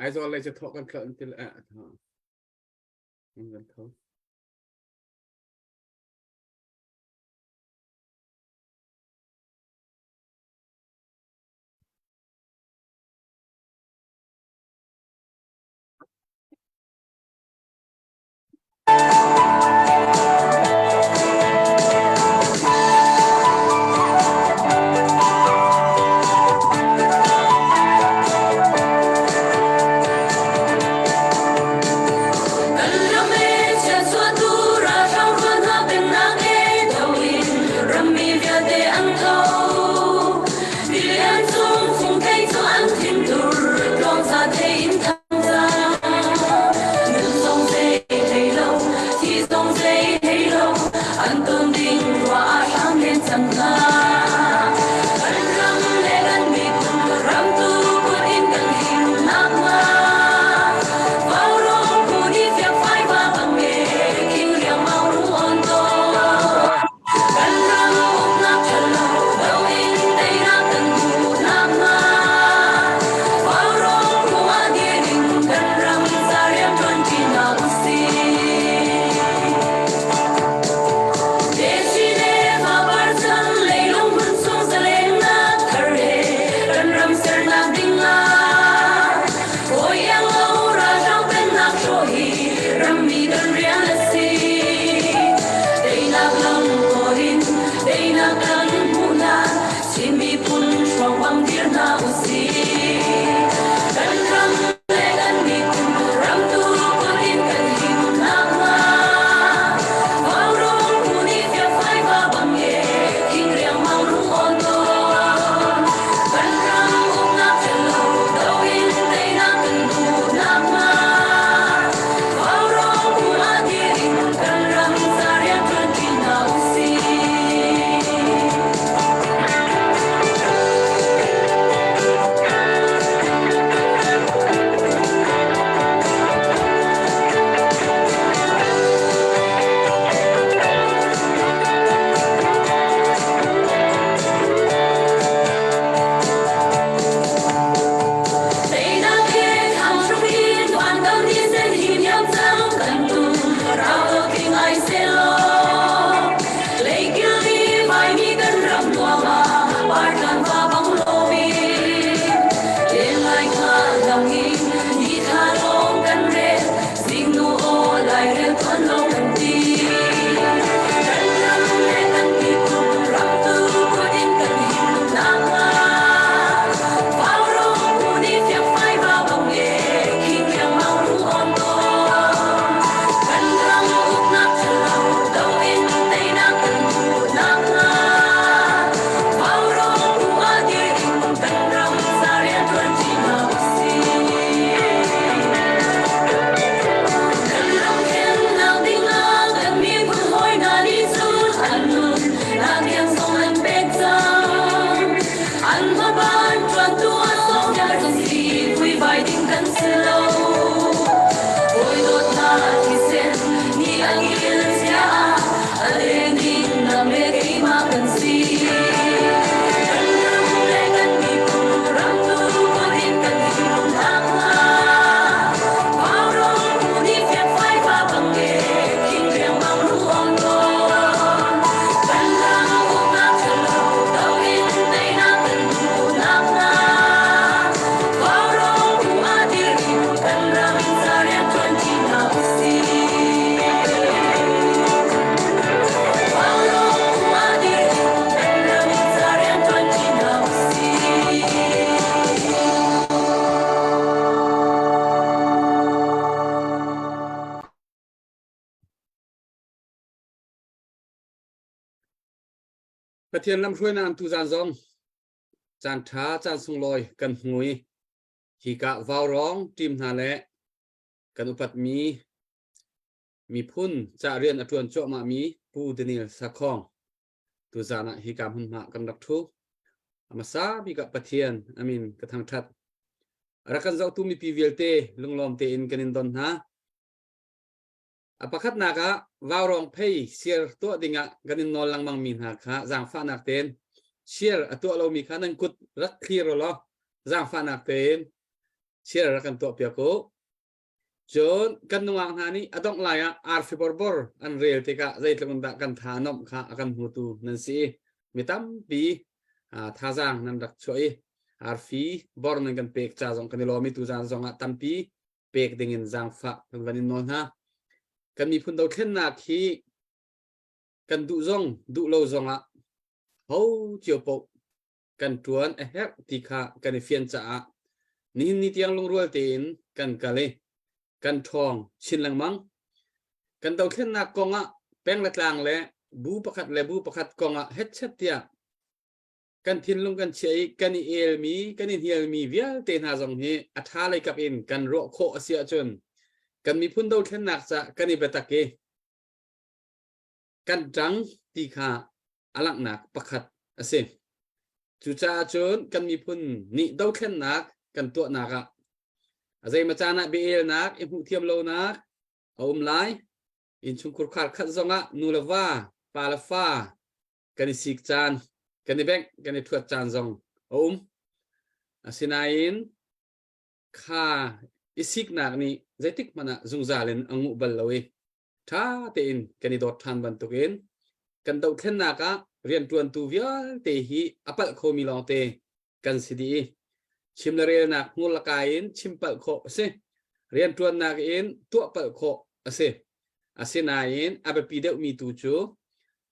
Aizawl lei cu thawh kan thlawh an ti le kan tho. Pathian lamhruainak an tuzan zong caan ṭha caan sunglawi kan hmu i hika vaurawng ṭim hna le kan upatmi miphun ca rian a ṭuan cuahmahmi Pu Daniel Sakhong tuzan ah hika hmunhma kan rak ṭhu. A hmasa bik ah Pathian amin ka thangṭhat. A rak kan zohtu mipi vialte lunglawm tein kan in don hna. A pakhatnak ah vaurawng phei share tuah dingah kan in nawl lengmang mi hna kha zaangfahnak tein share a tuah lomi kha nan kut rak thlir law zaangfahnak tein. Share rak kan tuah piak u. Cun kan nungak hna nih a dongh lai ah arfi borbor an rel tikah zeitluk in dah kan tha nomh kha a kan hmutu nan si i mi tampi thazaang nan rak chuah i arfi bor nan kan pek ca zong kan i lawm i tuzaan zong ah tampi pek ding in zaangfah kan van in nawl hna. Kan miphun dothlennak hi kan duh zong duh lo zong ah ho cio paoh kan ṭuan a herh ti kha kan i fian caah nihin ni tiang lungrual tein kan kal i kan ṭhawng chin lengmang. Kan dothlennak kong ah peng le tlang le bu pakhat le bu pakhat kong ah hetchet tiah kan thinlung kan chiah i kan i elmi kan i hnialmi vialte hna zong hi a ṭha lei kap in kan ruah khawh a si ahcun kan miphun dothlennak ca kan i biatak i kan ṭang ti kha a langhnak pakhat a si. Cucaah cun kan miphun nih dothlennak kan tuahnak ah a zeimaw caan ah biaelnak i hmuhthiam lonak a um lai. Innchungkhur khar khat zongah nu le va, pa le fa kan i sik caan, kan i bengh, kan i ṭhuat caan zong a um. Asinain kha i siknak nih zeitik hmanh ah zungzal in a nguh bal lo i ṭha tein kan i dawt ṭhan bantukin kan dohthlennak ah rianṭuantu vialte hi a palh khomi lawngte kan si dih i chim le relnak hmur le kai in chim palh khawh a si. Rianṭuannak in tuah palh khawh a si. Asinain a biapi deuhmi tu cu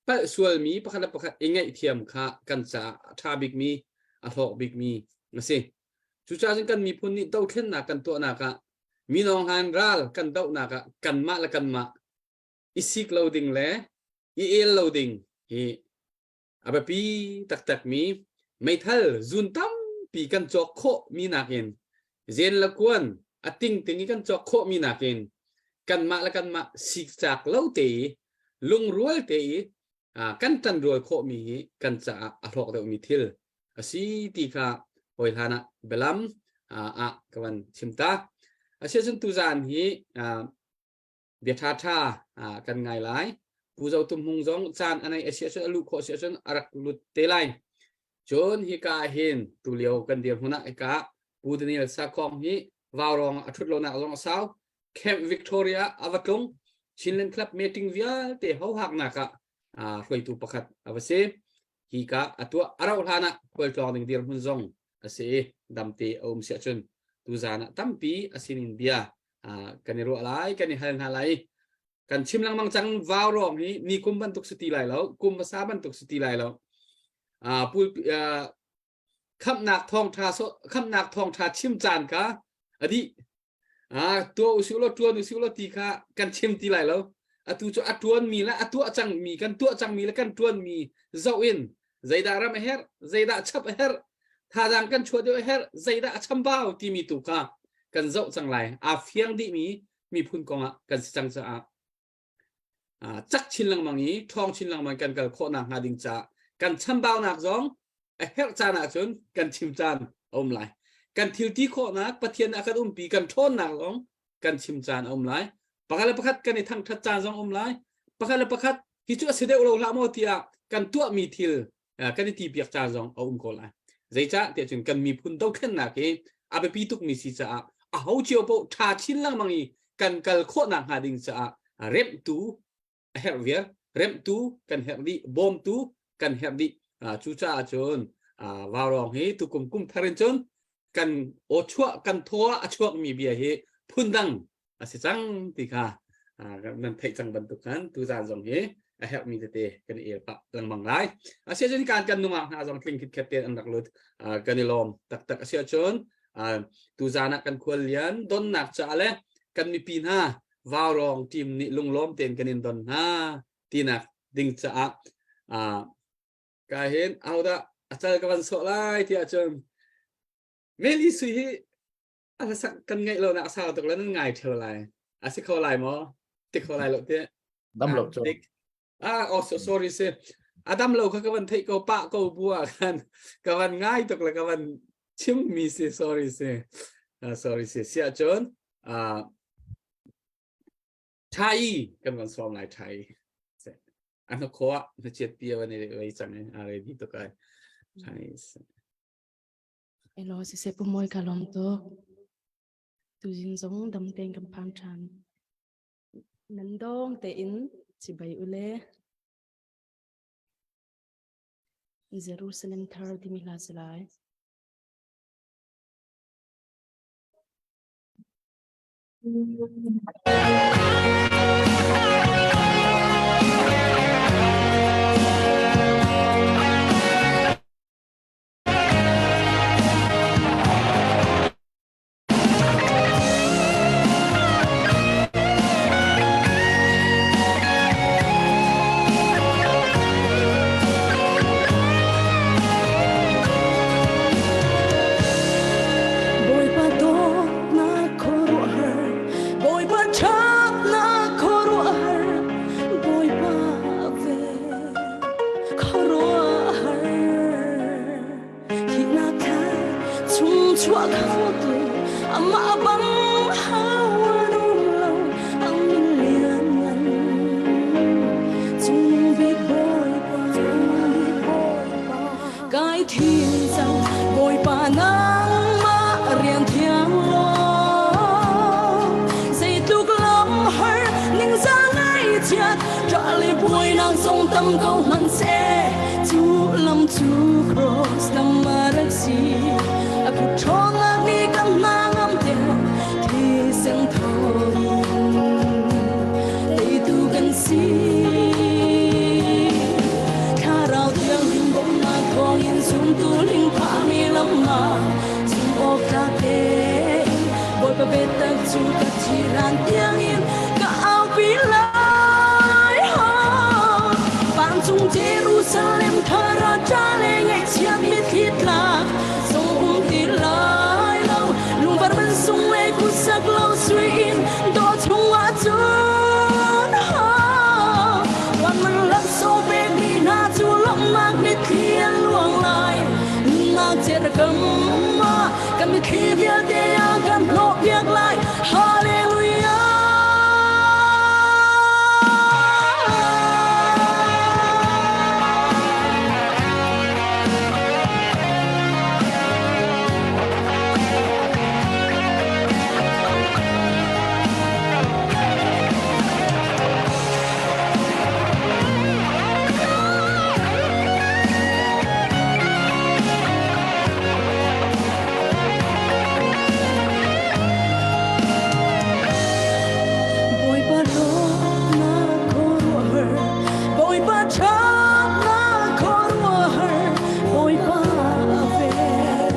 palh sualmi pakhat le pakhat i ngaihthiam kha kan caah a ṭha bikmi, a hlawk bikmi a si. Cucaah cun kan miphun nih dothlennak kan tuahnak ah minawng han ral kan dohnak ah kanmah le kanmah i sik lo ding le i el lo ding hi a biapi taktakmi meithal zun tampi kan cawk khawh mi nakin zen le kuan a tingting i kan cawk khawh mi nakin kanmah le kanmah sikcak lo te i lungrual te i kan ṭanrual khawh mi hi kan caah a hlawk deuhmi thil a si ti kha hawi hlan ah bialam ah ka van chim ta. Asiahcun tuzaan hi bia ṭhaṭha kan ngai lai. Pu Zo Tum Hmung zong caan a nei a si ahcun a luh khawh a si ahcun a rak lut te lai. Cun hika ah hin tulio kan dirhmun ah hika Pu Daniel Sakhong hi Vaurawng a ṭhut lonak zong a sau. Camp Victoria a va tlung. Chinland Club meeting vialte hohaknak ah hruaitu pakhat a va si. Hi ka a tuah a rauh hlan ah khualtlawng ding dirhmun zong a si i damte a um si ahcun tuzaan ah tampi a sinin bia kan i ruah lai, kan i hal hna lai. Kan chim lengmang cang vaurawng hi ni kum bantuk si ti lai lo, kum hmasa bantuk si ti lai lo. Pul khamnak thawngtha so khamnak thawngtha chim caan ka a dih tuah usih law tuan usih law ti kha kan chim ti lai lo. Atu cu a tuan mi le a tuah cang mi kan tuah cang mi le kan tuan mi zoh in zeidah ram a herh, zeidah chap a herh, thazaang kan chuah deuh a herh, zeidah a chambau timi tu kha kan zoh cang lai. Aa fiang dih mi miphun kong ah kan si cang caah cak chin lengmang i ṭhawng chin lengmang kan kal khawhnak hnga ding caah kan chambaunak zong a herh caan ahcun kan chim caan a um lai. Kan thil ti khawhnak Pathian a kan umpi kan ṭhawnnak zong kan chim caan a um lai. Pakhat le pakhat kan i thangṭhat caan zong um lai. Pakhat le pakhat hi cu a si deuh lo hlah maw tiah kan tuahmi thil kan i tipiak caan zong a um ko lai. Zeicah tiah cun kan miphun dothlennak hi a biapi tukmi si caah a ho cio paoh ṭha chin lengmang i kan kal khawhnak hnga ding caah remhtu a herh viar, remhtu kan herh dih, bawmtu kan herh dih. Cucaah cun vaurawng hi tukum kum thar in cun kan aw chuah kan thaw ah a chuakmi bia hi phundang a si cang ti kha nan theih cang bantuk khan tuzaan zong hi a herhmi tete kan i el pah lengmang lai. Asiahcun kan kan nungak hna zong tling khitkhet tein an rak lut. Kan i lawm taktak. Asiahcun tuzaan ah kan khual lian donnak caah le kan mipi hna vaurawng team nih lunglawm tein kan in don hna tinak ding caah ka hin ahodah a cal ka van sawh lai tiah cun Meli Sui hi a hlasak kan ngaih lo nak sau tuk le nan ngai theo lai. A si kho lai maw? Ti kho lai lo ti. Dam lo cu. Ah, oh, so, sorry si. A dam lo kha ka van theih ko pah ko bua khan ka van ngai tuk le ka van chim mi si sorry si. Sorry si. Sia cun Thai kan van sawm lai Thai. A hna kho ah na chiat pi van i wei cang i a ready tuk ai. Thai. Hello, siseh pu Mawi ka lawm tuk. Tuzing zong dam tein kan phan ṭhan. Nan dawng tein chibai ule. Jerusalem thar timi hla si lai. Bawipa dawtnak khuaruahhar, Bawipa ṭhatnak khuaruahhar, Bawipa vel khuaruahhar. Thihnak kha chung chuah khotu amah bang hawan um lo ang min lianngan. Cung bik Bawipa, cung bik Bawipa, kai thim cang Bawipa nangmah rian thiang law zeitluk lam har ningzah ngaihchiat ṭah le buainak zong tam ko hmanhseh cu lam cu cross lam a rak si a phut ṭhawngnak nih kan hna ngam tiang thisen thawngin teitu kan si. Thlarau Thianghlim bawmhnak thawngin zumtu lingphahmi lam ah zumh awk tlak tein Bawipa biatak cu ka thih hlan tiangin ka aupi lai. Vancung Jerusalem thar ah ṭa le ngaihchiat mitthli tlak zong um ti lai lo. Lungvar man sung le kutsak lo sui in dawh chungah cun Van man laksawng pekmi hna cu lawmhnak mitthli an luang lai. Nunnak cer kam ah kan mitthli vialte a kan hnawhpiak lai. Hallelujah! Bawipa dawtnak khuaruahhar, Bawipa ṭhatnak khuaruahhar, Bawipa vel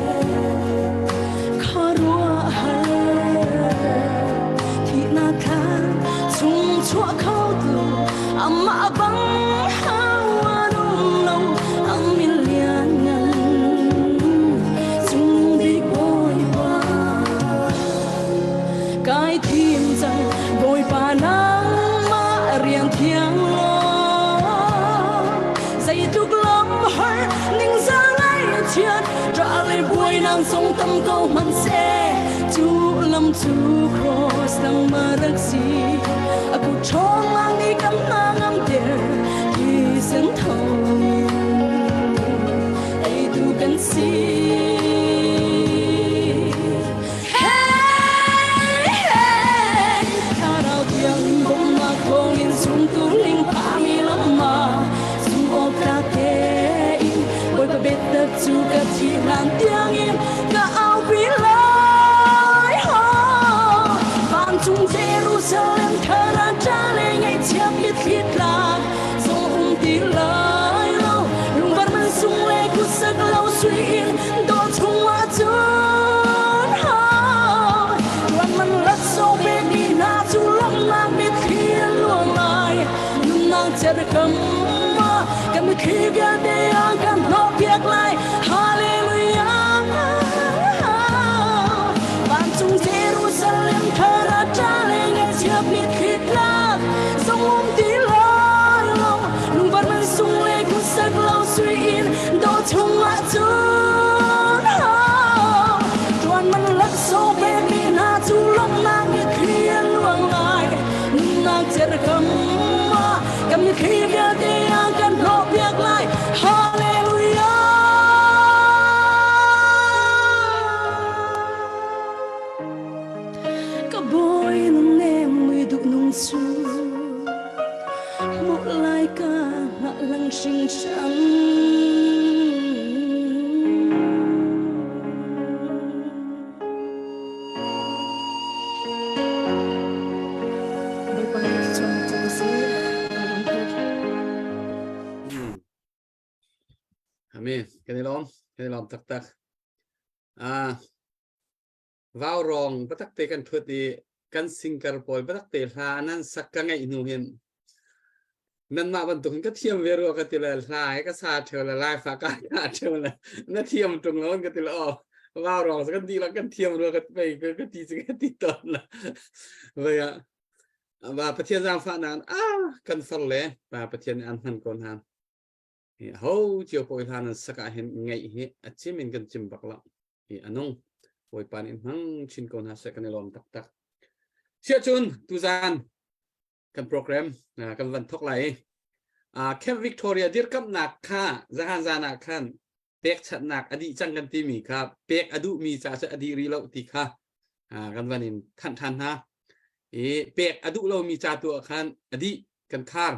khuaruahhar. Thihnak thlan chung chuah khotu amah bang hawan um lo, ang min lianngan cung bik Bawipa. Kai thim cang Bawipa nangmah rian thiang law zeitluk lam har ningzah ngaihchiat ṭah le buainak zong tam ko hmanhseh cu lam cu cross nangmah rak si a kut ṭhawng nih kan hna ngamter thisen thawngin eitu kan si. Hey, hey, Thlarau thiang bawmhnak thawngin zumtu lingphahmi lam ah zumh awk tlak tein Bawipa biatak cu ka thih hlan tiangin ka aupi lai. Vancung Jerusalem thar ah ṭa le ngaihchia mitthli tlak zong um ti lai lo. Lungvar man sung le kutsak lo sui in dawh chungah cun tuan man laksawng pekmi hna cu lawmhnak mitthli an luang lai. Nunnak cerkam ah kan mitthli vialte a kan hnawhpiak lai. Hallelujah! Vancung Jerusalem thar ah ṭa le ngaihchia mitthli tlak zong um ti lai lo. Lungvar man sung le kutsak lo sui in dawh chungah cun ṭuan man laksawng pekmi hna cu lawmhnak mitthli an luang lai. Nunnak cerkam ah kan mitthli vialte a kan hnawhpiak lai. Hallelujah! cu Hmuh lai ka hngahhlang hringhran. Bawipa nih thluachuahnak cu ka seh. Ka lawm tuk. Amen. Kan i lawm. Kan i lawm taktak. Ah, Vaurawng biatak te kan ṭhut i kan singkar pawl biatak te hla nan sak ka ngaih hnu hin nanmah bantuk hin ka thiam ve rua ka ti le hla he ka sa ṭheo le laifa ka ka ṭheo le na thiam ṭung lo ka ti le aw vaurawng cu kan dihlak kan thiam rua ka pei ka ti cu ka ti tawn la vei ah va Pathian zaangfahnak ah kan far le pa Pathian nih an hman ko hna ho cio pawi hla nan sak ah hin ngaih hi a cim in kan cim bak lo hi a nung. Bawipa nih hmang chin ko hna seh kan i lawm taktak. Siah cun tuzan kan program kan van thok lai. Camp Victoria dirkamnak kha zahan zan ah khan pekchanhnak a dih cang kan timi kha pek a duhmi ca cu a dih rih lo ti kha kan van in thanh ṭhan hna. I pek a duh lomi ca tu ah khan a dih kan khar.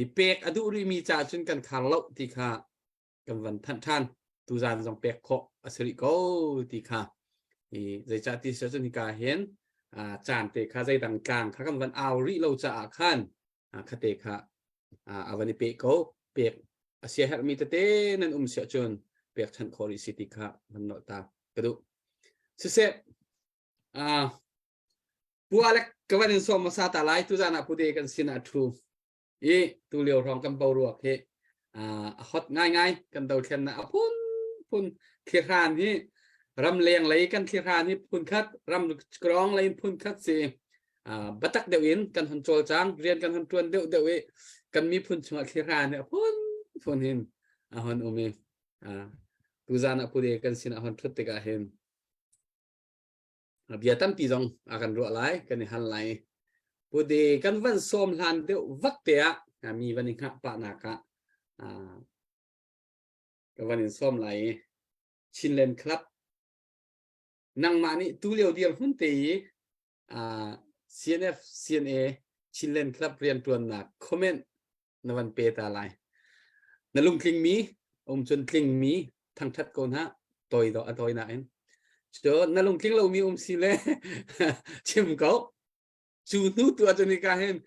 I pek a duh rihmi ca cun kan khar lo ti kha kan van thanh ṭhan tuzan zong pek khawh a si rih ko ti kha i zeicah ti si cun hika hin caan te kha zeidang tlang kha kan van au rih lo caah khan khate kha a van i pe ko pek a sia herhmi tete nan um siah cun pek chanh khawh rih si ti kha van nolh ta ka duh siseh pu Alec ka van in sawm hmasa ta lai tuzan ah pu De kan sin ah thu i tulio hrawng kan boruak hi a hot ngaingai kan dothlennak a phun phun thlihran hi ramleng lei kan thlihran hi phun khat ram krong lei phun khat si batak deuh in kan hon cawlcang rian kan hon tuan deuh deuh i kan miphun chungah thlihran hi a phun phun hin a hon um i tuzan ah pude kan sin a hon thut tikah hin Bia tampi zong a kan ruah lai, kan i hal lai. Pude kan van sawm hlan deuh vak te ah mi van i hngah pah nak ah ka van in sawm lai i Chinland Club nangmah nih tu lio dir hun te i CNF CNA Chinland Club riantuannak comment na van pe ta lai. Na lungtling mi um cun tling mi thangthat ko hna toi do a toi nain. So na lungtling lo mi um si le chim ko. Cu hnu tu ahcun ka hin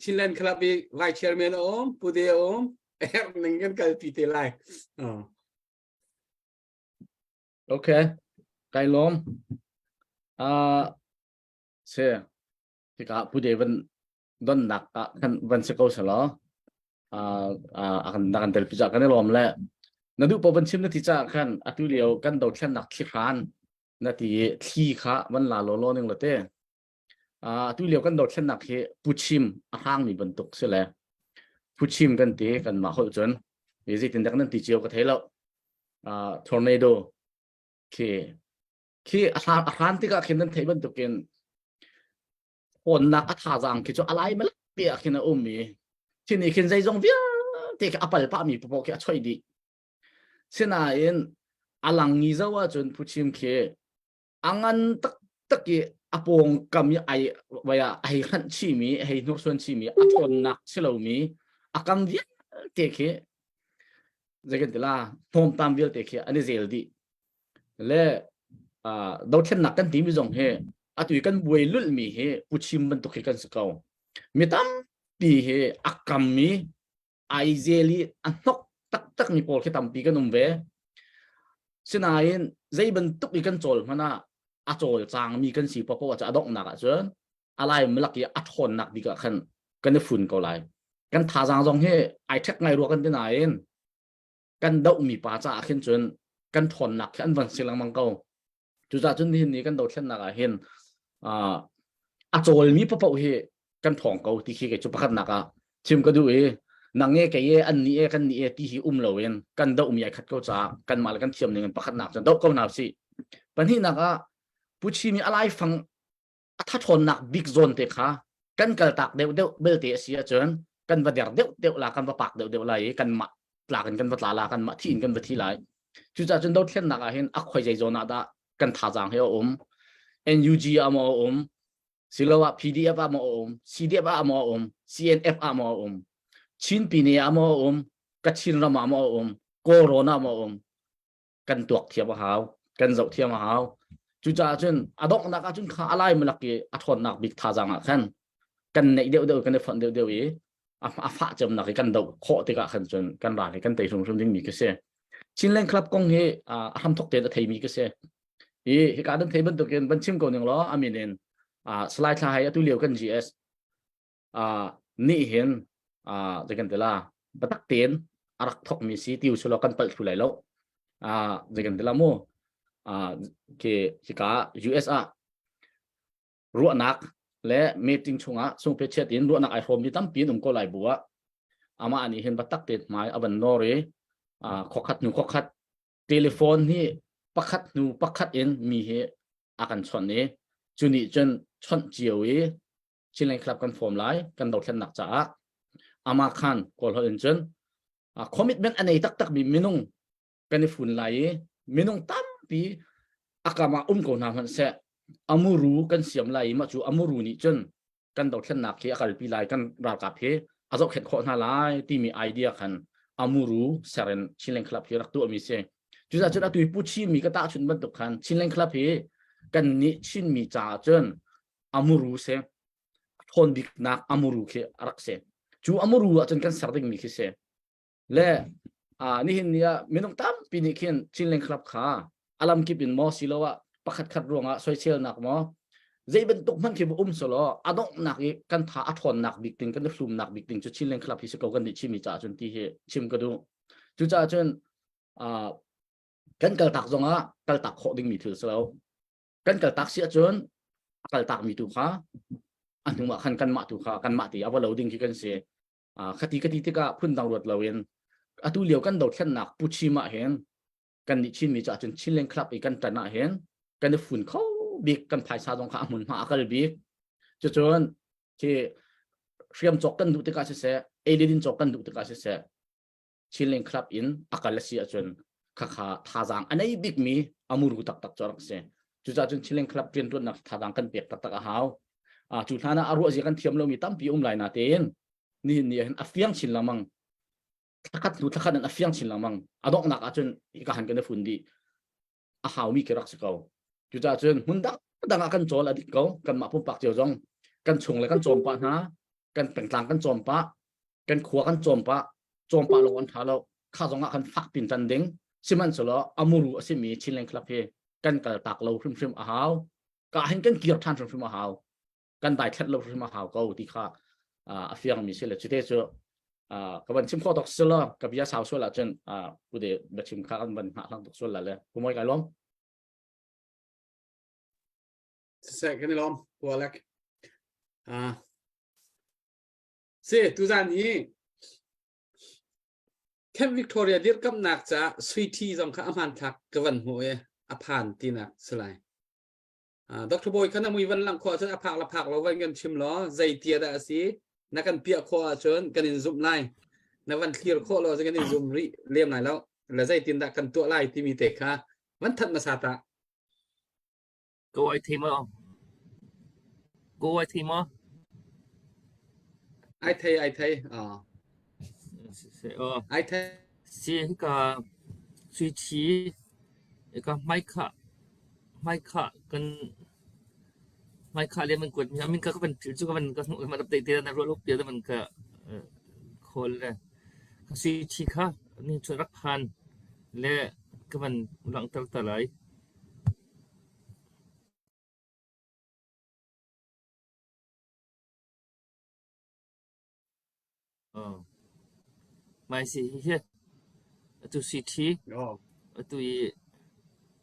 Chinland Club i vice chairman a um, Pu De a um, herh ning kan kalpi te lai. Oh. Okay. Kai lawm. Uh, se tikah Pu De van donnak ah khan van si ko selaw a kan na kan telpi ca kan i lawm le na duh paoh van chim na ti caah khan atu lio kan dothlennak thli na ti thli kha van la law law ning la te atu lio kan dothlennak hi puchim a hangmi bantuk si le puchim kan ti kan mah holh cun zeitin dak nan ti cio ka thei lo tornado khi khi a hran tikah khin nan theih bantukin hawnnak a thazaang khi cu a lai malak te ah khin a um i khi nih khin zeizong vialte khi a pal pahmi paoh khi a choih dih sinain a lang ngi zo ahcun phuchim khi a ngan taktak i a pawngkam i ai vai ah a hei hranh chihmi a hei hnursuan chihmi a ṭhawnnak si lomi a kam vialte khi zei kan ti la hnawmtam vialte khi an i zel dih Le dothlennak kan timi zong hi atu i kan buai lulhmi hi puchim bantuk hi kan si ko. Mi tampi hi a kammi ai zel i a hnok taktakmi pawl khi tampi kan um ve. Sinain zei bantuk i kan cawl hmanh ah a cawlcangmi kan si paohpaoh ah a donghnak ahcun a lai malak i a ṭhawnnak bik ah khan kan i fun ko lai. Kan thazaang zong hi ai ṭhek ngai rua kan ti nain kan dohmi pa caah khin cun kan ṭhawnnak khi an van si lengmang ko. Cucaah cun nihin ni kan dothlennak ah hin a cawlmi paohpaoh hi kan ṭhawng ko ti khi kei cu pakhatnak ah chim ka duh i nang e kei e an nih e kan nih e ti hi um loin kan dohmi ai khat ko caah kanmah le kan thiam ning in pakhatnak cun doh ko hna usih. Pahnihnak ah Puchimi a laifang a thathawnnak bik zawn te kha kan kaltak deuh deuh belte a si ahcun kan va der deuh deuh la kan va pak deuh deuh lai i kanmah tlak in kan va tla la kanmah thi in kan va thi lai cucaah cun dothlennak ah hin a khoi zei zawn ah dah kan thazaang hi a um NUG ah maw a um Siloah PDF ah maw a um, CDF ah maw a um, CNF ah maw a um, Chin Pine ah maw a um, Kachin ram ah maw a um, Kawlrawn ah maw a um, kan tuak thiam a hau, kan zoh thiam a hau. Cucaah cun a donghnak ah cun kha a lai malak i a ṭhawnnak bik thazaang ah khan kan neih deuh deuh kan i fonh deuh deuh i a fah cemnak i kan doh khawh tikah khan cun kan ral hi kan tei hrimhrim dingmi khi si. Chinland Club kong hi a hramthok tein a theimi khi si. I hika nan thei bantukin van chim ko ning law amin in Salai Thla Hai atu lio kan GS nih hin zei kan ti la biatak tein a rak thokmi si ti usulaw kan palh thlu lai lo. Zei kan ti la mu khi hika US ah ruahnak le meeting chungah sungpe chiat in ruahnak ai hrawmmi tampi an um ko lai bu ah amah nih hin biatak tein hmai a van nawr i khokhat hnu khokhat telephone hi pakhat hnu pakhat in mi hi a kan chawnh i cu nih cun chawnh cio i Chinland Club kan form lai kan dothlennak caah amah khan kawl holh in cun commitment a nei taktak mi minung kan i fun lai i minung tampi akam ah um ko hna hmanh seh amuru kan siam lai i mah cu amuru nih cun kan dothlennak hi a kalpi lai kan ralkap hi a zohkhenh khawh hna lai timi idea khan amuru serin Chinland Club hi rak tuahmi si cucaah cun atu pu Chinmi ka tahchunh bantuk khan Chinland Club hi kan nih Chinmi caah cun amuru si ṭhawn biknak amuru khi a rak si cu amuru ahcun kan ser dingmi khi si Le nihin ni ah minung tampi nih khin Chinland Club kha a lamkip in maw siloah pakhat khat ruangah soiselnak maw zei bantuk hmanh khi um selaw a donghnak i kan tha a ṭhawnnak bik ding kan i hlumnak bik ding cu Chinland Club hi si ko kan nih Chinmi caah cun ti hi chim ka duh. Cucaah cun kan kaltak zongah kaltak khawh dingmi thil si lo. Kan kaltak si ahcun a kaltakmi tu kha a hnu ah khan kanmah tu kha kanmah te a va lo ding khi kan si. Khati ka ti tikah phundang ruat loin atu lio kan dothlennak Puchim ah hin kan nih Chinmi caah cun Chinland Club i kan ṭan ah hin kan i fun kho bik kan phaisa zong kha a hmunhma a kal bik cucun khi hriam cawk kan duh tikah siseh ei le din cawk kan duh tikah siseh Chinland Club in a kal a si ahcun khakha thazaang a nei bikmi a muru taktak cu a rak si. Cucaah cun Chinland Club rianṭuannak thazaang kan pek taktak a hau. Cu hlan ah a ruah zia kan thiam lomi tampi um lai natein nihin ni ah hin a fiang chin lengmang. Thlakhat hnu thlakhat in a fiang chin lengmang. A donghnak ahcun hika han kan i fun dih. A haumi khi rak si ko. Cucaah cun hmun dang dang ah kan cawl a dik ko. Kanmah pumpak cio zong kan chung le kan cawm pah hna, kan pengtlang kan cawm pah, kan khua kan cawm pah cawm pah lawng an ṭha lo kha zong ah khan fak pin tan ding sihmanhsehlaw amuru a simi Chinland Club hi kan kal tak lo hrimhrim a hau ka hin kan kir ṭhan hrimhrim a hau kan daithlat lo hrimhrim a hau ko ti kha a fiang mi si le cute cu ka van chim khawh tok silo ka bia sau sual ahcun ude biachim kha kan van hngah hlang tuk sual la le kumoi kai lawm Siseh kan i lawm Pualek. Ah Si, tuzan hi Camp Victoria dirkamnak caah suithi zong kha a hmanthlak ka van hmuh i a phan tinak si lai. Dr. Bawi kha na mui van langh khawh ahcun a phak la phak lo van kan chim law zei tia dah a si na kan piah khawh ahcun kan in zumh lai. Na van thlir khawh lo kan in zum rih lem lai lo. Le zeitin dah kan tuah lai timi te kha van thanh hmasa ta. Ko ai thei maw? Ko ai thei maw? Ai thei ai thei. Ah. Ai thei. Si hika sui thi hika hmaikha hmaikha kan hmaikha le man kuat mi amin ka ka van phil cu ka van ka hmuh ma update te na ruah lo pia man ka call le ka sui thi kha ni chu rak phan le ka van langhter ta lai. Mai si hihi atu city atu i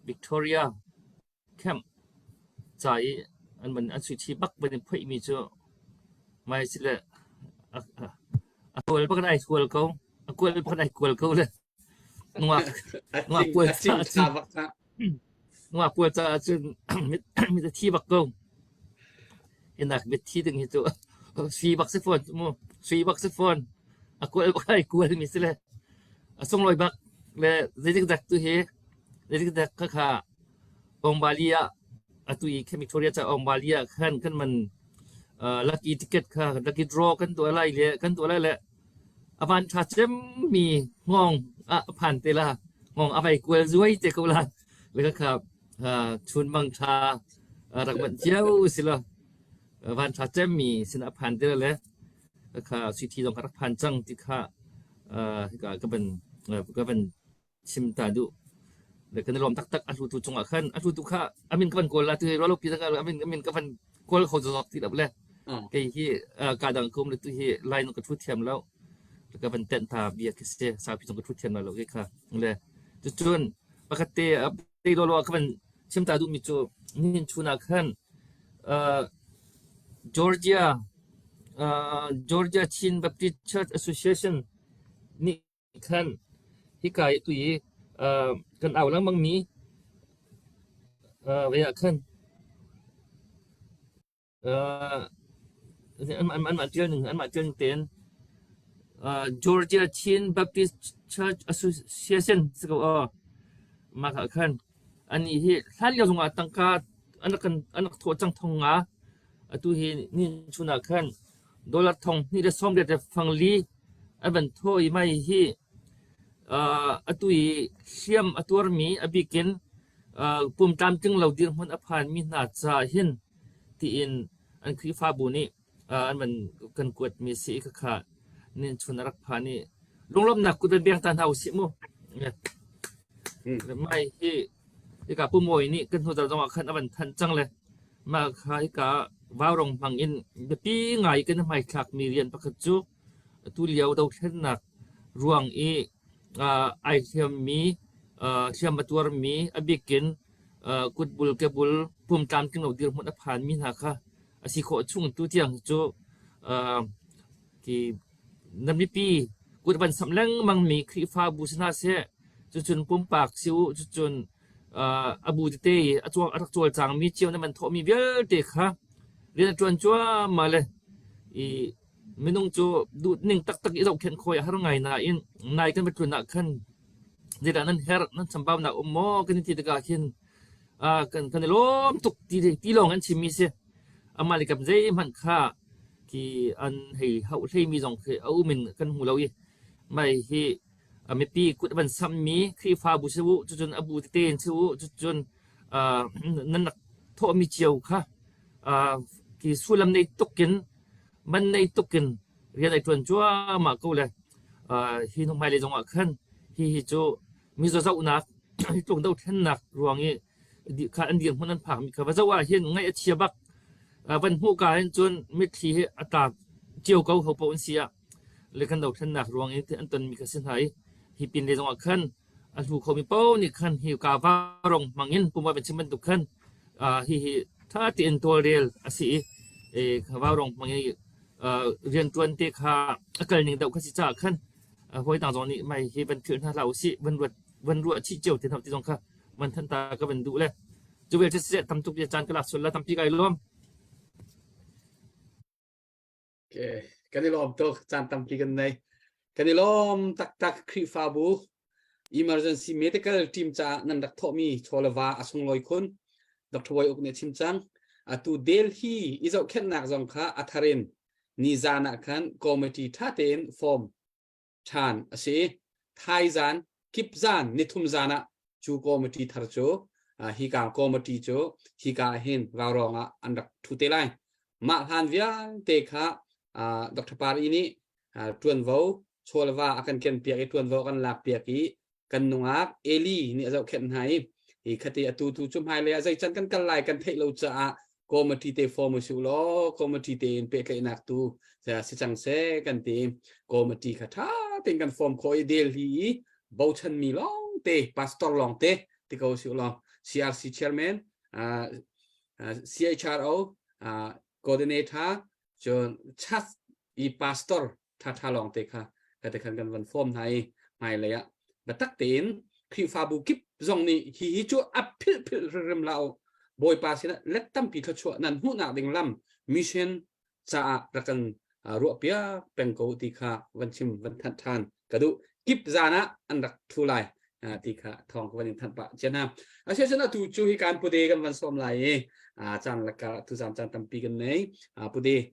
Victoria camp ca i an van an suithi bak van in phoih mi cu mai si le a kual bak in ai kual ko a kual bak in ai kual ko le Nungak nungak pual caah cun nungak pual caah cun mit a thi bak ko. Hinak mit thi ding hi cu sui bak si fawn mu. Sui bak si fawn. A kual bak ai kual mi si le a sunglawi bak le zeitik dak tu hi zeitik dak khakha Ongbali ah atu i Victoria ca Ongbali ah khan kan man. Lucky ticket kha lucky draw kan tuah lai le kan tuah lai le a van ṭha cemmi hngawng ah a phan te la. Hngawng a vai kual zuai te ko la. Le kha chunmang ṭha rak manh cio si lo. Van ṭha cemmi sin a phan te le kha suithi zong ka rak phan cang ti kha hika ka van ka van chim ta duh. Le kan i lawm taktak a hlutu cungah khan a hlutu kha a min ka van kawl la tu hi rualo pi a min a min ka van kawl kho zawk ti lo le kei hi ka dang kum le tu hi line ka thu thiam lo ka van tenh ta bia khi si saupi zong ka thu thiam lo ke kha le cucun pakhat te te lo lo ka van chim ta duh mi cu nihin chun ah khan Georgia Georgia Chin Baptist Church Association nih khan hika i tui i kan au lengmangmi vei ah khan anmah ṭial ning anmah ṭial ning tein Georgia Chin Baptist Church Association si ko aw. Mah ah khan anih hi hlanlio zongah tangka an rak kan an rak thawh cang thong nga. Atu hi nihin chun ah khan Dollar thong hnih le 80 le fang li an van thawh i mah hihi atu i hliam a tuarmi a bik in pum tlamtling lo dirhmun a phanmi hna caah hin tiin an Khrihfabu nih an van kan kuatmi a si i khakha ninchun a rak phan i lunglawmhnak kut van beng ta hna usih mu. Mah hi hika Pu Mawi nih kan hnuzarh zongah khan a van thanh cang le mah kha hika vaurong hmang in biapi ngai kan i hmaithlakmi rian pakhat cu atu lio dothlennak ruang i ai hliammi hliam a tuarmi a bikin kutbul kebul pum tlamtling lo dirhmun a phanmi hna kha a si khawh chung tu tiang cu Na mipi kut van samh lengmangmi Khrihfabu si hna seh, cucun pumpak si u, cucun a bu tete i a rak cawlcangmi cio na van thawhmi vialte kha rian a ṭuan cuahmah le i minung cu duhning taktak i zohkhenh khawh a har ngai nain nai kan va tlun ah khan zeidah nan herh, nan chambaunak um maw kan i ti tikah khin kan kan i lawm tuk ti ti lawng an chimmi si. Amah le kam zeihmanh kha khi an hei hauh hleimi zong khi a um in kan hmu lo i mei hi a mipi kut a van sammi Khrihfabu si u, cucun a bu tete in si u, cucun nan rak thawhmi cio kha khi sullam nei tuk in man nei tuk in rian ai ṭuan cuahmah ko le hi hnu hmailei zongah khan hihi cu mizaw zohnak hi tluk dothlennak ruang i kha an dirhmun an phakmi kha va zoh ah hin ngaih a chia bak. Van hmuh ka hin cun mitthli hi a tla cio ko ho paoh an si ah le kan dothlennak ruang i an tonmi kha si hna i hi pin le zongah khan a hlu khomi paoh nih khan hi ka varong hmang in pumva van chim bantuk khan hi hi ṭha tein tawlrel a si i vaurong hmang i rianṭuan te kha a kal ning deuh kha si caah khan hawi dang zong nih mai hi van philh hna hlah usih van ruat van ruah chih cio te hna ti zong kha van thanh ta ka van duh le cu vial siseh tam tuk caan ka lak sual la tampi kai lawm. Okay. Kan i lawm tuk caan tampi kan nei. Kan i lawm taktak Khrihfabu emergency medical team caah nan rak thawhmi chawleva a sunglawi khun Dr. Wai Uk nih a chim cang. Atu Delhi i zohkhenhnak zong kha a thar in nizan ah khan committee ṭha tein form ṭhan a si i thaizan kipzan nithum zan ah cu committee thar cu hika committee cu hika hin vaurawng ah an rak ṭhu te lai. Mah hlan vialte kha Dr. Pari nih ṭuanvo chawlva a kan kenpiak i ṭuanvo a kan lakpiak i kan nungak Eli nih a zohkhenh hna i hi khati atu tu cu hmailei ah zeican kan kal lai kan theih lo caah committee te form u law committee te in pehtlaihnak tu si cang seh kan ti committee kha tha tein kan form khawh i Delhi i bochanmi lawng te pastor lawng te ti ko si law CRC chairman uh, uh, CHRO uh, coordinator cun chat i pastor ṭhaṭha lawng te kha ka te khan kan van form hna i hmailei ah biatak tein Khrihfabu kip zong nih hi hi cu a philh philh hrimhrim hlah u Bawipa sinah let tampi thluachuah nan hmuhnak ding lam mission caah rak kan ruahpiak peng ko ti kha van chim van thanh ṭhan ka duh kip zan ah an rak thu lai. Ti kha thawng ka van in thanh pah chen ha. Asia cun atu cu hi kan pude kan van sawm lai i caan laka tu zan caan tampi kan nei. Pude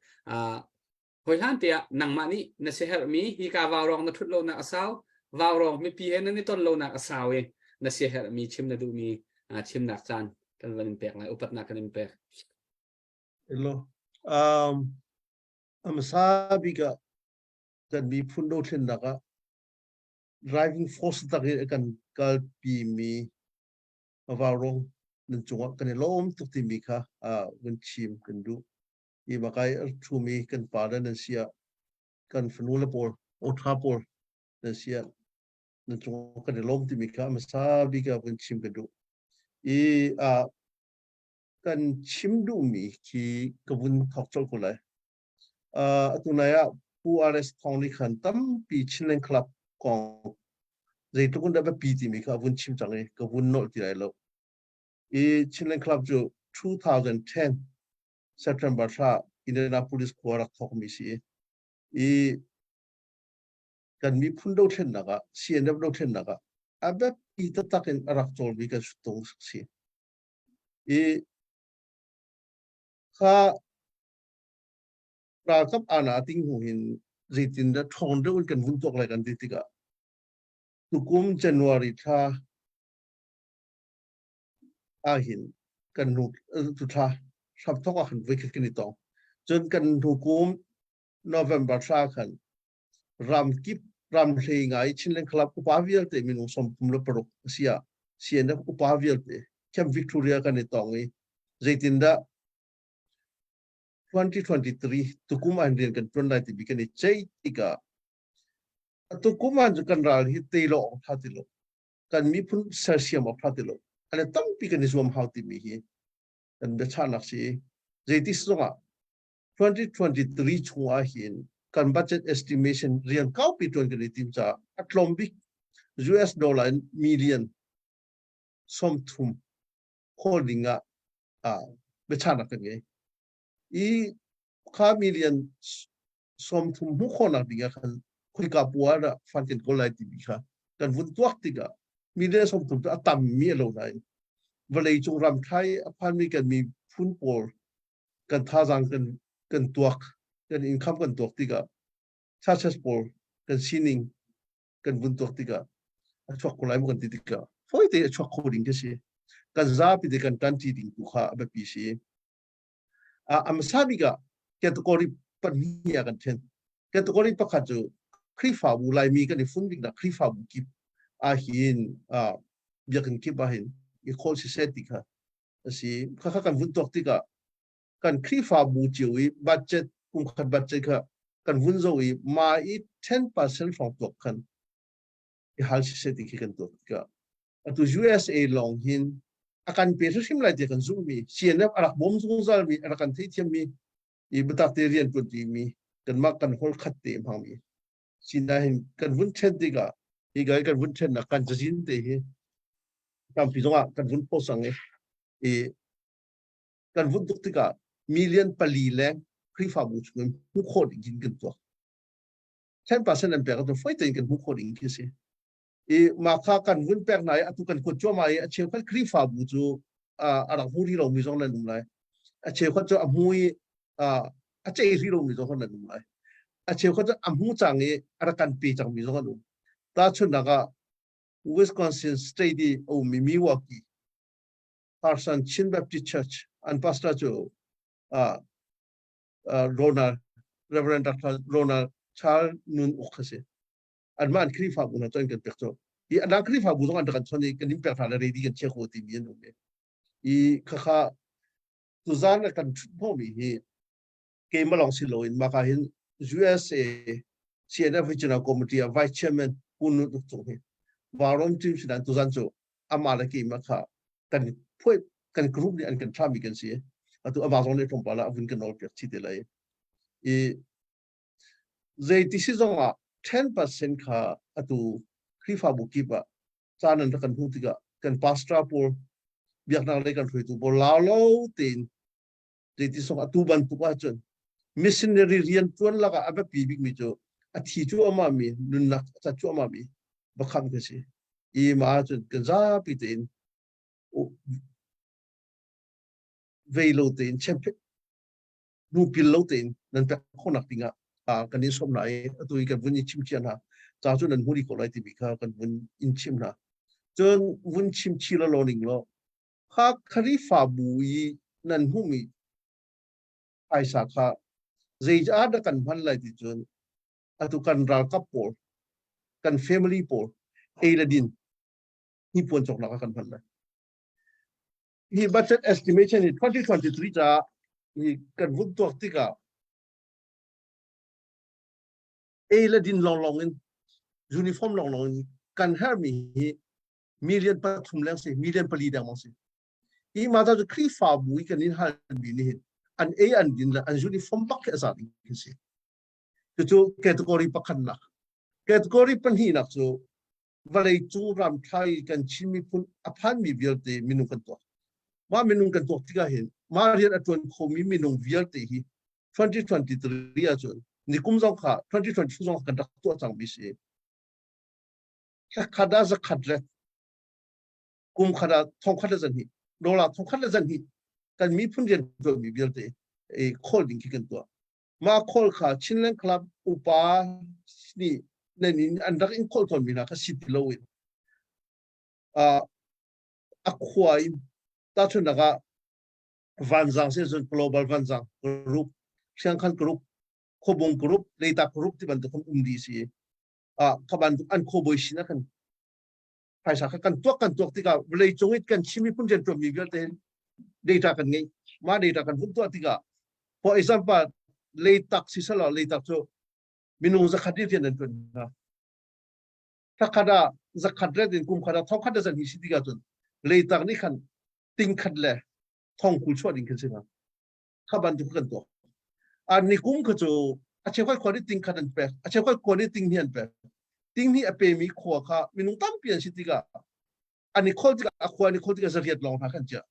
hoi hlan te ah nangmah nih na siaherhmi hi ka vaurawng na thut lonak a sau vaurawng mipi he nan i ton lonak a sau i na siaherhmi chim na duhmi chimnak caan kan van in pek lai upatnak kan in pek. Hello. Amasa bik ah kan miphun dothlennak ah driving force tak in kan kalpi mi vaurawng nan cungah kan i lawm tuk timi kha kan chim kan duh. I makai a ṭhumi kan pa le nan si ah kan fanu le pawl oṭha pawl nan si ah nan cung kan i lawm timi kha hmasa bik ah kan chim ka duh. I kan chim duhmi khi ka vun thawk colh ko lai. Atu nai ah Pu RS Thawng nih khan tampi Chinland Club kong zeitluk in dah biapi timi kha a vun chim cang i ka vun nolh ti lai lo. I Chinland Club cu 2010 September thla Indianapolis khua rak thawkmi si i kan miphun dothlennak ah CNF dothlennak ah a biapi taktak in a rak cawlmi kan suttung si. I kha ralkap ana ting hu hin zeitin dah ṭhawng deuh in kan vun tuak lai kan ti tikah tukum January thla ahhin kan hnu tu thla hramthawk ah khan voikhat kan i tong. Cun kan hnu kum November thla khan ramkip ramhlei ngai Chinland Club upa vialte minung 36 a si ah CNF upa vialte Camp Victoria kan i tong i zeitindah 2023 tukum an rian kan tuan lai timi kan i ceih tikah tukum an cu kan ral hi tei lo awk tha ti lo kan miphun sersiam awk tha ti lo ale tampi kan i zuam hau timi hi kan biachahnak si zeiti zongah 2023 chung ah hin kan budget estimation rian kaupi tuan kan i tim caah a tlawm bik US dollar in million 30 khawl ding ah biachahnak kan ngei. I kha million 30 hmuh khawhnak ding ah khan khoika pua dah fund kan kawl lai timi kha kan vun tuak tikah million 30 cu a tammi a lo nain vawlei cung ram thai a phanmi kan miphun pawl kan thazaang kan kan tuak kan income kan tuak tikah churches pawl kan sining kan vun tuak tikah a chuak ko lai mu kan ti tikah fawi te a chuak kho ding khi si kan zapi te kan tanti ding tu kha a biapi si a hmasa bik ah category pahnih ah kan then category pakhat cu Khrihfabu Laimi kan i fun biknak Khrihfabu kip ahhin biakinn kip ahhin i khawl siseh ti kha a si khakha kan vun tuak tikah kan Khrihfabu cio i budget kum khat budget kha kan vun zo i ma i 10% hrawng tuak khan i hal siseh ti khi kan tuak tikah atu USA lawng hin a kan pe hrim lai ti kan zumhmi CNF a rak bawm zungzal mi a rak kan theithiam mi i biatak te rian tuan ti mi kanmah kan hol khat te hmang mi sina hin kan vun then tikah hi gai kan vun then nak kan cazin te hi tampi zongah kan vun post ang i i kan vun tuk tikah million pali leng Khrihfabu chung in hmuh khawh ding in kan tuak 10% an pek ahcun foi tein kan hmuh khawh ding khi si i mah kha kan vun pek hna i atu kan kuat cuahmah i a cheukhat Khrihfabu cu a rak hmu rih lomi zong nan um lai a cheukhat cu a hmu i a ceih rih lomi zong nan um lai a cheukhat cu a hmu cang i a rak kan pe cangmi zong an um tahchunhnak ah Wisconsin State i a ummi Milwaukee Carson Chin Baptist Church an pastor cu Ronald Reverend Dr. Ronald Charles Nun Uk a si anmah an Khrihfabu hna cu an kan pek cu i adang Khrihfabu zong an rak kan chon i kan in pek hna le ready kan chia ko timi an um i i khakha tuzan kan ṭhut hnawhmi hi keimah lawng si loin maka hin USA CNF Regional Committee ah Vice Chairman Pu Nun Uk Cung hi Varom team sinan tuzan cu amah le keimah kha kan phuai kan group nih an kan thlami kan si atu amah zong nih tlawmpal ah a vun kan nawl piak chi te lai i zeiti si zong ah 10% kha atu Khrihfabu kip ah caan an rak kan hmuh tikah kan pastor pawl biaknak lei kan hruaitu pawl lau lo tein zeiti song atu bantuk ahcun missionary rian tuan lakah a biapi bikmi cu a thi cu amah mi nunnak a cat cu amah mi bakham ka si. I ma cun kan zapi tein vei lo tein nu pil lo tein nan pek khawhnak dingah kan in sawm hna i atu i kan vun i chim cia hna ca cu nan hmu dih ko lai timi kha kan vun in chim hna. Cun vun chim chi lo ning law kha Khrihfabu i nan hmuhmi phaisa kha zeicah dah kan hman lai ti cun atu kan ralkap pawl kan family pawl ei le din hnipuan cawknak ah kan hman lai. Hi budget estimation hi 2023 ca hi kan vun tuak tikah ei le din lawnglawng in uniform lawnglawng in kan herhmi hi million pathum leng si million pali deng si hi ma ta cu Khrihfabu i kan in halmi nih hin an ei an din le an uniform bak khi a za ding khi si cucu category pakhat nak category pahnihnak cu vawleicung ramthla i kan Chin miphun a phanmi vialte minung kan tuak. Mah minung kan tuak tikah hin mah rian a ṭuan khomi minung vialte hi 2023 ahcun nikum zong kha 2022 zong kan rak tuah cangmi si. Khat ah zakhat le kum khat ah thong khat le zan hnih dollar thong khat le zan hnih kan miphun rian ṭuanmi vialte khawl ding khi kan tuah. Mah khawl kha Chinland Club upa nih nan in an rak in khawl tawnmi hna kha si ti loin a khua in tahchunhnak ah Vanzang si cun Global Vanzang Group, Hriangkhan Group, Khuabung Group, Leitak Group ti bantuk kan um dih si. Kha bantuk an khuabawi sin ah khan phaisa kha kan tuak kan tuak tikah vawlei cung i kan Chin miphun rianṭuanmi vialte data kan ngei. Mah data kan vun tuah tikah for example leitak si selaw leitak cu minung zakhat i rian an ṭuan hna. Thakhat ah zakhat ret in kum khat ah thong khat le zan hi si tikah cun leitak nih khan ting khat le thong kul chuah ding khin si hna. Kha bantuk kan tuah. A nikum kha cu a cheukhat khua nih ting khat an pek, a cheukhat khua nih ting hnih an pek. Ting hnih a pemi khua kha minung tampi an si tikah an i kholh tikah a khua an i kholh tikah zariat lawng hna khan chiah.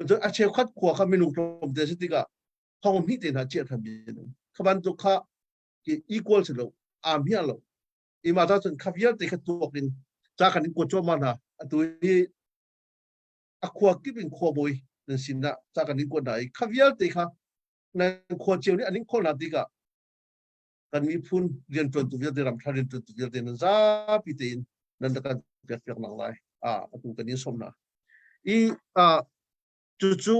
Cun a cheukhat khua kha minung tlawmte si tikah thong hnih te hna chiah than bi an um. Kha bantuk kha equal si lo, aa hmiah lo. Ima ta cun kha vialte kha tuak in ca kan in kuat cuahmah hna. Atu hi a khua kip in khuabawi nan sinah ca kan in kuat hna i kha vialte kha nan khua cio nih an in kholh hna tikah kan miphun rianṭuantu vialte ramthar rianṭuantu vialte nan zapi tein nan rak kan pekpiak nak lai atu kan in sawm hna i cucu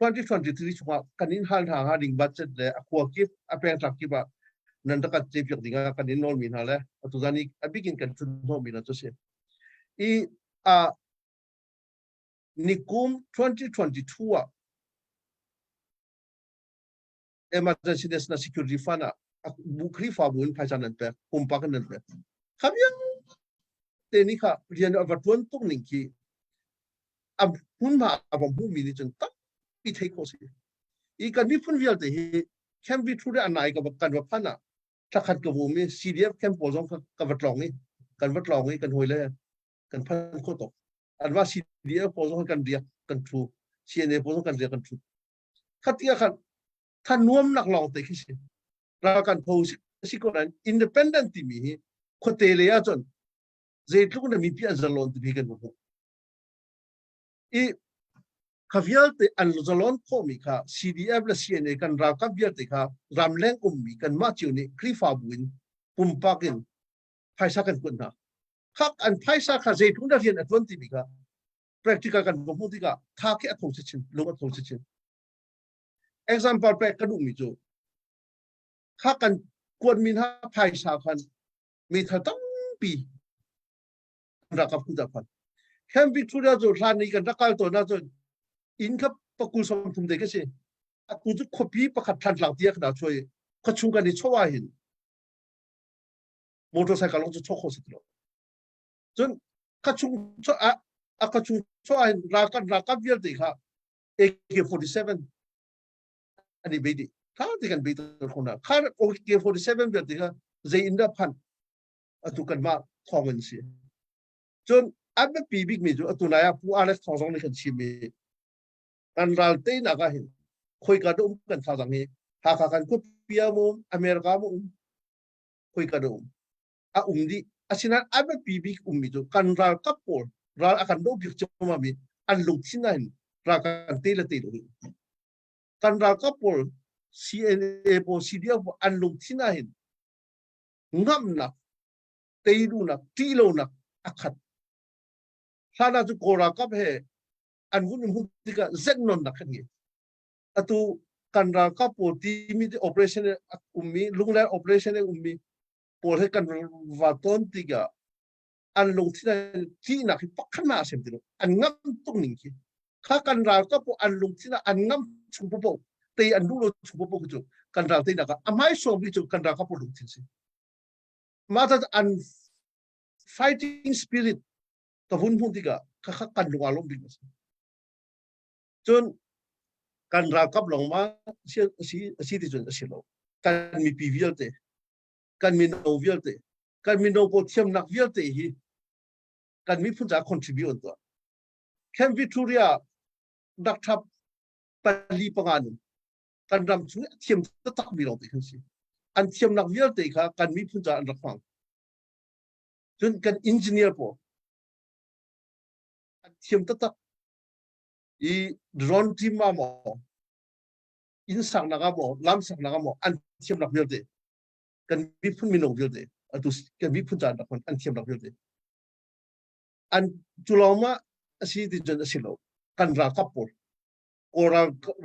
2023 chungah kan in hal hna hnga ding budget le a khua kip a pengtlak kip ah nan rak kan cepiak ding ah kan in nawlmi hna le atu zan i a bik in kan chun hnawhmi hna cu si i a nikum 2022 ah emergency national security fund ah bu Khrihfabu in phaisa nan pek pumpak in nan pek kha te ni kha rian a va tuan tuk ning khi a hmunhma a va hmuhmi nih cun tampi thei khawh si i kan miphun vialte hi camp vi thu le anai ka kan va phan ah thlakhat ka vum i CDF camp pawl zong ka va tlong i kan va tlong i kan hawi le kan phan kho tuk an va CDF pawl zong kan riak kan thu CNA pawl zong kan riak kan thu khatia khan than nuam nak lawng te khi si ral kan pho si ko nan independent timi hi khuate le ah cun zeitluk na mipi an zalon timi kan hmu i kha vialte an zalon khawhmi kha CDF le CNA kan ralkap vialte kha ramleng ummi kan mah cio nih Khrihfabu in pumpak in phaisa kan kuat hna khak an phaisa kha zeitluk na rian a tuan timi kha practical kan hmuh tikah tha khi a tho chin lung a tho chin example pek ka duhmi cu kha kan kuatmi hna phaisa khan meithal tampi ralkap ku dah phan Camp Victoria cu hlan i kan rak kal tawn ahcun inn kha pakul som thum te ka si atu cu khuapi pakhat thantlang tia kana chuai khuachung kan i chowa hin motorcycle long cu chok kho si ti lo cun khuachung a a khuachung chowa hin ralkap ralkap vialte kha AK47 an i bei dih kha ti kan bei tawn khona kha AK47 vialte kha zei in dah phan atu kanmah thawng in si cun a biapi bikmi cu atu nai ah Pu Alex Thawng zong nih kan chim i kan ral teinak ah hin khoika dah um kan thazaang hi Hakha kan khuapi ah um America ah um khoika dah um a um dih. Asinain a biapi bik ummi cu kan ralkap pawl ral a kan doh bik ciammam mi an lungthin ah hin ral kan te le te lo hi. Kan ralkap pawl CNA pawl CDF pawl an lungthin ah hin ngamnak teiduhnak ṭihlonak a khat. Hlan ah cu Kawl ralkap he an vun in hmuh tikah zetnawnnak kan ngei. Atu kan ralkap pawl timi operation a ummi lungler operation a ummi pawl he kan va ton tikah an lungthin ah ṭihnak hi pakhat hmanh a sem ti lo. An ngam tuk ning khi. Kha kan ralkap pawl an lungthin ah an ngam chung popo tei an duh lo chung popo cu kan ral teinak ah a hmai sawm cu kan ralkap pawl lungthin si. Mah an fighting spirit ka vun hmuh tikah khakha kan lung aa lawm bik a si. Cun kan ralkap lawng ma si si ti cun a si lo. Kan mipi vialte, kan mino vialte, kan mino pawl thiamnak vialte hi kan miphun caah contribute an tuah. Camp Victoria dak thap pali panga nun kan ram chung a thiam taktak mi lawng te kan si. An thiamnak vialte kha kan miphun caah an rak hmang. Cun kan engineer pawl an thiam taktak i drone team ah maw inn saknak ah maw lam saknak ah maw an thiamnak vialte kan miphun minung vialte atu kan miphun caan rak an thiamnak vialte an cu lawng ma a si ti cun a si lo kan ralkap pawl kawl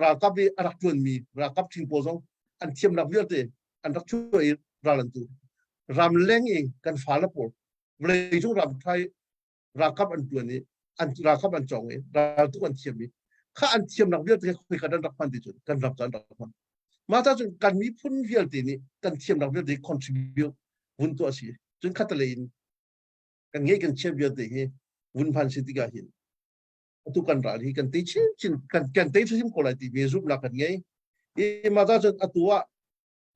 ralkap i a rak ṭuanmi ralkap ṭhing pawl zong an thiamnak vialte an rak chuah i ral an tu. Ramleng i kan fale pawl vawleicung ram ṭha i ralkap an ṭuan i an ralkap an cawng i raltuk an thiam i kha an thiamnak vialte kha khoika an rak hman ti cun kan ram cu an rak hman. Mah ca cun kan miphun vialte nih kan thiamnak vialte contribute vun tuah a si. Cun khatalei in kan ngeih kan chiah vialte hi vun hman si tikah hin atu kan ral hi kan tei chinchin kan kan tei hrim ko lai ti mi zumhnak kan ngei i mah cun atu ah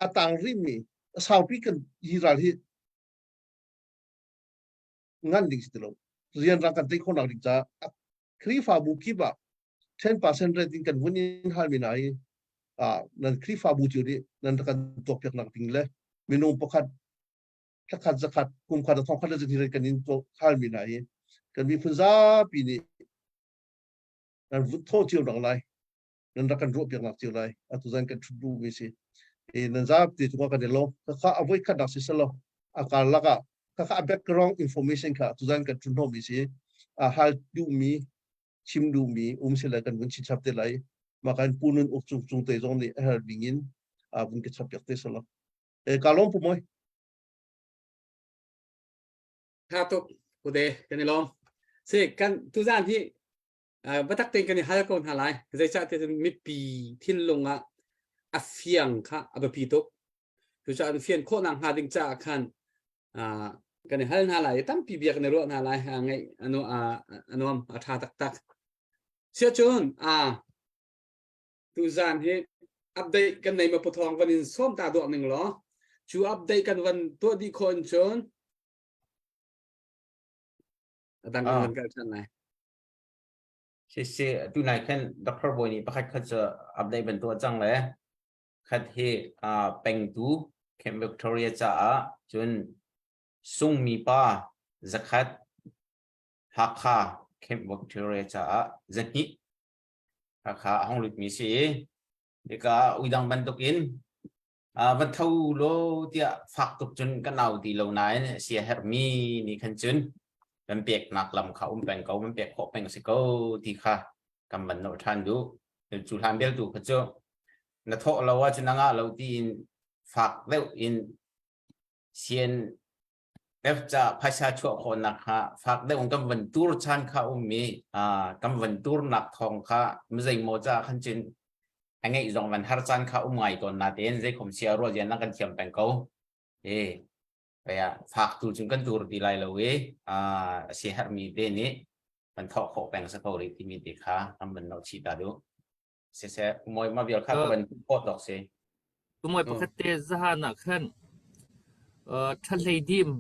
a tang rihmi a saupi kan hi ral hi ngan ding si ti lo rian rang kan tei khawhnak ding caah Khrihfabu kip ah 10% rate in kan vun in hal mi hna hi nan Khrihfabu cio nih nan kan tuakpiak nak ding le minung pakhat thlakhat zakhat kum khat thong khat le zan kan in hal mi hna hi kan miphun zapi nih nan vut tho cio nak lai nan rak kan ruah piak nak cio lai atu zan kan thut duh mi si e nan zapi cungah kan i lawm kha avoi khat nak si selo a kar lakah kha kha background information kha tuzan kan thun mi si a hal duh mi chim duh mi um si lai kan vun chin chap te lai ma kan punun uk chung chung te zong nih a her ding in a vun ke chap piak te selo e ka lawm pu moi Tha tuk ude kan i lawm. Si kan tuzan hi batak tein kan i hal ko hna lai. Zeicah ti cun mipi thinlung ah a fiang kha a biapi tuk. Cucaah an fian khawhnak hnga ding caah khan kan i hal hna lai i tampi bia kan i ruah hna lai. Ngaih a nuam a tha taktak. Siacun tuzan hi update kan nei ma puthawng van in sawm ta duak ning law cu update kan van tuah dih khawh in cun adang kan van kal than lai Si si tu nai khan Dr. Boy nih pakhat khat cu update ban tuah cang le khat hi pengtu Camp Victoria caah cun sungmi pa zakhat Hakha Camp Victoria caah zahnih Hakha a hung lutmi si i hika uidang bantukin va tho law tiah fak tuk cun kan au ti lo nain sia herhmi nih khan cun kan peknak lam kha um peng ko kan pek khawh peng si ko ti kha kan van nolh ṭhan duh. Cu hlan bel tu kha cu na thawh lo ahcun a ngah lo tiin fak deuh in sian F ca phaisa chuah khawhnak kha fak deuh in kan van tur chan kha um i kan van turnak thawng kha zeimaw ca khan cun a ngeih zong van har caan kha um ngai tawn natein zeikhom sia ruah zian na kan thiam peng ko. E kaya fak tu cun kan tur ti lai lo i a si herhmi te nih kan thawh khawh peng sa ko rih timi te kha kan van no chih ta duh. Siseh moi ma vial kha ka van pot dok si. Kumoi pakhat te zahan ah khan ṭhahlei dim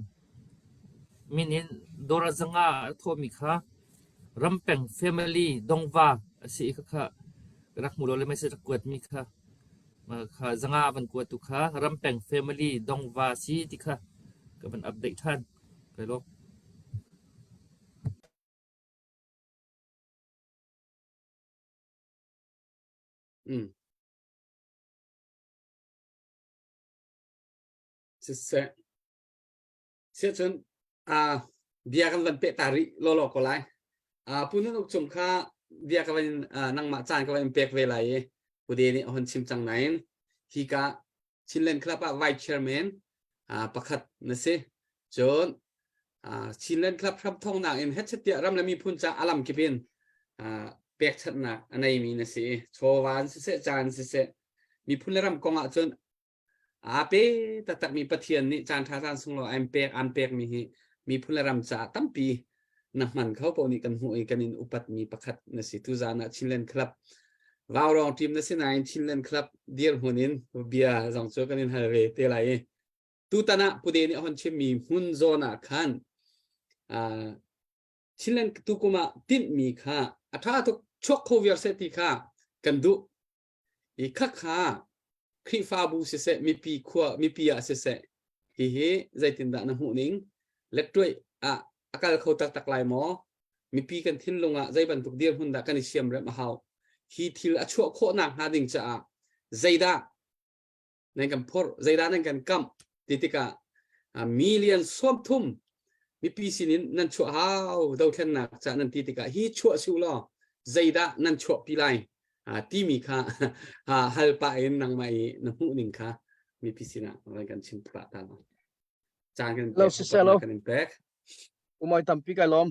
min in dawr zanga a thawmi kha rampeng family dongva a si i khakha rak hmu lo le message rak kuatmi kha kha zanga van kuatu kha rampeng family dongva si ti kha ka van update ṭhan. Kai lawm. Mm. Siseh. Siahcun uh, bia kan van peh ta rih lawlaw ko lai. Uh, Pu Nun Uk Cung kha bia ka van uh, nangmah caan ka van in pek ve lai i Pude nih a hon chim cang nain hi ka Chinland Club ah Vice Chairman uh, pakhat na si. Cun uh, Chinland Club hramthawknak in hetchet tiah ram le miphun ca alam kip in uh, pekchanhnak a neimi na si. Chawva in siseh, caan siseh, miphun le ram kong ah cun Aa pe taktakmi Pathian nih caanṭha caan sunglawi an pek an pekmi hi miphun le ram caah tampi na hman kho paoh nih kan hmuh i kan in upatmi pakhat na si. Tuzaan ah Chinland Club Vaurawng team na si nain Chinland Club dirhmun in bia zong cu kan in hal ve te lai i tutan ah Pude nih a hon chimmi hmun zawn ah khan uh, Chinland tukum ah tinhmi kha a ṭha tuk chuak kho viar seh ti kha kan duh. I khakha Khrihfabu siseh, mipi khua mipi ah siseh, hihi zeitindah na hmuh ning? Lettuaih ah a kal kho taktak lai maw? Mipi kan thinlung ah zei bantuk dirhmun dah kan i siamremh a hau? Hi thil a chuah khawhnak hnga ding caah zeidah nan kan phorh, zeidah nan kan kamh ti tikah million 30 mipi sinin nan chuah hau dothlennak ca nan ti tikah hi chuah su law zeidah nan chuahpi lai timi kha hal pah in nangmah i na hmuh ning kha mipi sinah van kan chim phurah ta lo caan kan Lo pek siseh lo. kan in pek Umoi tampi kai lawm.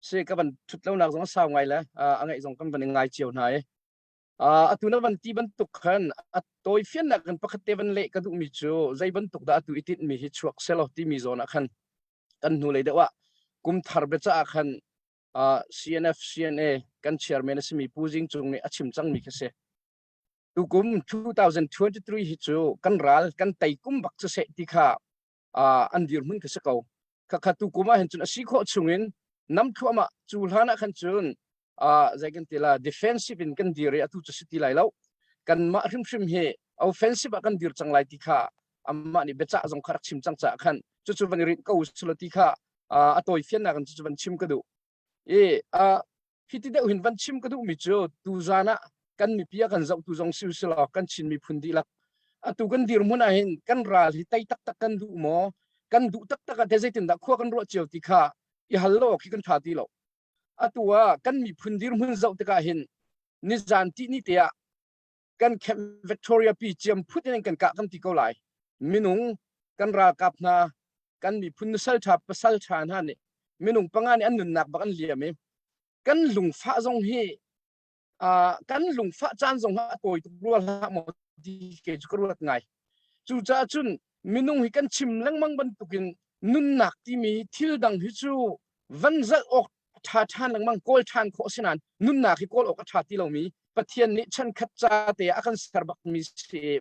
Si ka van thut lo nak zong a sau ngai le a ngaih zong kan van i ngai cio hna i Atu na van ti bantuk khan a tawifiannak in pakhat te van leh ka duhmi cu zei bantuk dah atu i tinhmi hi chuak selaw timi zawn ah khan kan hnulei deuh ah kum thar biacah ah khan CNF CNA kan chairman a simi Pu Zing Cung nih a chim cangmi khi si. Tukum 2023 hi cu kan ral kan tei kum bak cu seh ti kha an dirhmun khi si ko. Khakha tukum ah hin cun a si khawh chungin nam thluahmah cu hlan ah khan cun zei kan ti la defensive in kan dir i atu cu si ti lai lo kanmah hrimhrim hi offensive ah kan dir cang lai ti kha amah nih biacah zong kha rak chim cang caah khan cucu van i rinh ko sula ti kha a tawi fiannak in cucu van chim ka duh i hi ti deuh hin van chim ka duhmi cu tuzan ah kan mipi a kan zohtu zong si usilaw kan Chin miphun dihlak atu kan dirhmun ah hin kan ral hi tei taktak kan duh maw kan duh taktak ah te zeitindah khua kan ruah cio ti kha i hal lo khi kan tha ti lo atu ah kan miphun dirhmun zoh tikah hin nizan ti ni te ah kan Camp Victoria pi ciam phut in kan kah kan ti ko lai minung kan ralkap hna kan miphun nusal tha pasal tha hna nih minung panga nih an nunnak bak an liam i kan lungfah zong hi kan lungfah caan zong a tawi tuk rua hlah maw ti ke cu ka ruat ngai cucaah cun minung hi kan chim lengmang bantukin nunnak timi thil dang hi cu van zalh awk ṭha ṭhan lengmang kawl ṭhan khawh si nain nunnak hi kawl awk a ṭha ti lomi Pathian nih chankhat ca te ah a kan ser bakmi si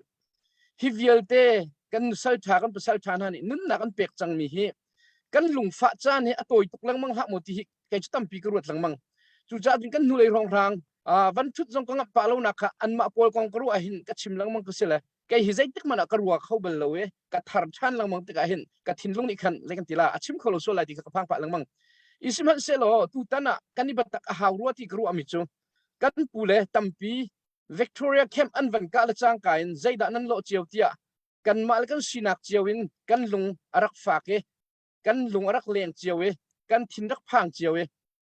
hi vialte kan nusal ṭha kan pasal ṭha hna nih nunnak an pek cangmi hi kan lungfah caan hi a tawi tuk lengmang hlah maw ti hi kei cu tampi ka ruat lengmang cucaah cun kan hnulei hrawnghrang van ṭhut zong ka ngap pah lo nak kha anmah pawl kong ka ruah hin ka chim lengmang ka si le kei hi zeitik hmanh ah ka rua kho bal lo i ka thar ṭhan lengmang tikah hin ka thinlung nih khan zei kan ti la a chim kho lo sual lai ti kha ka phang pah lengmang i sihmanhsehlaw tutan ah kan i batak a hau rua ti ka ruahmi cu kan pu le tampi Victoria Camp an van kah le cangka in zeidah nan lawh cio tiah kanmah le kan sinak cio in kan lung a rak fak i kan lung a rak leng cio i kan thin rak phang cio i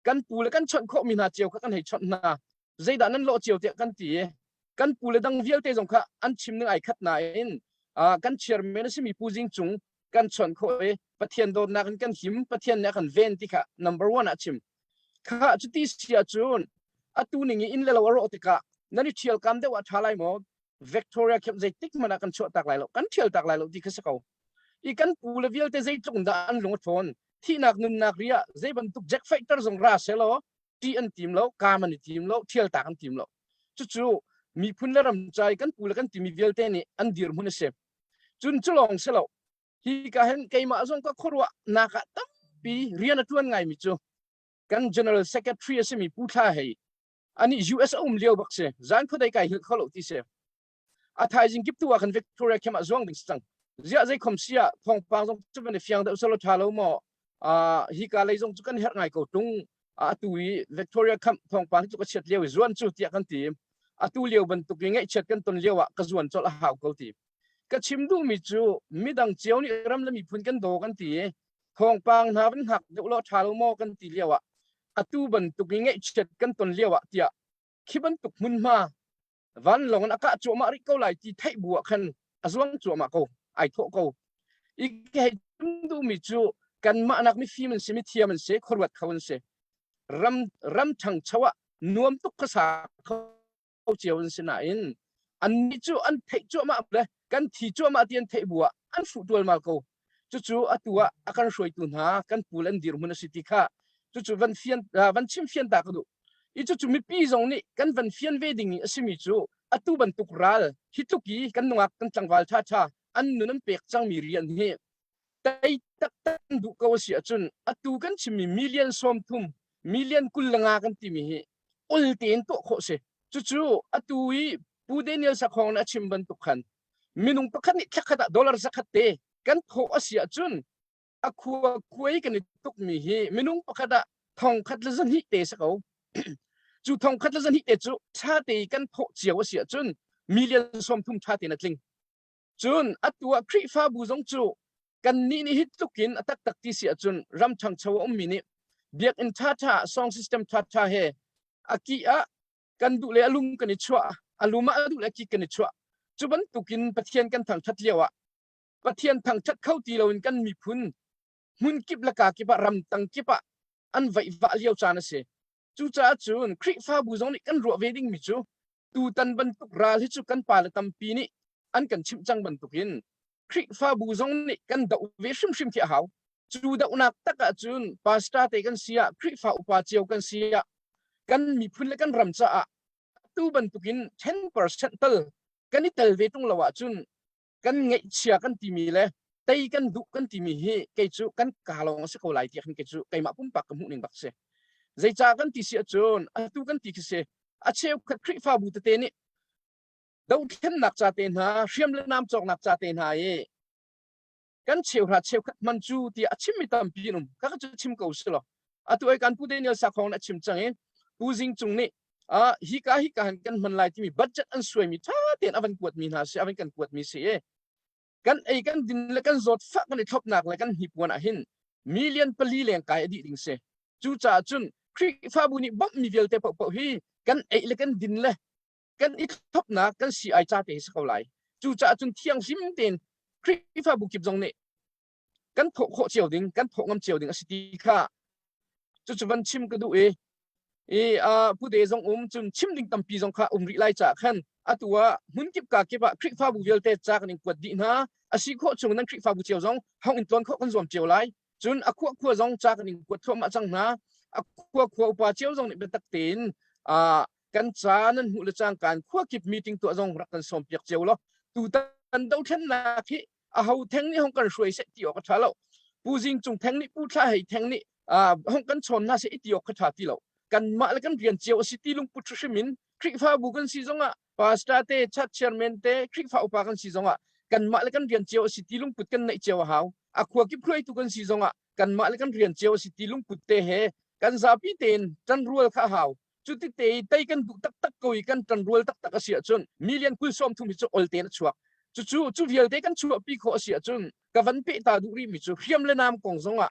kan pu le kan chawnh khawhmi hna cio kha kan hei chawnh hna zeidah nan lawh cio tiah kan ti i kan pu le dang vialte zong kha an chim ning ai khat nain kan chairman a simi Pu Zing Cung kan chawnh khawh i Pathian dawtnak in kan him Pathian nih a kan ven ti kha number one ah chim kha cuti si ahcun atu ning i inn le lo a rawh tikah nan i ṭhial kam deuh ah ṭha lai maw Victoria camp zeitik hmanh ah kan chuah tak lai lo kan ṭhial tak lai lo ti kha si ko i kan pu le vialte zeitluk in dah an lung a ṭhawn thihnak nunnak ri ah zei bantuk jack fighter zong ra selaw ṭih an tim lo kaam an i tim lo ṭhial tak an tim lo cucu miphun le ram ca i kan pu le kan timi vialte nih an dirhmun a si cun cu lawng si lo hi ka hin keimah zong ka khuaruah nak ah tampi rian a ṭuan ngaimi cu kan general secretary a simi Pu Thla Hei ani US a um lio bak si zan khuadei kai hil kho lo ti si a thaizing kip tu ah khan Victoria camp ah zuang ding si cang ziah zei khom sia thawngpang zong cu van i fiang deuh selo tha lo maw? Hi ka lei zong cu kan herh ngai ko tung. Atu i Victoria Camp thawngpang cu ka chiat lio i zuan cu tiah kan ti. Atu lio bantuk i ngaihchiat kan ton lio ah ka zuan colh a hau ko ti. Ka chim duhmi cu midang cio nih ram le miphun kan daw kan ti i thawngpang hna van hngak deuh law ṭha lo maw kan ti lio ah atu bantuk i ngaihchiat kan ton lio ah tiah khi bantuk hmunhma vanlawng in a kah cuahmah rih ko lai ti theih bu ah khan a zuang cuahmah ko ai thawh ko i hei duhmi cu kanmah nak mifim an si mithiam an si khuaruat kho an si ram ram ṭhangcho ah nuam tuk khuasa kho cio an si nain annih cu an theih cuahmah le kan thi cuahmah ti an theih bu ah an hruh ṭualmal ko cucu atu ah a kan hruaitu hna kan pul an dirhmun a si ti kha cucu van fian van chim fian ta ka duh i cucu mipi zong nih kan van fian ve ding a simi cu atu bantuk ral hi tluk i kan nungak kan tlangval ṭha ṭha an nun an pek cangmi rian hi tei taktak kan duh ko a si ahcun atu kan chimmi million 30 million 25 kan timi hi ul tein tuah khawh si cucu atu i Pu Daniel Sakhong nih a chim bantuk khan minung pakhat nih thlakhat ah dollar zakhat te kan thawh a si ahcun a khua khuai kan i tukmi hi minung pakhat ah thong khat le zahnih te si ko cu thong khat le zahnih te cu ṭha te kan thawh cio a si ahcun million 30 ṭha tein a tling cun atu ah Khrihfabu zong cu kannih nih hi tluk in a taktak ti si ahcun ram ṭhangcho a ummi nih biakinn ṭhaṭha song system ṭhaṭha he a ki ah kan duh le a lum kan i chuah a lum ah a duh le a kik kan i chuah cu bantukin Pathian kan thangṭhat lio ah Pathian thangṭhat kho ti loin kan miphun hmun kip le ka kip ah ramtang kip ah an vaihvah lio caan a si cucaah cun Khrihfabu zong nih kan ruah ve dingmi cu tutan bantuk ral hi cu kan pale tampi nih an kan chimh cang bantukin Khrihfabu zong nih kan doh ve hrimhrim khi a hau cu dohnak tak ahcun pastor te kan si ah Khrihfa upa cio kan si ah kan miphun le kan ram caah tu bantukin 10% tal kan i tel ve tung lo ahcun kan ngeihchia kan timi le tei kan duh kan timi hi kei cu kan ka lawng a si ko lai tiah khin kei cu keimah pumpak ka hmuh ning bak si zeicah kan ti si ahcun atu kan ti khi si a cheukhat Khrihfabu tete nih dothlennak ca te hna hriam le nam cawknak ca te hna i kan cheuhra cheukhat man cu tiah a chimmi tampi an um kha cu chim ko si law atu ai kan pu Daniel Sakhong a chim cang i Pu Zing Cung nih uh, hi ka hi ka han kan hman lai timi budget an suaimi tha tein a van kuatmi hna si a van kan kuatmi si i kan ei kan din le kan zawt fah kan i thlopnak le kan hnipuan ah hin million pali leng kai a dih ding si cucaah cun Khrihfabu nih bawmhmi vialte paohpaoh hi kan ei le kan din le kan i thlopnak kan si ai ca te hi si ko lai cucaah cun thianghlim tein Khrihfabu kip zong nih kan thawh khawh cio ding kan thawh ngam cio ding a si ti kha cucu van chim ka duh i i pu de zong um cun chim ding tampi zong kha um rih lai caah khan atu ah hmun kip ka kip ah Khrihfabu vialte ca kan in kuat dih hna a si khawh chung nan Khrihfabu cio zong hong in tlawn khawh kan zuam cio lai Cun a khua khua zong ca kan in kuat thluahmah cang hna. A khua khua upa cio zong nih biatak tein uh, kan ca nan hmuh le cangkaan khua kip meeting tuah zong rak kan sawm piak cio law tutan dothlennak hi a ho theng nih hong kan hruai seh ti awk a ṭha lo. Pu Zing Cung theng nih Pu Thla Hei theng nih uh, hong kan chawn hna seh i ti awk kha ṭha ti lo. Kanmah le kan rian cio a si ti lungput hrim in Khrihfabu kan si zongah pastor te church chairman te Khrihfa upa kan si zongah kanmah le kan rian cio a si ti lungput kan neih cio a hau a khua kip hruaitu kan si zongah kanmah le kan rian cio a si ti lungput te he kan zapi tein ṭanrual kha a hau cuti te i tei kan duh taktak ko i kan ṭanrual taktak a si ahcun million kul sawm thum hi cu ol tein a chuak cucu cu vialte kan chuahpi khawh a si ahcun ka van peh ta duh rihmi cu hriam le nam kong zongah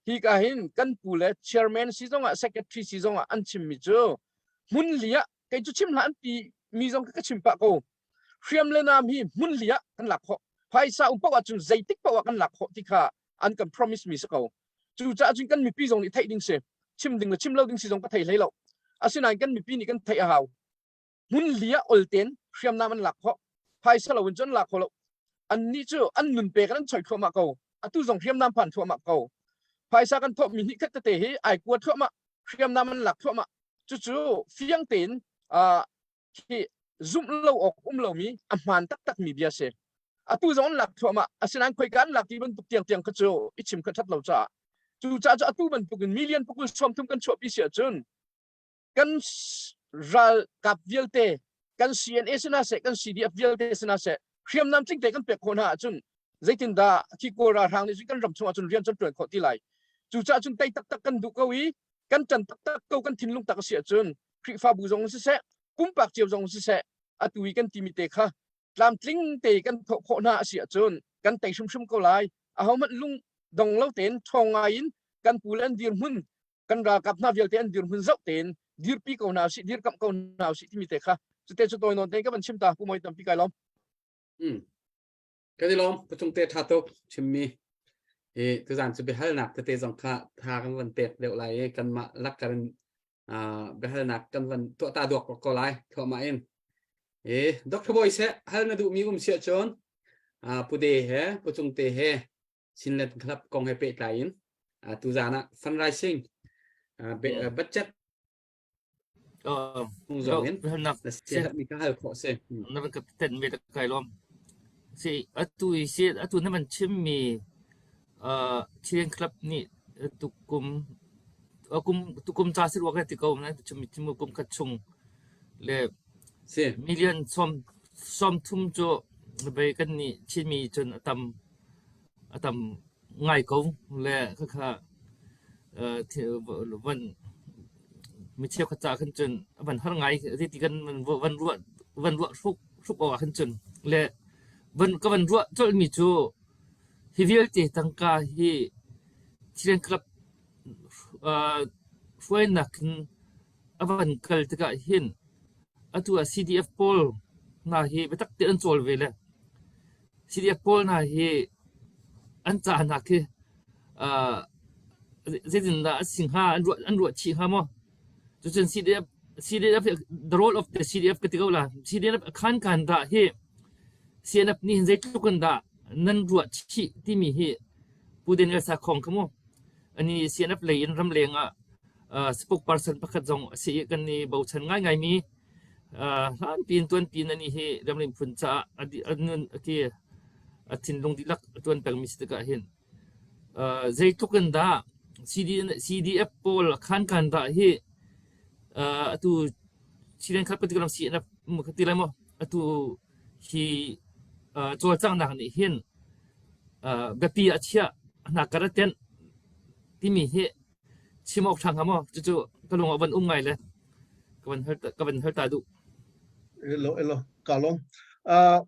hi ka hin kan pu le chairman si zongah secretary si zongah an chimmi cu hmun li ah kei cu chim hlah an ti mi zong ka chim pah ko hriam le nam hi hmun li ah kan lak khawh phaisa um paoh ahcun zeitik paoh ah kan lak khawh ti kha an kan promise mi si ko cucaah cun kan mipi zong nih theih ding si chim ding le chim lo ding si zong ka thei hlei lo asinain kan mipi nih kan theih a hau hmun li ah olten hriamnam an lak khawh phaisa lo in cun lak kho lo annih cu an nun pek an choi thluahmah ko atu zong hriamnam phan thluahmah ko phaisa kan thawh mi hnih khat tete hi ai kua thluahmah hriamnam an lak thluahmah cucu fiang tein uh, khi zumh lo awk um lomi a hmaan taktak mi bia si atu zong an lak thluahmah asinain khoika an lak ti bantuk tiangtiang kha cu i chim kha ṭhat lo caah cu caah cu atu bantuk in million pakul 30 kan chuahpi si ahcun kan ralkap vialte kan CNA sina seh kan CDF vialte sina seh hriamnam tling te kan pek khawh hna ahcun zeitindah khi kawl ralhrang nih cun kan ram chung ahcun rian kan ṭuan khawh ti lai. Cucaah cun tei taktak kan duh ko i kan ṭan taktak ko kan thinlung tak a si ahcun Khrihfabu zong siseh, pumpak cio zong siseh, atu i kan timi te kha tlamtling te kan thawh khawh hna a si ahcun kan tei hrimhrim ko lai. Ahohmanh lung dong lo tein ṭhawng ngai in kan pu le an dirhmun kan ralkap hna vialte an dirhmun zoh tein dirpi ko hna usih, dirkamh ko hna usih timi te kha cute cu tawi nawn tein ka van chim ta. Pu Mawi tampi kai lawm. Kan i lawm patung te tha tuk chimmi i tuzan cu biahalnak tete zong kha tha kan van pek deuh lai i kanmah lakkar in biahalnak kan van tuah ta duak ko lai thluahmah in i Dr. Boy seh hal na duhmi um siah cun Pu De he Pu Cung Te he Chinland Club kong he pehtlai in tuzan ah fundraising budget zong in na siaherhmi ka hal khawh si. Na van ka tenh ve kai lawm. Si atu i si atu na van chimmi Chilean club nih tukum kum tukum ca si ruak ti ko na chimmi chim kum khat chung le si million som som thum cu bei kan nih Chinmi cun a tam a tam ngai ko le khakha van mi cheukhat caah khan cun a van har ngai zeiti kan van ruah van ruah hruk hruk awk ah khan cun le van ka van ruah colhmi cu hi vialte tangka hi Thailand club hruainak in a van kal tikah hin atu ah CDF pawl hna hi biatak tein an cawl ve le CDF pawl hna hi an cahnak hi zeitindah a si hnga an ruah chih hnga maw? Cucun CDF CDF the role of the CDF ka ti ko la. CDF a khan kan dah hi CNF nih hin zeitluk in dah nan ruah chih timi hi Pu Daniel Sakhong kha mu. Ani CNF lei in ramleng ah spokesperson pakhat zong a si i kan i bochan ngaingaimi hlan piin tuan piin ani hi ramri phun caah a nun ati a thinlung dihlak a tuan pengmi si tikah hin zeitluk in dah CDF pawl khan kan dah hi atu Chilen khat ka ti lam CNF ka ti lai maw atu hi cawlcanghnak nih hin biapi a chiah hna kar a tenh timi hi chim awk ṭha hnga maw? Cucu ka lung ah van um ngai le ka van hal ka van hal ta duh. Elo elo ka lawm. Uh,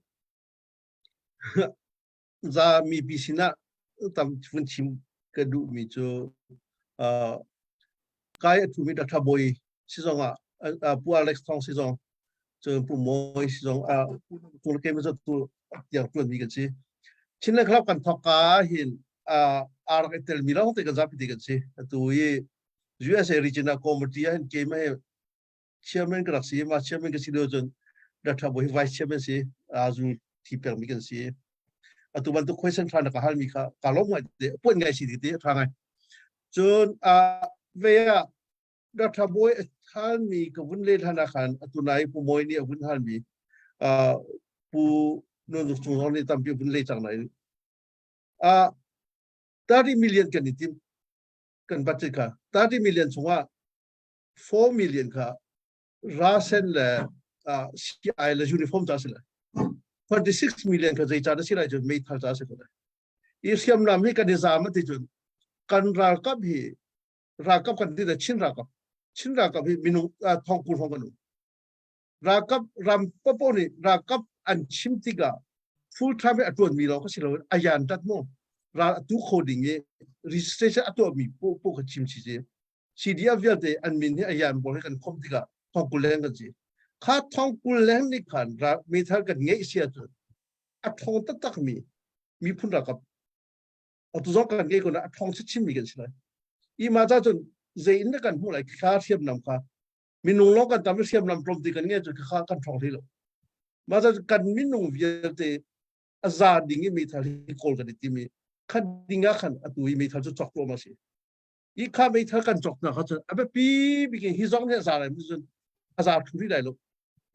za mipi sinah tam vun chim ka duhmi cu uh, kai a thumi Dr. Bawi si zong ah Pu Alex Thong si zong cun Pu Mawi si zong ah tu le keimah tu tiang tuan mi kan si. Chinland Club kan thawk ka hin aa rak i telmi lawng te kan zapi te kan si. Atu i USA Regional Committee ah hin keimah he chairman ka rak si ma chairman ka si lio cun Dr. Bawi vice chairman si azu thi pekmi kan si. Atu bantuk question tha na ka halmi kha ka lawm ngai te puan ngai si ti tha ngai. Cun a ve ah Dr. Bawi a halmi ka vun le hlan ah khan atu nai Pu Mawi nih a vun halmi Pu Nun Cung zong nih tampi vun le cang nai. 30 million kan i tim kan budget kha 30 million chungah 4 million kha rasen le CI le uniform ca si lai 26 million kha zei ca na si lai cun meithal ca si ko lai i hriamnam hi kan i zam ti cun kan ralkap hi ralkap kan ti le Chin ralkap Chin ralkap hi minung thong kul hong kan um ralkap ram popo nih ralkap an chim tikah full time a tuan mi lo ka si lo ayan tat mo ral atu kho ding i registration a tuah mi po po ka chim chi si CDF vialte an min hi ayan bol hi kan khom tikah thong kul leng kan si kha thong kul leng nih khan meithal kan ngeih sia cun a thong taktak mi miphun ralkap atu zong kan ngei ko na a thong chin mi kan si lai i ma cha cun zei in kan hmuh lai kha hriamnam kha minung lawng kan tam hriamnam tlawm ti kan ngei cu kha kan thong hlei lo ma cha kan minung vialte a za ding i meithal hi kawl kan i tim i khat ding ah khan atu i meithal cu chok tuah ma si i kha meithal kan chok na kha cun a biapi bik hi zong nih a za lai cun a za thu rih lai lo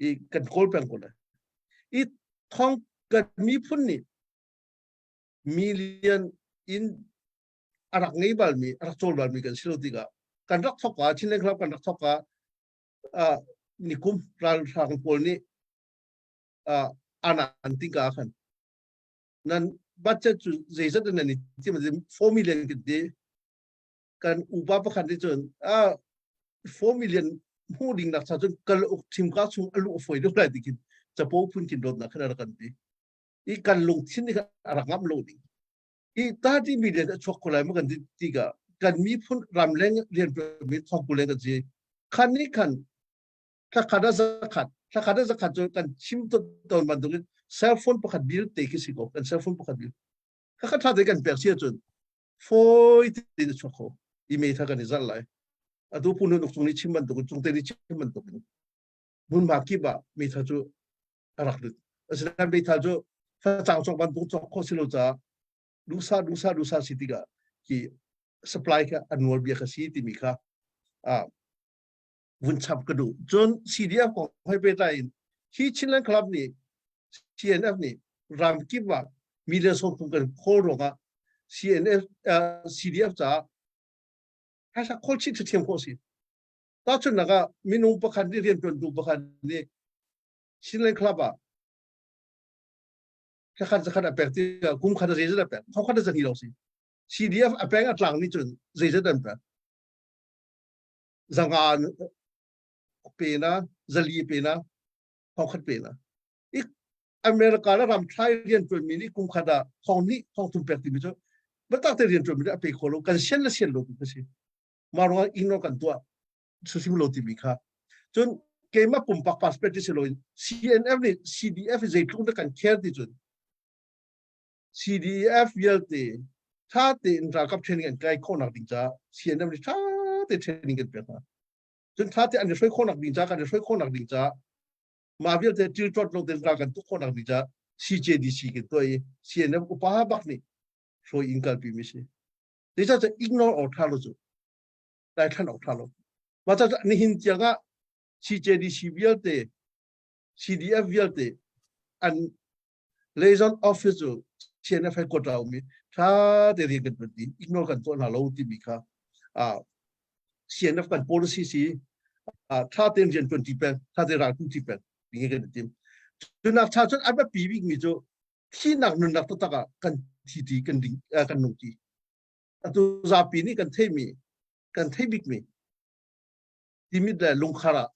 i kan kawl peng ko lai i thong kan miphun nih million in a rak ngei balmi a rak cawl balmi kan si lo tikah kan rak thok ah Chinland Club kan rak thok ah nikum ralhrang pawl nih ana an tingka khan nan budget cu zeizat nan i tim 4 million kan ti. Kan upa pakhat nih cun ah 4 million hmuh ding nak cha cun kal uk thim ka chung a luh foi deuh lai ti khin capo phun khin dawtnak khan a rak kan ti. I kan lungthin nih khan a rak ngamh lo ding. I 30 million a chuak ko lai ma kan ti tikah kan miphun ramleng riantuan mi thongku leng kan si. Khan nih khan thlakhat a zakhat thlakhat a zakhat cu kan chim tawn bantukin cell phone pakhat bill te khi si ko kan cell phone pakhat bill khakhat tha te kan pek si ahcun fawi tein a chuak kho i me tha kan i zalh lai atu pu nun cung nih chim bantukin cung te nih chim bantukin hmunhma kip ah meitha cu a rak lut asinain meitha cu facang cawk bantuk cawk khawh si lo caah duhsah duhsah duhsah si tikah hi supply kha a nual bia kha si timi kha vun chap ka duh. Cun CDF kong hoi pehtlai in hi Chinland Club nih CNF nih ramkip ah million 30 kan khawl ruangah CNF CDF caah phaisa khawl chih thiam khawh si. Tahchunhnak ah minung pakhat nih riantuantu pakhat nih Chinland Club ah thakhat zakhat a pek tikah kum khat a zeizat a pek thongkhat a zani lo si. CDF a peng a tlang nih cun zeizat an pek. Zanga pe na zali pe na thongkhat pe na i America le ram thlai rian tuan mi nih kum khat ah thong hnih thong thum pek timi cu biatak te rian tuan mi nih a pe kho lo kan sian le sian lo tu si mah ruangah ignore kan tuah hrim lo timi kha cun keimah pumpak perspective si loin CNF nih CDF zeitluk na kan care ti cun CDF vialte ṭha tein ralkap training an kai khawhnak ding caah CNF nih ṭha te training kan pek hna. Cun ṭha te an i hruai khawhnak ding caah kan i hruai khawhnak ding caah mah vialte ṭilṭawt lo tein ral kan tuk khawhnak ding caah CJDC kan tuah i CNF upa bak nih hruai in kalpi mi si. Zeicah ignore awk ṭha lo cu daithlan awk ṭha lo. Mah caah nihin tiang ah CJDC vialte CDF vialte an Liaison office cu CNF headquarter a um i ṭha te rian kan ṭuan ti ignore kan tuah hna lo timi kha CNF kan policy si ṭha tein rian ṭuan ṭi peng ṭha tein ral ṭi peng ti kan i tim. Cunak cha cun a biapi bikmi cu thihnak nunnak taktak ah kan thi ṭi kan ding kan nung ṭi. Atu zapi nih kan theihmi kan theih bikmi timit le lungkhar ah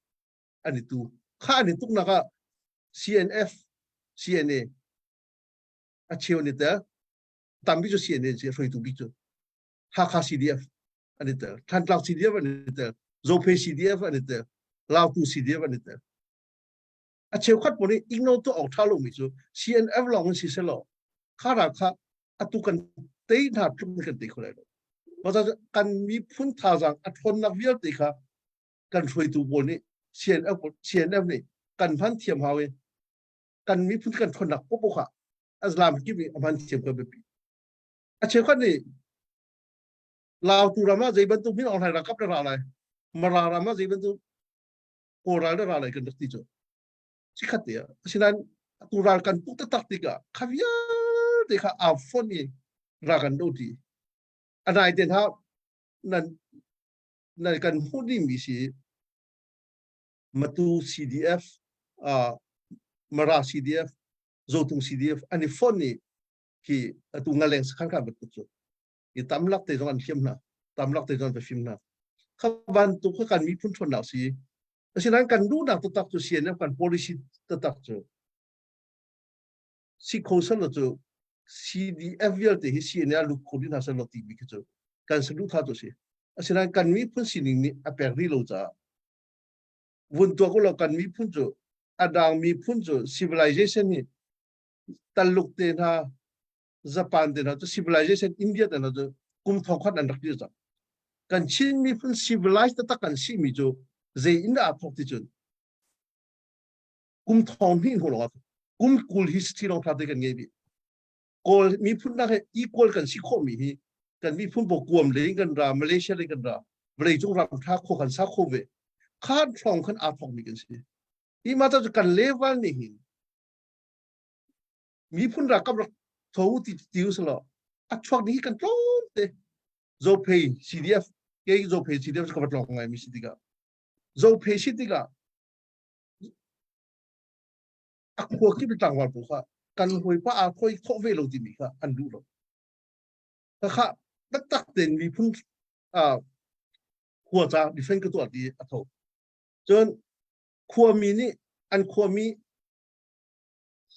an i tu. Kha an i tuknak ah CNF, CNA a cheu an i tel. Tampi cu CNA si hruaitu bik cu. Hakha CDF an i tel. Thantlang CDF an i tel. Zophei CDF an i tel. Lautu CDF an i tel. A cheukhat pawl nih ignore tuah awk ṭha lomi cu CNF lawng in si selaw kha ral kha atu kan tei hna tluk in kan tei kho lai lo. Kan miphun thazaang a ṭhawnnak vialte kha kan hruaitu pawl nih CNF CNF nih kan hman thiam hau i kan miphun kan ṭhawnnak popo kha Islam kip nih a hman thiam ka biapi. A cheukhat nih Lautu ram ah zei bantuk min Aung Hlaing ralkap na ra lai, Mara ram ah zei bantuk Kawl ral na ra lai kan rak ti cu. Chikkhat te ah. Asinain atu ral kan tuk taktak tikah kha vialte kha aa fonh i ral kan do ti. A nai te hna nan nan kan hmuh dingmi si Matu CDF, uh, Mara CDF, Zotung CDF an i fonh i hi atu ngaleng sakhan kha bantuk cu i tamlak te zong an hliam hna tamlak te zong an fim hna kha bantuk kha kan miphun ṭhawnnak si asinain kan duhnak taktak cu CNF kan policy taktak cu si kho sal cu CDF vialte hi CNA lut kho ding hna sal lo timi khi cu kan saduhthah cu si asinain kan miphun sining nih a pek rih lo caah vun tuak u law kan miphun cu a dang miphun cu civilization hi Taluk te hna Japan te hna cu civilization India te hna cu kum thongkhat an rak dir cang kan Chin miphun civilized taktak kan si mi cu zei in dah aa thawk ti cun kum thong hnih hnu lawng kum 20 history lawng tha te kan ngei bi Kawl miphun nak he equal kan si khawh mi hi kan miphun bo kuam le kan ra Malaysia le kan ra vawlei cung ram tha kho kan sa kho ve khan thong khan aa thong mi kan si hi ma ta kan level ni hin miphun ra kam rak tho ti ti uslo a chuak ni kan tlawm te Zophei CDF ke Zophei CDF ka tlong ngai mi si tikah Zophei si tikah a khua kip tlangval pawl kha kan hawipa aa khoi khawh ve lo timi kha an duh lo. Khakha taktak tein miphun uh, khua ca defend ka tuah ti a tho cun khuami nih an khuami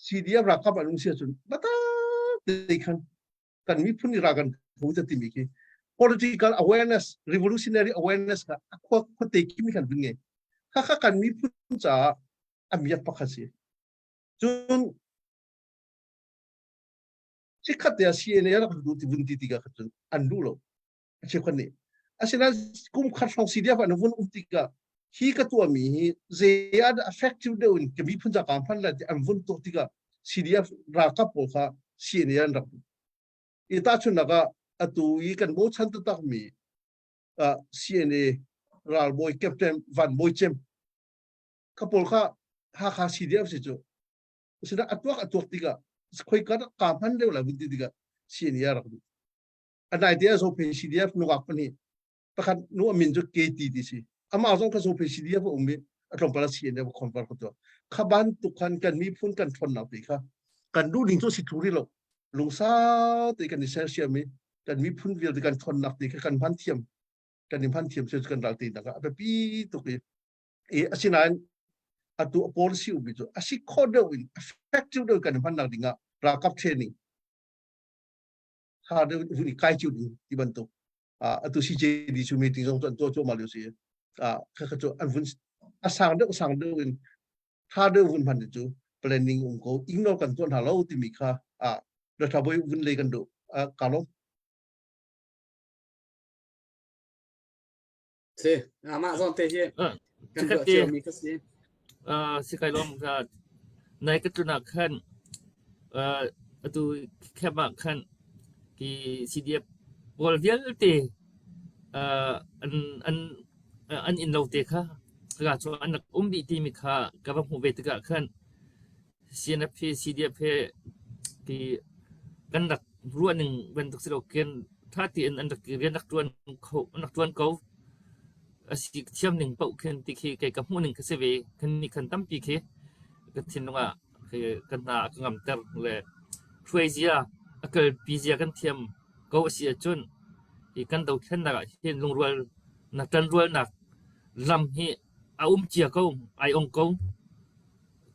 CDF ralkap an um si ahcun bata te khan kan miphun nih ral kan tho te timi khi political awareness revolutionary awareness kha a khua khuate kimi khan vun ngei kha kha kan miphun caah a miak pakhat si cun chikkhat te ah CNA rak duh ti vun ti tikah kha cun an duh lo a cheukhat nih asinain kum khat hrawng CDF an vun um tikah hi ka tuahmi hi zei ah dah effective deuh in ka miphun ca kaa hman lai ti an vun tuah tikah CDF ralkap pawl kha CNA an rak duh. I tahchunhnak ah atu i kan bochan taktakmi uh, CNA ralbawi captain Van Bawi Cem kha pawl kha Hakha CDF si cu asinain a tuak a tuak tikah khoika dah kaa hman deuh lai vun ti tikah CNA rak duh. A nai te ah Zophei CDF nungak pahnih pakhat nu a min cu KT ti si. Amah zong kha Zophei CDF a um i a tlawmpal a CNF a convert kho tuah. Kha bantuk khan kan miphun kan ṭhawnnak ti kha kan duh ning cu si thlu rih lo. Lungsau te kan i sersiam i kan miphun vialte kan ṭhawnnak ti kha kan hman thiam kan i hman thiam cu kan ral ti nak ah a biapi tuk i i asinain atu a policy ummi cu a si khawh deuh in effective deuh kan hmannak ding ah ralkap training tha deuh vun i kai cio ding ti bantuk atu CJD cu meeting zong cu an tuah cuahmah lio si kha kha cu an vun a sang deuh sang deuh in tha deuh vun hman cu planning um ko ignore kan tuah hna lo timi kha a Dr. Boy vun lei kan duh ka lawm Si, amah zong te hi kan ruah ciomi ka si. Si kai lawm ka nai ka tlun ah khan atu camp ah khan ki CDF pawl vialte an an an inn lo te kha ka cu an rak um dih timi kha ka va hmuh ve tikah khan CNF he CDF he ti kan rak ruah ning bantuk si lo khin ṭha tein an rak rian rak ṭuan kho an rak ṭuan ko. A si thiam ning paoh khin ti khi kei ka hmuh ning kha si ve. Kan nih khan tampi khi ka thinlung ah kan hna a ka ngamter le hruai zia a kalpi zia kan thiam ko a si ahcun hi kan dothlennak ah hin lungrual nak ṭanrualnak lam hi a um cia ko, ai ong ko.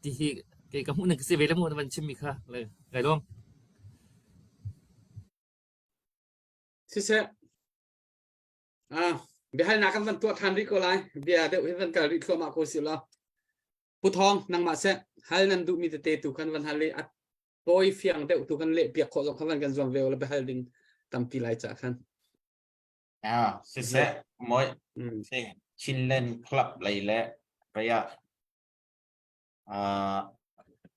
Ti hi kei ka hmuh ning ka si ve le mu na van chimmi kha le ngai lawm. Siseh ah biahalnak kan van tuah than rih ko lai bia deuh hi van kal rih thluahmah ko si law Pu Thawng nangmah seh hal nan duhmi tete tu khan van hal i a tawi fiang deuh tu kan leh piak khawh zong khan van kan zuam ve la biahal ding tampi lai ca khan Ah, siseh moi si Chinland Club lei le vaya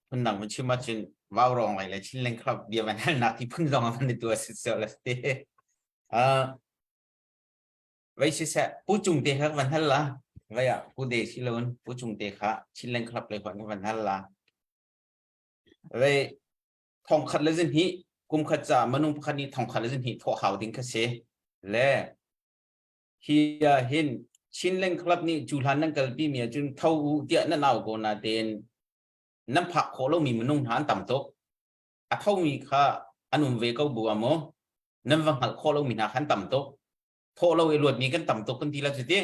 Phundang vun chim ahcun Vaurawng lei le Chinland Club bia van halnak ti phun zong ah van i tuah siseh la ti. Vei siseh Pu Cung te kha van hal la. Vei ah Pu De si loin Pu Cung te kha Chinland Club lei kha van hal la. Vei thong khat le zin hi kum khat ca minung pakhat nih thong khat le zin hi thawh hau ding kha si. Le Hi ah hin Chinland Club nih cu hlan nan kalpi mi ahcun tho u tiah nan au ko natein nan phak khawh lomi minung hna an tam tuk. A thomi kha an um ve ko bu ah maw nan va hngalh khawh lomi hna kha an tam tuk. Thawh lo i luatmi kan tam tuk kan ti la cu ti.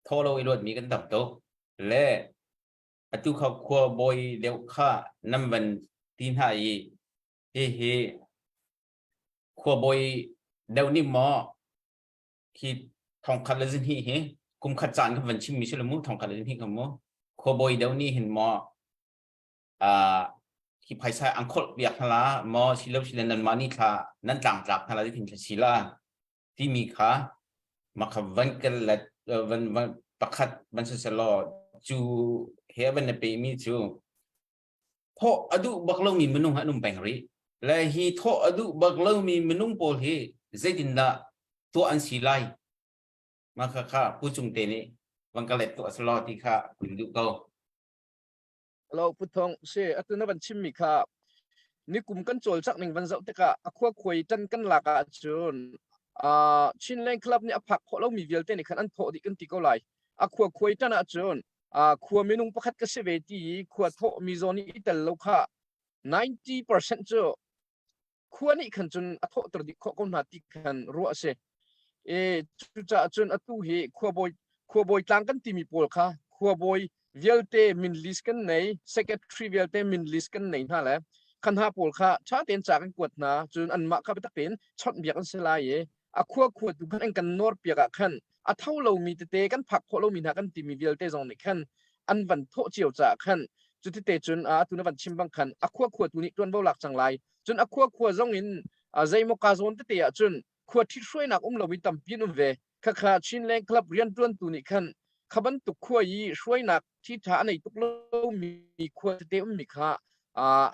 Thawh lo i luatmi kan tam tuk. Le atu kha khua bawi deuh kha nan van ti hna i hihi khua bawi deuh nih maw hi thongkhat le zihnih hi kum khat caan kan van chimmi si lo mu thongkhat le zihnih kha mu khuabawi deuh nih hin maw uh, hi phaisa an kholh piak hna la maw silo sile nan mah ni thla nan tlang tlak hna la tin thla si la timi kha makha van kal let van van pakhat van siselaw cu he van na pe mi cu thawh a duh bak lomi minung an um peng rih. Le hi thawh a duh bak lomi minung pawl hi zeitindah tuah an si lai? Mah kha kha Pu Cung te nih van ka let tuah selaw ti kha kun duh ko. Hello Pu Thong, si atu na van chimmi kha nikum kan cawlcangh ning van zoh tikah a khua khuai tan kan lak ahcun uh, Chinland Club nih a phak khawh lomi vialte nih khan an thawh dih kan ti ko lai. A khua khuai tan ahcun khua minung pakhat ka si ve ti i khua thawh mi zawn i tel lo kha 90% cu khua nih khan cun a thawhter dih khawh ko hna ti khan ruah a si. E cucaah cun atu hi khuabawi khuabawi tlang kan timi pawl kha khuabawi vialte min list kan nei, secretary vialte min list kan nei hna le khan hna pawl kha ṭha tein ca kan kuat hna. Cun anmah kha biatak tein chawnhbiak an si lai i a khua khua tu khan an kan nawr piak ah khan a tho lomi tete kan phak khawh lomi hna kan timi vialte zong nih khan an van thawh cio caah khan cuti cun atu na van chim bang khan a khua khua tu nih ṭuanvo lak cang lai. Cun a khua khua zong in zeimaw ka zawn tete ah cun khua ṭhithruainak um lomi tampi an um ve. Khakha Chinland Club rianṭuantu nih khan kha bantuk khua i hruainak ṭhiṭha a nei tuk lomi khua tete ummi kha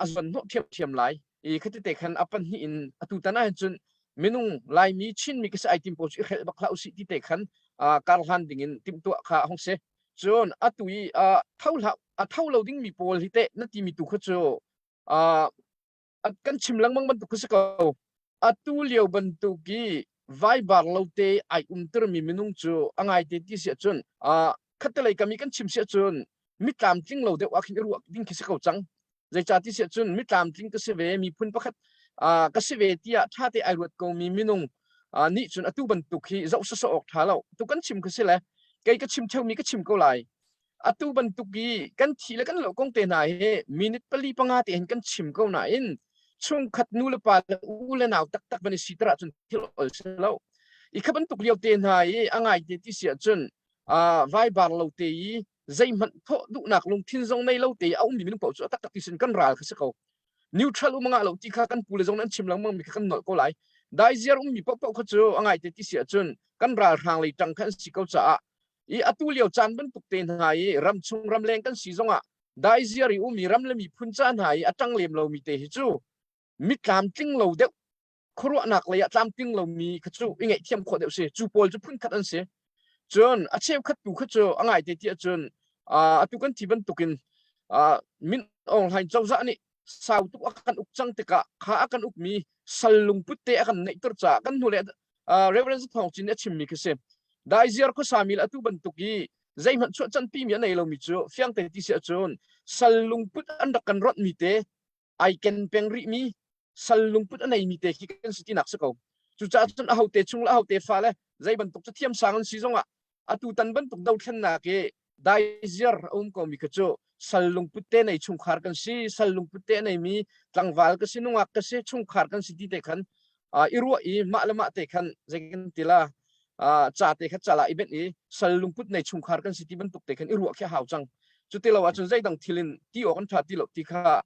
a zuanhnawh ṭhiamṭhiam lai. I khatite khan a pahnih in atutan ahhin cun minung Laimi Chinmi ka si ai tim pawl cu i hrelh bak hlah usih ti te khan karhlan dingin timhtuah kha a hung si. Cun atu i tho hlah a tho lo dingmi pawl hi teh na timi tu kha cu kan chim lengmang bantuk kha si ko. Atu lio bantuk i vaibar lo te ai umtermi minung cu a ngaite ti si ahcun khattelei kam i kan chim si ahcun mi tlamtling lo deuh ah khin i ruah ding khi si ko cang. Zeicah ti si ahcun mi tlamtling ka si ve, miphun pakhat ka si ve tiah ṭha te ai ruat komi minung nih cun atu bantuk hi zoh sawsawh awk ṭha lo. Tu kan chim kha si le kei ka chim ṭheumi ka chim ko lai. Atu bantuk i kan thi le kan loh kong te hna hi minute pali panga te hin kan chim ko nain chungkhat nu le pa le u le nau taktak van i siter ahcun thil ol si lo. I kha bantuk lio te hna i a ngai te ti si ahcun vaibar lo te i zeihmanh thawh duhnak lungthin zong nei lo te i a ummi minung paoh cu a taktak ti sin kan ral kha si ko. Neutral um ngah lo ti kha kan pu le zong an chim lengmang mi kha kan nolh ko lai. Daiziar ummi paohpaoh kha cu a ngai te ti si ahcun kan ralhrang lei ṭang kha an si ko caah i atu lio caan bantuk te hna i ramchung ramleng kan si zongah daiziar i umi ram le miphun ca hna i a ṭang lem lomi te hi cu mi tlamtling lo deuh, khuaruahnak lei ah tlamtling lomi kha cu i ngaihthiam khawh deuh si. Cu pawl cu phunkhat an si. Cun a cheukhat tu kha cu a ngai te ti ahcun atu kan thi bantukin Min Aung Hlaing cozah nih sau tuk a kan uk cang tikah kha a kan ukmi sal lungput te a kan neihter caah kan hnu le Reverend Thawng Cin nih a chimmi khi si. Daiziar khuasami le atu bantuk i zeihmanh chuahcanpi mi a nei lomi cu fiangte ti si ahcun sal lungput an rak kan ronhmi te ai ken peng rihmi sal lungput a neimi te khi kan si tinak si ko. Cucaah cun ahote chung le ahote fa le zei bantuk cu thiamsang an si zongah atu tan bantuk dothlennak i daiziar a um komi kha cu sal lungput te nei chungkhar kan si, sal lungput te neimi tlangval ka si, nungak ka si, chungkhar kan si ti te khan i ruah i mah le mah te khan zei kan ti la ca te kha cala i benh i sal lungput nei chungkhar kan si ti bantuk te khan i ruah khi hau cang. Cu ti lo ahcun zeidang thil in ti awk an ṭha ti lo ti kha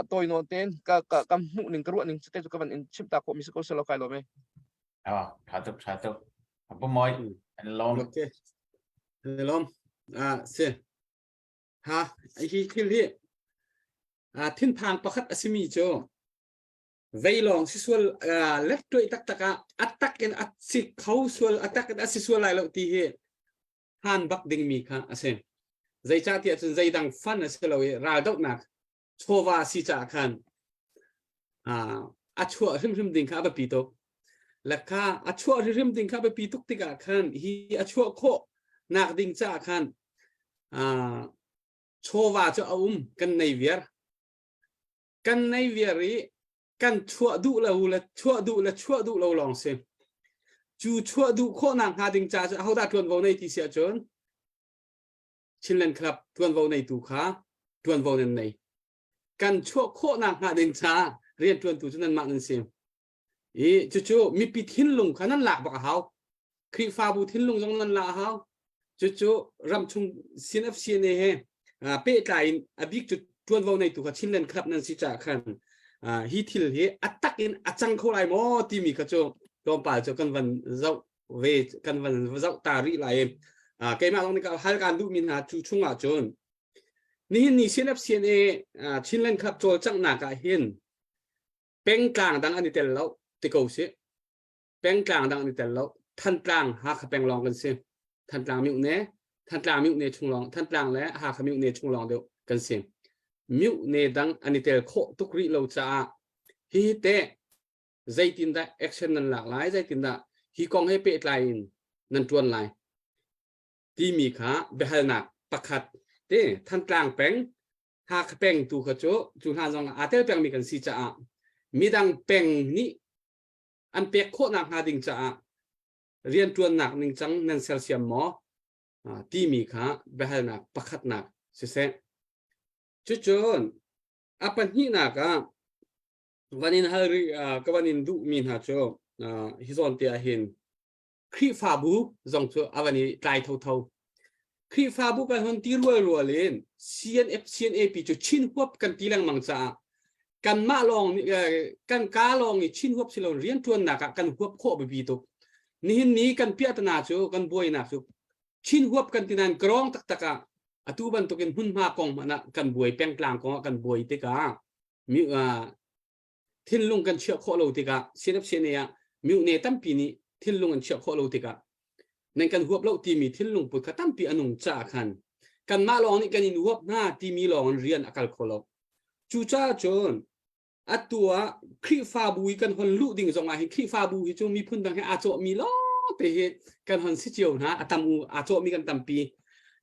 tawi nawn tein ka ka ka hmuh ning, ka ruah ning te cu ka van in chimh ta khawh mi si ko selaw kai lawm e. Ah, tha tuk, tha tuk. Apu Moi, an lawm. Okay. An lawm. Ah, si. Ha, hi thil hi thinphang pakhat a simi cu vei lawng si sual lek tuai taktak ah atak in a si kho sual, atak in a si sual lai lo ti hi han bak dingmi kha a si. Zeicahtiah cun zeidang fan a si lo i raldohnak chawva si caah khan a chuah hrimhrim ding kha a biapi tuk. Lekha a chuah hrimhrim ding kha a biapi tuk tikah khan hi a chuah khawh nak ding caah khan chawva cu a um, kan nei viar. Kan nei viar i kan chuah duh lo le chuah duh le chuah duh lo lawng si. Cu chuah duh khawhnak hnga ding ca cu ahodah ṭuanvo nei ti si ahcun Chinland Club ṭuanvo neitu kha ṭuanvo nan nei. Kan chuah khawhnak hnga ding ca rianṭuantu cu nanmah nan si. I cucu mipi thinlung kha nan lak bak a hau. Khrihfabu thinlung zong nan lak a hau. Cucu ramchung CNFCNA he pehtlai in a bik cu ṭuanvo neitu kha Chinland Club nan si caah khan hi thil hi a tak in a cang kho lai maw timi kha cu tlawmpal cu kan van zoh ve, kan van zoh ta rih lai. Keimah zong nih hal kaan duhmi hna cu chungah cun nihin ni CNFCNA Chinland Club cawlcanghnak ah hin pengtlang dang an i tel lo ti ko si. Pengtlang dang an i tel lo. Thantlang Hakha peng lawng kan si. Thantlang myone, Thantlang myone chung lawng, Thantlang le Hakha myone chung lawng deuh kan si. Myone dang an i tel khawh tuk rih lo caah hihi te zeitindah action nan lak lai, zeitindah hi kong he pehtlai in nan tuan lai timi kha biahalnak pakhat te. Thantlang peng Hakha peng tu kha cu cu hna zong aa tel pengmi kan si caah midang peng nih an pek khawhnak hnga ding caah. Rianṭuannak ningcang nan sersiam maw? Timi kha biahalnak pakhatnak siseh. Cucun a pahnihnak ah van in hal rih ka van in duhmi hna cu hi zawn te ah hin Khrihfabu zong cu a van i tlai thotho. Khrihfabu kan hon ti rual rual in CNF CNAP cu Chin huap kan ti lengmang caah kanmah lawng nih kan ka lawng i Chin huap si lo rianṭuannak ah kan huap khawh biapi tuk. Nihin ni kan piahtana cu kan buainak cu Chin huap kan ti nain krawng taktak ah atu bantukin hmunhma kong hmanh ah kan buai pengtlang kong ah kan buai tikah thinlung kan chiah khawh lo tikah CNF CNA ah myone tampi nih thinlung an chiah khawh lo tikah nan kan huap lo timi thinlung put kha tampi a nung caah khan kanmah lawng nih kan in huap hna timi lawng in rian a kal kho lo. Cucaah cun atu ah Khrihfabu i kan hon luh ding zong ah hin Khrihfabu hi cu miphun dang he aa cawhmi lawngte hi kan hon si cio hna. A tam u aa cawhmi kan tampi.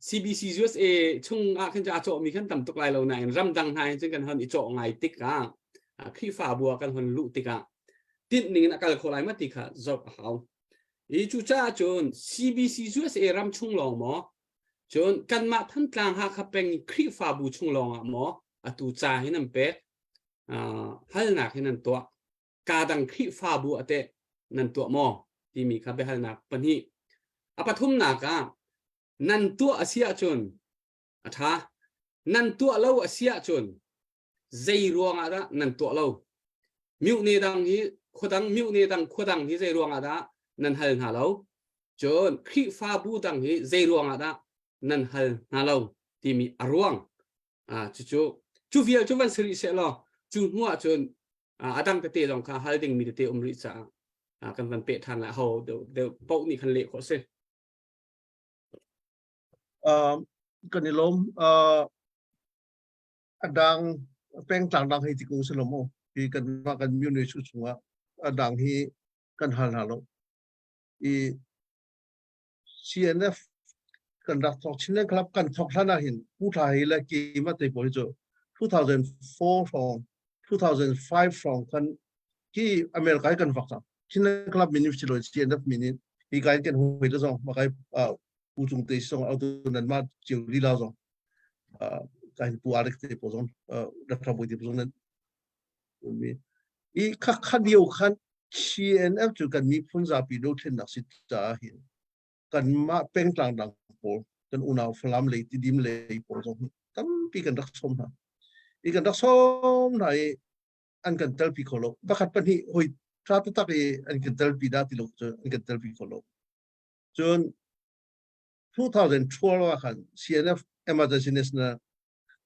CBC USA chung ah khan cu aa cawhmi kan tam tuk lai lo nain ramdang hna hin cun kan hon i cawh ngai tikah Khrihfabu ah kan hon luh tikah tinh ning in a kal kho lai ma ti kha zoh a hau. I cucaah cun CBC USA ram chung lawng maw cun kanmah Thantlang Hakha peng Khrihfabu chung lawng ah maw atu ca hin an pek halnak hin an tuah ka dang Khrihfabu ah teh nan tuah maw timi kha biahalnak pahnih. A pathumnak ah nan tuah a si ahcun a ṭha nan tuah lo a si ahcun zei ruang ah dah nan tuah lo mihne dang hi khuadang mihne dang khuadang hi zei ruang ah dah nan hal hna lo cun Khrihfabu dang hi zei ruang ah dah nan hal hna lo timi a ruang cucu cu vial cu van si rih seh law cu hnu ah cun a dang tete zong kha hal dingmi tete um rih caah kan van peh ṭhan lai ho deuh deuh paoh nih khan leh khawh si. Kan i lawm. A dang pengtlang dang hei ti ko si lo maw? Hi kan mah kan myone chu chungah a dang hi kan hal hna lo. I CNF kan rak thawk Chinland Club kan thawk hlan ah hin Pu Thla Hei le keimah te pawl hi cu 2004 hrawng 2005 hrawng khan hi America hi kan vak cang. Chinland Club min si lo CNF min in hi kai kan hui le zong ma kai Pu Cung Te song auto nan ma chiu li la zong kai Pu Arik te po zong Dr. Bui te po zong nan mi i kha kha dio khan CNF cu kan miphun zapi dothlennak si caah hin kanmah pengtlang dang pawl kan unau Falam lei Tidim lei pawl zong hi tampi kan rak sawm hna. I kan rak sawm hna i an kan telpi kho lo. Pakhat pahnih hoi tha taktak i an kan telpi dah ti lo cu an kan telpi kho lo. Cun 2012 ah khan CNF Emergency National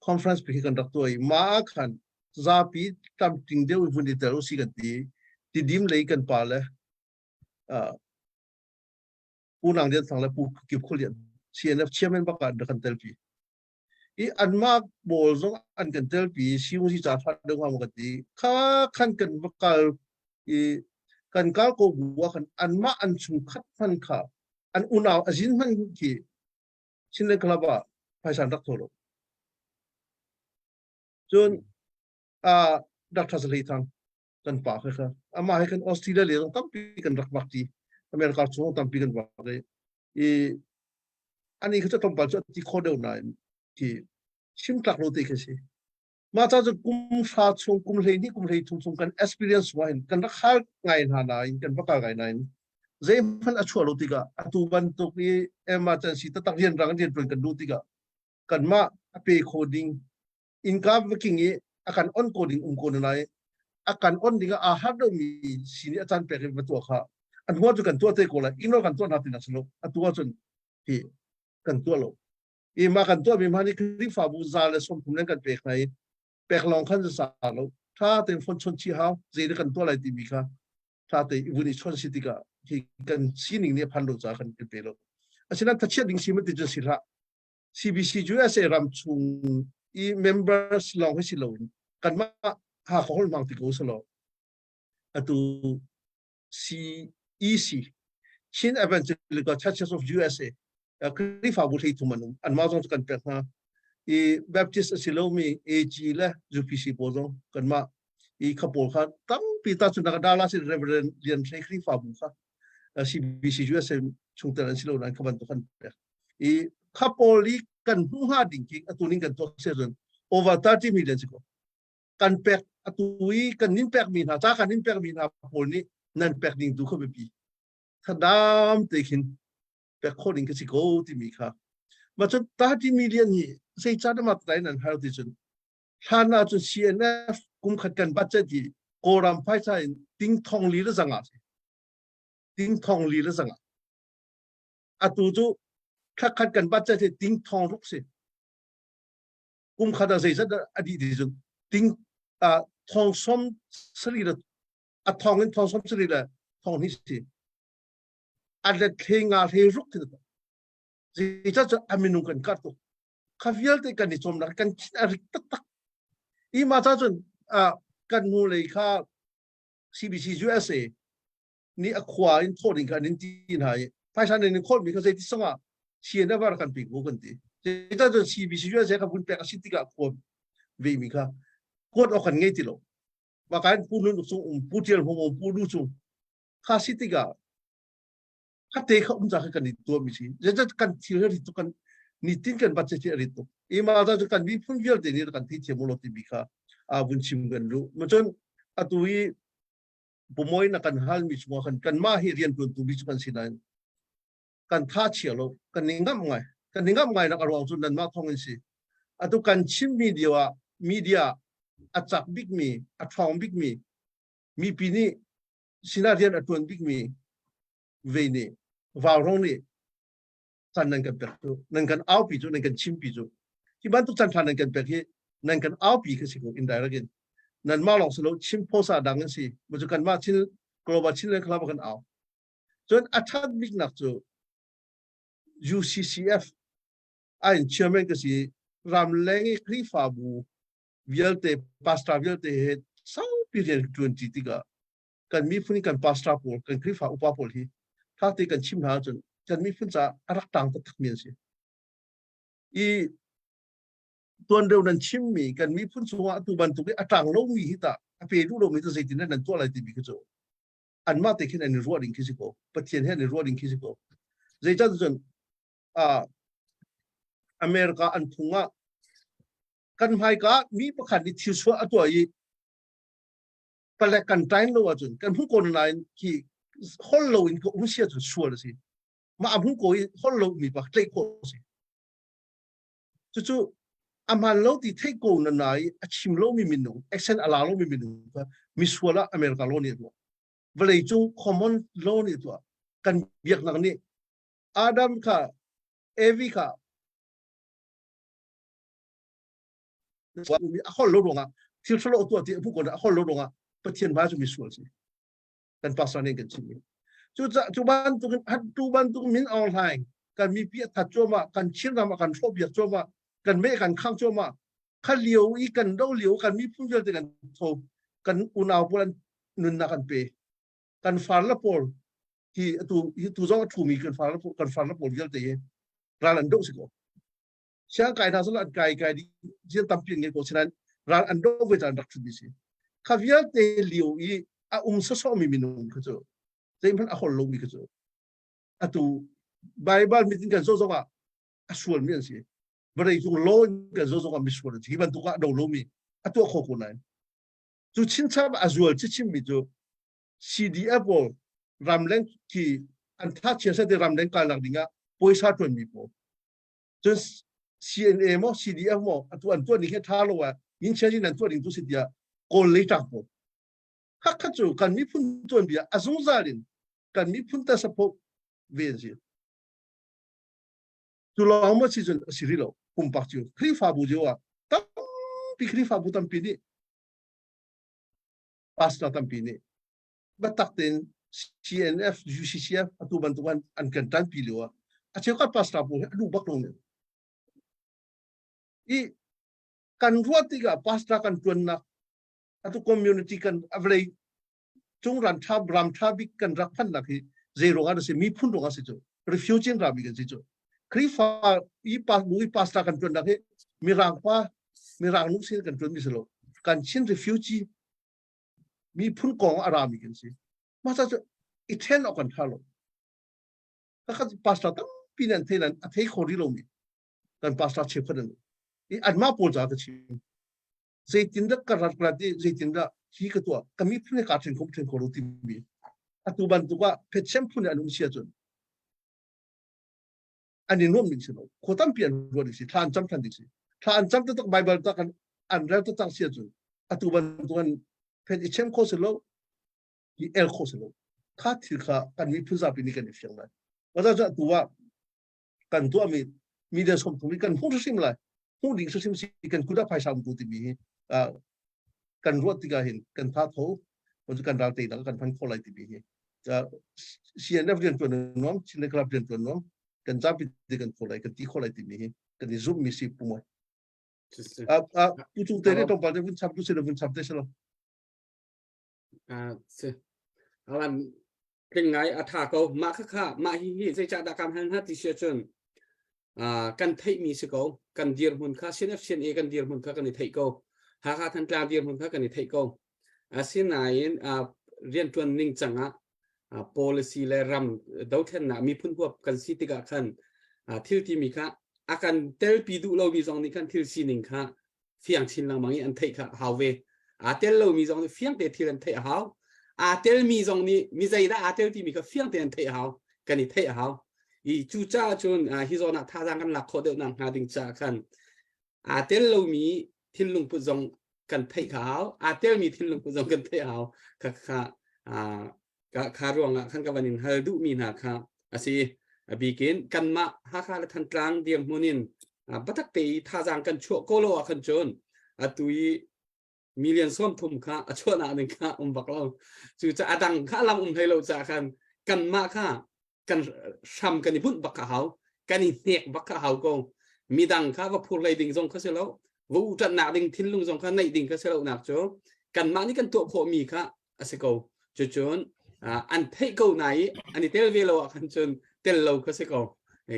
Conference pi khi kan rak tuah i mah ah khan zapi tlamtling deuh in vun i tel usih kan ti. Tidim lei kan pa le Pu Nang Lian Thang le Pu Kip Khual Lian CNF chairman bak ah an rak kan telpi. I anmah pawl zong an kan telpi siung si ca tha deuh hnga maw kan ti. Kha khan kan va kal i kan kal ko bu ah khan anmah an chungkhat hman kha an unau azin hman khi Chinland Club ah phaisa an rak thaw lo. Cun uh, Dr. Zalei Thang kan pa kha kha amah he kan Australia le zong tampi kan rak vak ti America chung tampi kan vak i i ani kha cu tlawmpal cu ti kho deuh nain khi chim tlak lo te khi si mah ca cu kum hra chung kum hlei hnih kum hlei thum chung kan experience wa hin kan rak hal ngai hna nain kan va kal ngai nain zeihmanh a chuah lo tikah atu bantuk i emergency taktak rian rang rian tuan kan duh tikah kanmah a pe kho ding innka vaking i a kan on ko ding um ko na lai a kan on ding ah aa har deuhmi si nih a caan pek in va tuah kha an hua cu kan tuah te ko lai ignore kan tuah hna tinak si lo atu ahcun hi kan tuah lo i mah kan tuah mi hma nih Khrihfabu za le 30 len kan pek hna i pek lawng khan sa lo tha tein phone chon chi hau zei dah kan tuah lai timi kha tha te i vun i chon si tikah hi kan sining nih a phan lo caah kan kan pe lo asinain thachiat ding si ma ti cu si hlah CBC USA ram chung i members lawng hi si loin kanmah Hakha holh hmang ti ko selaw atu CEC Chin Evangelical Churches of USA Khrihfabu hlei thum an um anmah zong cu kan pek hna i Baptist a si lomi AG le UPC pawl zong kanmah i kha pawl kha tampi ta cu Dallas in Reverend Lian Hlei Khrihfabu kha. CBC USA chungtel an si lo nain kha bantuk kan pek. I kha pawl i kan hmuh hnga ding khi atu ning kan tuak sia cun over 30 million si ko. Kan pek atu i kan nin pek mi hna ca kan nin pek mi hna pawl nih nan pek ding tu kha biapi. Thadam te khin pek khawh ding ka si ko timi kha. Ma cun 30 million hi zei ca dah ma tlai nan har ti cun hlan ah cun CNF kum khat kan budget hi Kawlram phaisa in ting thong li le zanga si. Ting thong li le zanga. Atu cu thla khat kan budget hi ting thong ruk si. Kum khat ah zeizat a dih ti cun ting thong som sari le a thong in thong som sari le thong hnih si. A let hle nga hle ruk ti. Zeicah cu a minung kan kar tuk. Kha vialte kan i cawmnak kan khin a rik taktak. I ma ca cun kan hnu lei kha CBC USA nih a khua in thawh ding kha an in ti hna i phaisa nan in khawlmi kha zeiti sangah CNF ah kan pek ko kan ti. Zeicah cun CBC USA kha vun pek a si tikah khua vemi kha kuat awk kan ngei ti lo. Maka in Pu Nun Cung um, Pu Tial Hmung um, Pu Du Cung kha si tikah kha te kha um ca kha kan i tuahmi si. Zeicah kan thil hi rit kan nitin kan bat ci a rit tuk. Ima ta cu kan miphun vialte nih kan thi thiam lo timi kha a vun chim kan lu. Ma cun atu hi pumawi na kan halmi chungah khan kanmah hi riantuantu bi cu kan si nain kan tha chia lo kan ni ngamh ngai kan ni ngamh ngai nak a ruang cu nanmah thawng in si atu kan chim media ah media a cak bikmi a ṭhawng bikmi mipi nih sinah rian a ṭuan bikmi ve nih vaurong nih chan nan kan pek cu nan kan aupi cu nan kan chimpi cu hi bantuk chan ṭha nan kan pek hi nan kan aupi kha si ko indirect in nan mah lawng si lo chim phosa dang an si mu cu kan mah chin global chin le club kan au cun a ṭhat biknak cu UCCF ain chairman ka si ramleng i Khrihfabu vialte pastor vialte he saupi rian ṭuan ṭi tikah kan miphun kan pastor pawl kan Khrihfa upa pawl hi ṭha te kan chim hna ahcun kan miphun caah a rak tang taktak mi an si. I tuan deuh nan chimmi kan miphun chungah atu bantuk i a tang lomi hi tah a pe duh lomi cu zeitin nan tuah lai timi khi cu anmah te khin an i ruah ding khi si ko Pathian he an i ruah ding khi si ko zeicah cun America an phung ah kan hmaika mi pakhat nih thil suah a tuah i palek kan tain lo ahcun kan hmu ko nain khi hol lo in ka um sia cun sual a si mah a hmu ko i hol lo mi pa tlaih khawh a si cucu a hmaan lo ti theih ko na nai a chim lomi minung accent a la lomi minung kha misual ah America law nih a tuah vawlei cung common law nih a tuah kan biaknak nih Adam kha Evi kha a hol lo ruangah thil ṭhalo tuah ti a hmuh ko a hol lo ruangah Pathian hmai cu misual si kan pastor nih kan chimmi cu cu bantuk tu bantuk min Aung Hlaing kan mipi a that cuahmah kan Chinram a kan hrawh biak cuahmah kan meh kan khang cuahmah kha lio i kan do lio kan miphun vialte kan tho kan unau pawl an nunnak kan pe kan far la pawl hi atu hi tu zong a thumi kan far la kan far la pawl vialte hi ral an do si ko siang kai hna zong an kai kai dih jian tampi an ngei ko sinain ral an do ve an rak thut si kha vialte lio i a um sawsawh mi minung kha cu zeihmanh a hol lomi kha cu atu Bible mitin kan zoh zong ah a sual mi an si vawlei cung law in kan zoh zong ah misual an si hi bantuk ah do lomi a tuah kho ko nain cu chinchap a zual chichim mi cu CDF pawl ramleng khi an tha chia sa te ramleng kalnak ding ah poisa tuan mi pawl cun CNA maw CDF maw atu an tuah ning hi tha lo ah min chia in an tuah ding tu si tiah kawl lei tang pawl khakha cu kan miphun tuan bia a zungzal in kan miphun ta support ve an si cu lawng maw si cun a si rih lo pumpak cu Khrihfabu cio ah tampi Khrihfabu tampi nih pastor tampi nih biatak tein CNF UCCF atu bantuk an an kan tanpi lio ah a cheukhat pastor pawl hi a duh bak lo ne i kan ruah tikah pastor kan tuannak atu community kan avlei cung ran tha ram tha bik kan rak phannak hi zei ruang ah si miphun ruang ah si cu refugee rami kan si cu Khrihfa i pa bu i pastor kan tuannak hi mirang pa mirang nu sin kan tuan mi si lo kan Chin refugee miphun kong a rami kan si mah cu i then awk kan tha lo. Khakha pastor tampi nih an thei lan a thei kho rih lomi kan pastor cheukhat an i anmah pawl ca ka chim. Zeitindah ka rat rat i zeitindah hi ka tuah ka miphun he kaa ṭhen kho ṭhen kho lo timi atu bantuk ah phetchem phun an um si ahcun an i nuam ding si lo. Khua tampi an ruah ding si. Thla an cam than ding si. Thla an cam taktak Bible tak an an rel taktak si ahcun atu bantuk an phet i chem kho si lo i el kho si lo. Kha thil kha kan miphun zapi nih kan i fiang lai. Mah cu atu ah kan tuahmi media 30 i kan hmuh hrim lai. Hmuh ding hrim si kan kut ah phaisa um tu timi hi kan ruat tikah hin kan tha tho kan ral te kan phan kho lai timi hi CNF rian tuan nuam Chin Club rian tuan nuam kan zapi te kan kho lai kan ti kho lai timi hi kan i zumh mi si pu moi a pu chung te ne tong pal te vun chap tu se vun chap te se lo a si alan tling ngai a tha ko mah kha kha mah hi hi zeicah dah kam hal hna ti sia cun kan theihmi si ko kan dirhmun kha CNF CNA kan dirhmun kha kan i theih ko Hakha Thantlang dirhmun kha kan i theih ko asinain rianṭuan ning cangah policy le ram dothlennak miphun huap kan si tikah khan thil timi kha a kan telpi duh lomi zong nih khan thil sining kha fiang chin lengmang i an theih kha hau ve. Aa tel lomi zong nih fiang te thil an theih a hau. Aa telmi zong nih mi zeidah aa tel timi kha fiang te an theih a hau. Kan i theih a hau. I cu caah cun hi zawn ah thazaang kan lak khawh deuh nak hnga ding caah khan aa tel lomi thinlung put zong kan theih kha hau. Aa telmi thinlung put zong kan theih a hau. Kha kha ka kha ruangah khan ka van in hal duhmi hna kha a si. A bikin kanmah Hakha le Thantlang dirhmun in biatak te i thazaang kan chuah ko lo ah khan cun atu i million 30 kha a chuahnak ding kha um bak lo. Cucaah a dang kha lam um hlei lo caah khan kanmah kha kan hram kan i bunh bak a hau kan i hnek bak a hau ko midang kha va phur hlei ding zong kha si lo va uṭannak ding thinlung zong kha neih ding kha si lo nak cu kanmah nih kan tuah khawh mi kha a si ko cucun an theih ko na i an i tel ve lo ah khan cun tel lo kha si ko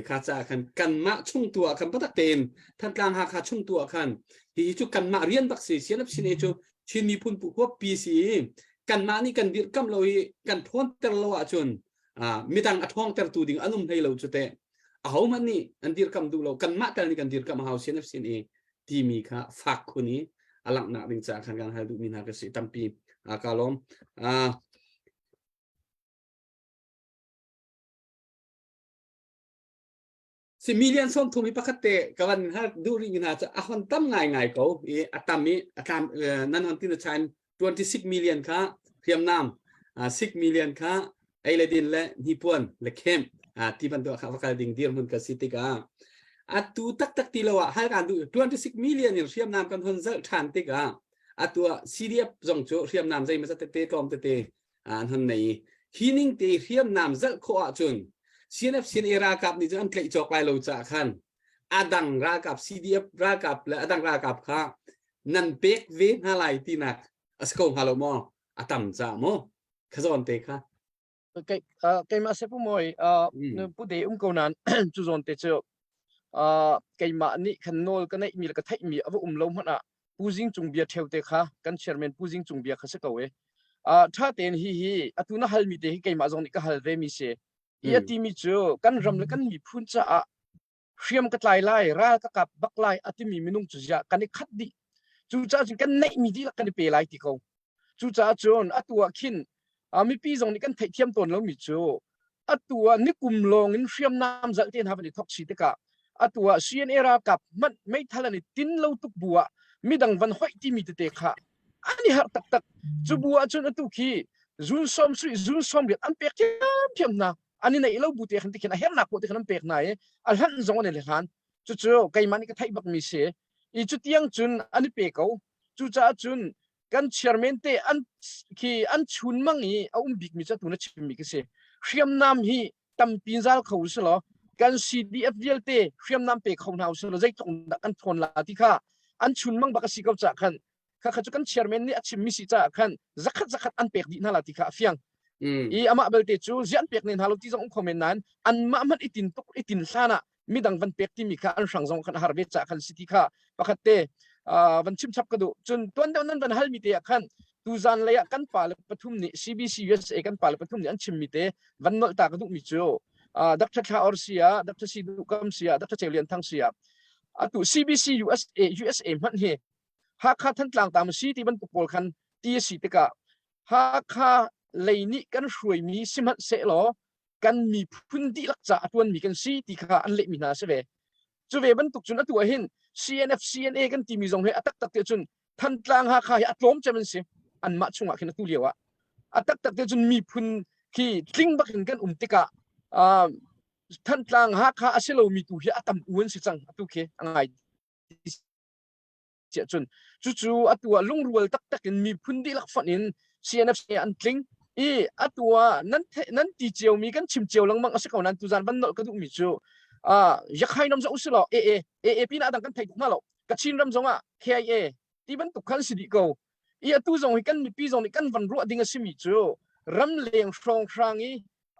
kha caah khan kanmah chung tu ah khan patak tein Thantlang Hakha chung tu ah khan hi cu kanmah rian bak si sian sin e cu Chin miphun pu huap pi si kanmah nih kan dirhkamh lo i kan ṭhawnter lo ahcun midang a ṭhawngtertu ding an um hlei lo cu teh ahohmanh nih an dirkamh duh lo kanmah tal nih kan dirkamh a hau CNF sin i timi kha fak khun i a langhnak ding caah khan kan hal duhmi hna ka si tampi ka lawm. Si million 30 hi pakhat te ka van har duh rih mi hna cu a hon tam ngai ngai ko i a tam i a tlam nan hon tin chain 26 million kha hriamnam 6 million kha ei le din le hnipuan le khem ti bantuk kha va kal ding dirhmun ka si tikah atu taktak ti lo ah hal kan duh 26 million in hriamnam kan hon zalh than tikah atu ah CDF zong cu hriamnam zeimaw zat tete tlawm tete an hon nei i hi ning te hriamnam zalh khawh ahcun CNF CNA ralkap nih cun an tlaih cawk lai lo caah khan adang ralkap CDF ralkap le adang ralkap kha nan pek ve hna lai tinak a si ko hnga lo maw a tam caah maw kha zawn te kha Kei keimah se pu moi pu de um ko nan cu zawn te cu keimah nih khan nawl ka neih mi le ka theih mi a va um lo hmanh ah Pu Zing Cung bia ṭheo te kha kan chairman Pu Zing Cung bia kha si ko e. Ṭha tein hi hi atu na halmi te hi keimah zong nih ka hal ve mi si. Hi a timi cu kan ram le kan miphun caah hriam ka tlai lai, ral ka kap bak lai a timi minung cu ziah kan i khat dih. Cucaah cun kan neihmi dihlak kan i pe lai ti ko. Cucaah cun atu ah khin mipi zong nih kan theihthiam tawn lomi cu atu ah nikum lawng in hriamnam zalh te hna van i thok si tikah atu ah CNA ralkap hmanh meithal an i tin lo tuk bu ah midang van hoih timi tete kha an i harh taktak. Cu bu ah cun atu khi zun sawm sui zun sawm riat an pek thiamthiam hna an i neih lo bu te khan tikhin a hernak poh te khan an pek hna i a hlanh zong an i hlan cucu keimah nih ka theih bakmi si i cutiang cun an i pe ko cucaah cun kan chairman te an khi an chun mang i a um bikmi cu atu na chimmi khi si hriamnam hi tampi zal kho u law kan CDF vialte hriamnam pe kho hna u law zeitluk dah kan thawn la ti kha an chun mang bak a si ko ca khan kha kha cu kan chairman nih a chimmi si caah khan zakhat zakhat an pek dih hna la ti kha a fiang i amah belte cu zian pek ne hna lo ti zong um kho men nain anmah hmanh i tin tuk i tin hlan ah midang van pek timi kha an hrang zong khan a har ve ca khan si ti kha pakhat te van chim chap ka duh cun tuan deuh nan van halmi te ah khan tuzan lei ah kan pa le pathum nih CBC USA kan pa le pathum nih an chimmi te van nolh ta ka duhmi cu. Dr. Thla Or si ah Dr. Si Duh Kam si ah Dr. Ceu Lian Thang si ah atu CBC USA USA hmanh hi Hakha Thantlang tam si ti bantuk pawl khan ti a si tikah Hakha lei nih kan hruaimi sihmanhsehlaw kan miphun dihlak ca a tuanmi kan si ti kha an lehmi hna a si ve. Cu ve bantuk cun atu ah hin CNF CNA kan timi zong hi a taktak te cun Thantlang Hakha hi a tlawm cem an si. Anmah chungah khin atu lio ah. A taktak te cun miphun khi tling bak in kan um tikah uh, Thantlang Hakha a si lomi tu hi a tam u an si cang atu khi a ngai ciah cun cucu atu ah lungrual taktak in miphun dihlak fonh in CNFC an tling i atu ah nan nan ti cio mi kan chim cio lengmang a si ko nan tuzan van nolh ka duh mi cu ah yakhai nom zo usilo AA AA pin adang kan thei tuk ma lo Kachin ram zong ah KIA ti bantuk khan si dih ko i atu zong hi kan mipi zong nih kan van ruah ding a simi cu ramleng hrawnghrang i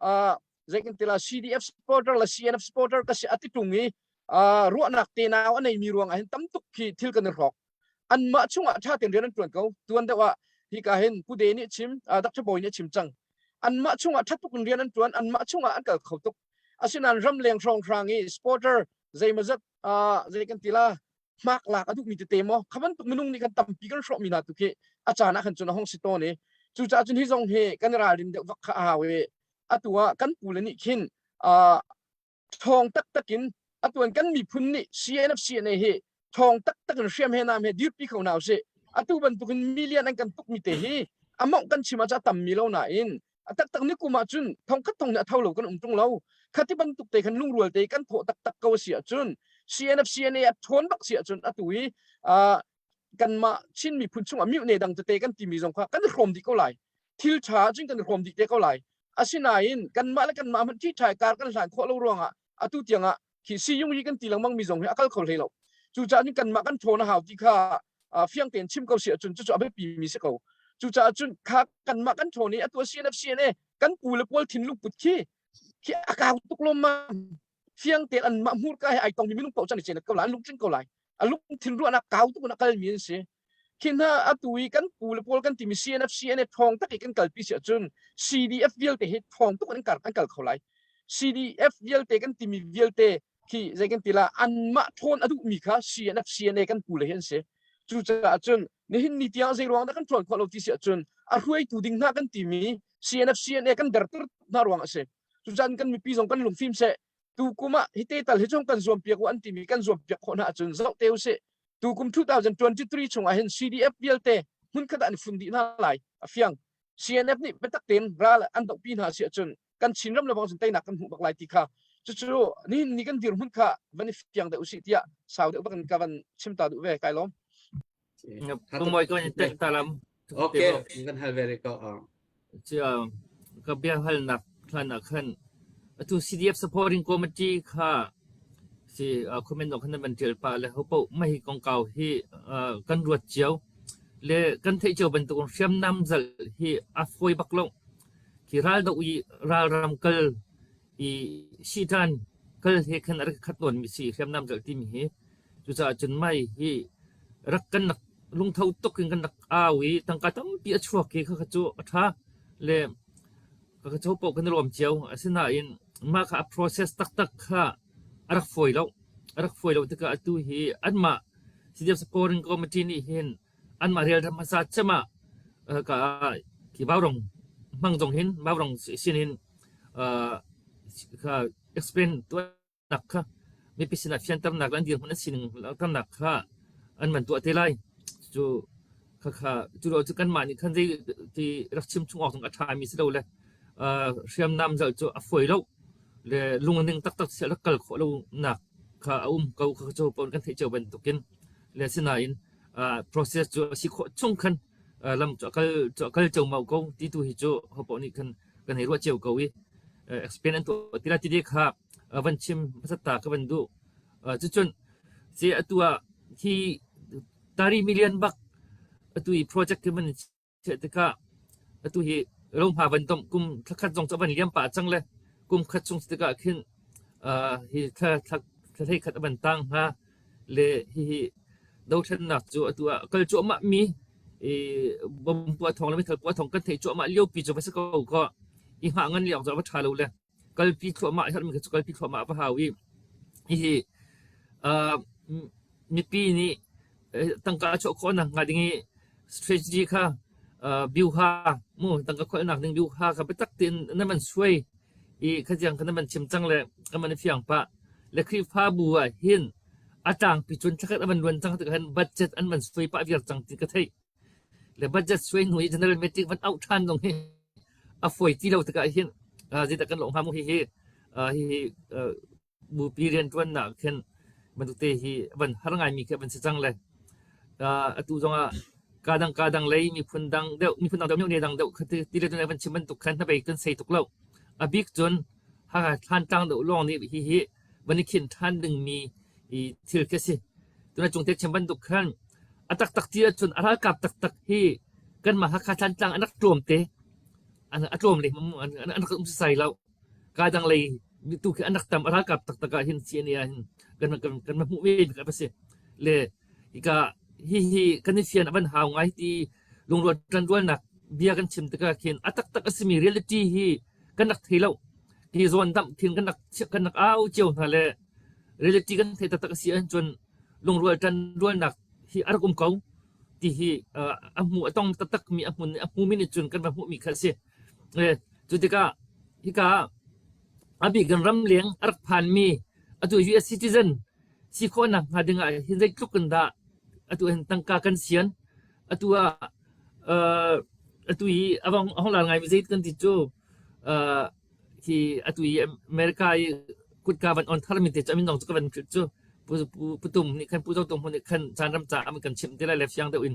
uh, zei kan tila CDF supporter le CNF supporter ka si ati tung i uh, ruahnak te nau a neimi ruang ah hin tam tuk khi thil kan i hrawk anmah chungah ṭha tein rian an ṭuan ko tuan deuh ah hika hin Pu De nih chim uh, Dr. Bawi nih chim cang anmah chungah ṭha tuk in rian an ṭuan anmah chungah an kal kho tuk asinain ramleng hrawnghrang i supporter zeimazat uh, zei kan tila hmak lak a duhmi tete maw kha bantuk minung nih kan tampi kan hrawhmi hna tu khi a caan ah khan cun a hong si tawn i cucaah cun hi zong hi kan ralrin deuh vak kha a hau i atu ah kan pule nih khin uh, ṭhawng taktak in atuan kan miphun nih CNF CNA hi ṭhawng taktak in hriam he nam he dirpi kho hna usih atu bantukin million an kan tuk mi te hi among kan chim ah ca tam mi lo nain a taktak ni kum ah cun thongkhat thong nih a tho lo kan um tung lo khati bantuk te khan lungrual te kan thawh taktak ko si ahcun CNF CNA a ṭhawn bak si ahcun atu hi kanmah Chin miphun chungah mihne dang tete kan timi zong kha kan i hrawm dih ko lai thil ṭha ahcun kan i hrawm dih te ko lai asinain kanmah le kanmah hmanh ṭhi kar kan hlan khawh lo ruangah atu tiangah khi siyung yi kan ti lengmang mi zong hi a kal kho hlei lo cucaah cun kanmah kan ṭhawn a hau ti kha fiang tein chim ko si ahcun cucu a biapi mi si ko cucaah cun kha kanmah kan ṭhawn i atu CNF CNA kan pu le pawl thinlung put khi khi a kau tuk lom ma fiang tein anmah hmurka he ai tongmi minung paoh chan i cenet ko lai an lungtling ko lai a lungthin ruahnak kau tuk in a kalmi an si khi hna atu i kan pu le pawl kan timi CNF CNA thong tak i kan kalpi si ahcun CDF vialte hi thong tuk in an kal an kal kho lai CDF vialte kan timi vialte khi zei kan ti la anmah ṭhawn a duhmi kha CNF CNA kan pu le hi an si cucaah cun nihin ni tiang zei ruang dah kan ṭhawn khawh lo ti si ahcun a hruaitu ding hna kan timi CNF CNA kan derter hna ruang a si cucaah kan mipi zong kan lungfim seh tu kum ah hi te tal hi chung kan zuam piak u an timi kan zuam piak khawh hna ahcun zoh te usih tu kum 2023 chung ah hin CDF vialte hmunkhat ah an fun dih hna lai a fiang CNF nih biatak tein ral an dohpi hna si ahcun kan Chin ram le bang cun teinak kan hmuh bak lai ti kha cucu nihin ni kan dirhmun kha van i fiang deuh usih tiah sau deuh bak in ka van chim ta duh ve kai lawm Pumoy ko ni tek talam. Okay, kan hal ve ko. Cia ka bia halnak hlan ah khan atu CDF supporting committee kha si comment no khan van tial pa le hopo mai kongkau hi kan ruat cio le kan theih cio bantuk hriamnam zal hi a foi bak lo khi ral do i ral ram kal i sitan kal he khan a rak khat nawn mi si hriamnam zal timi hi Cucaah cun mei hi rak kan rak lungtho tuk in kan rak au i tangka tampi a chuak i khakha cu a ṭha le khakha cu paoh kan i lawm cio. Asinain mah kha a process taktak kha a rak fawi lo. A rak fawi lo tikah atu hi anmah CDF Scoring Committee nih hin anmah relram hmasa cem ah ka khi vaurong hmang zong hin vaurong sin hin uh, kha explain tuah nak kha mipi sinah fianternak le an dirhmun an sining langhternak kha an van tuah te lai. Cu khakha cu lo cu kanmah nih khan zei ti rak chim chung awk zong a ṭhami si lo le hriamnam zal cu a fawi lo le lungning taktak si rak kal khawh lo nak kha a um ko kha cu pawn kan theih cio bantukin le sinain process cu a si khawh chung khan lam cu a kal cu a kal ceomao ko ti tu hi cu hopoh nih khan kan hei ruah cio ko i explain an tuah ti la ti kha van chim hmasat ta ka van duh. Cucun ce atu ah hi tari million bak atu i project hi man chiah tikah atu hi lohma van domh kum thlakhat zong cu van liam pah cang le kum khat chung tikah khin hi thla thla thla khat a van tang hnga le hihi dothlennak cu atu ah kal cuahmah mi i bom puah thawng le meithal puah thawng kan theih cuahmah lio pi cu va si ko kaw i hngah ngan lio cu a va ṭha lo le. Kalpi thluahmah herhmi kha cu kalpi thluahmah a va hau i hihi uh, mipi nih tangka a chuah khawh nakhnga ding i strategy kha uh, biuha mu tangka kholnak ding biuha kha biatak tein na man suai i khatiang kha na man chim cang le ka man i fiang pah le Khrihfabu ah hin a tlangpi cun thlakhat a van luan cang tikah hin budget an van suai pah viar cang ti ka theih le budget suai hnu i general meeting van auh ṭhan zong hi a fawi ti lo tikah hin uh, zeidah kan lawh hnga mu hihi uh, hihi uh, bupi rianṭuannak khin bantuk te hi van har ngaimi khi van si cang le uh, atu zongah ka dang ka dang lei miphun dang deuh miphun dang deuh myo ne dang deuh kha ti ti le van chim bantuk khan hnabei kan sei tuk lo a bik cun Hakha Thlantlang deuh lawng nih hi hi van i khin ṭhan dingmi i thil khi a si. Tuna cung te chim bantuk khan a taktak ti ahcun a ralkap taktak hi kanmah Hakha Thlantlang an rak tlawm te. An a tlawm le an an rak um sasai lo. Ka dang lei tu khi an rak tam a ralkap taktak ah hin CNA ah hin kan kan kan hmuh ve mi a si. Le hika hihi kan i fian a van hau ngai ti lungrual ṭanrualnak bia kan chim tikah khin a taktak a simi reality hi kan rak thei lo. Hi zawn damh khin kan rak kan rak au cio hna le reality kan thei taktak a si ahcun lungrual ṭanrualnak hi a rak um ko ti hi a hmu a tong taktak mi a hmun a hmumi nih cun kan va hmuhmi kha a si. Cu tikah hika a bik in ramleng a rak phanmi atu US citizen si khawhnak hnga ding ah hin zeitluk in dah atu hin tangka kan sian atu ah uh, atu i a vong a hong lar ngaimi zei kan ti cu uh, hi atu i America i kutka van on tharmi te cu amin dong cu ka van philh cu pu pu putum nih khan pu zo tum nih khan caan ram ca am kan chimh te lai le fiang deuh in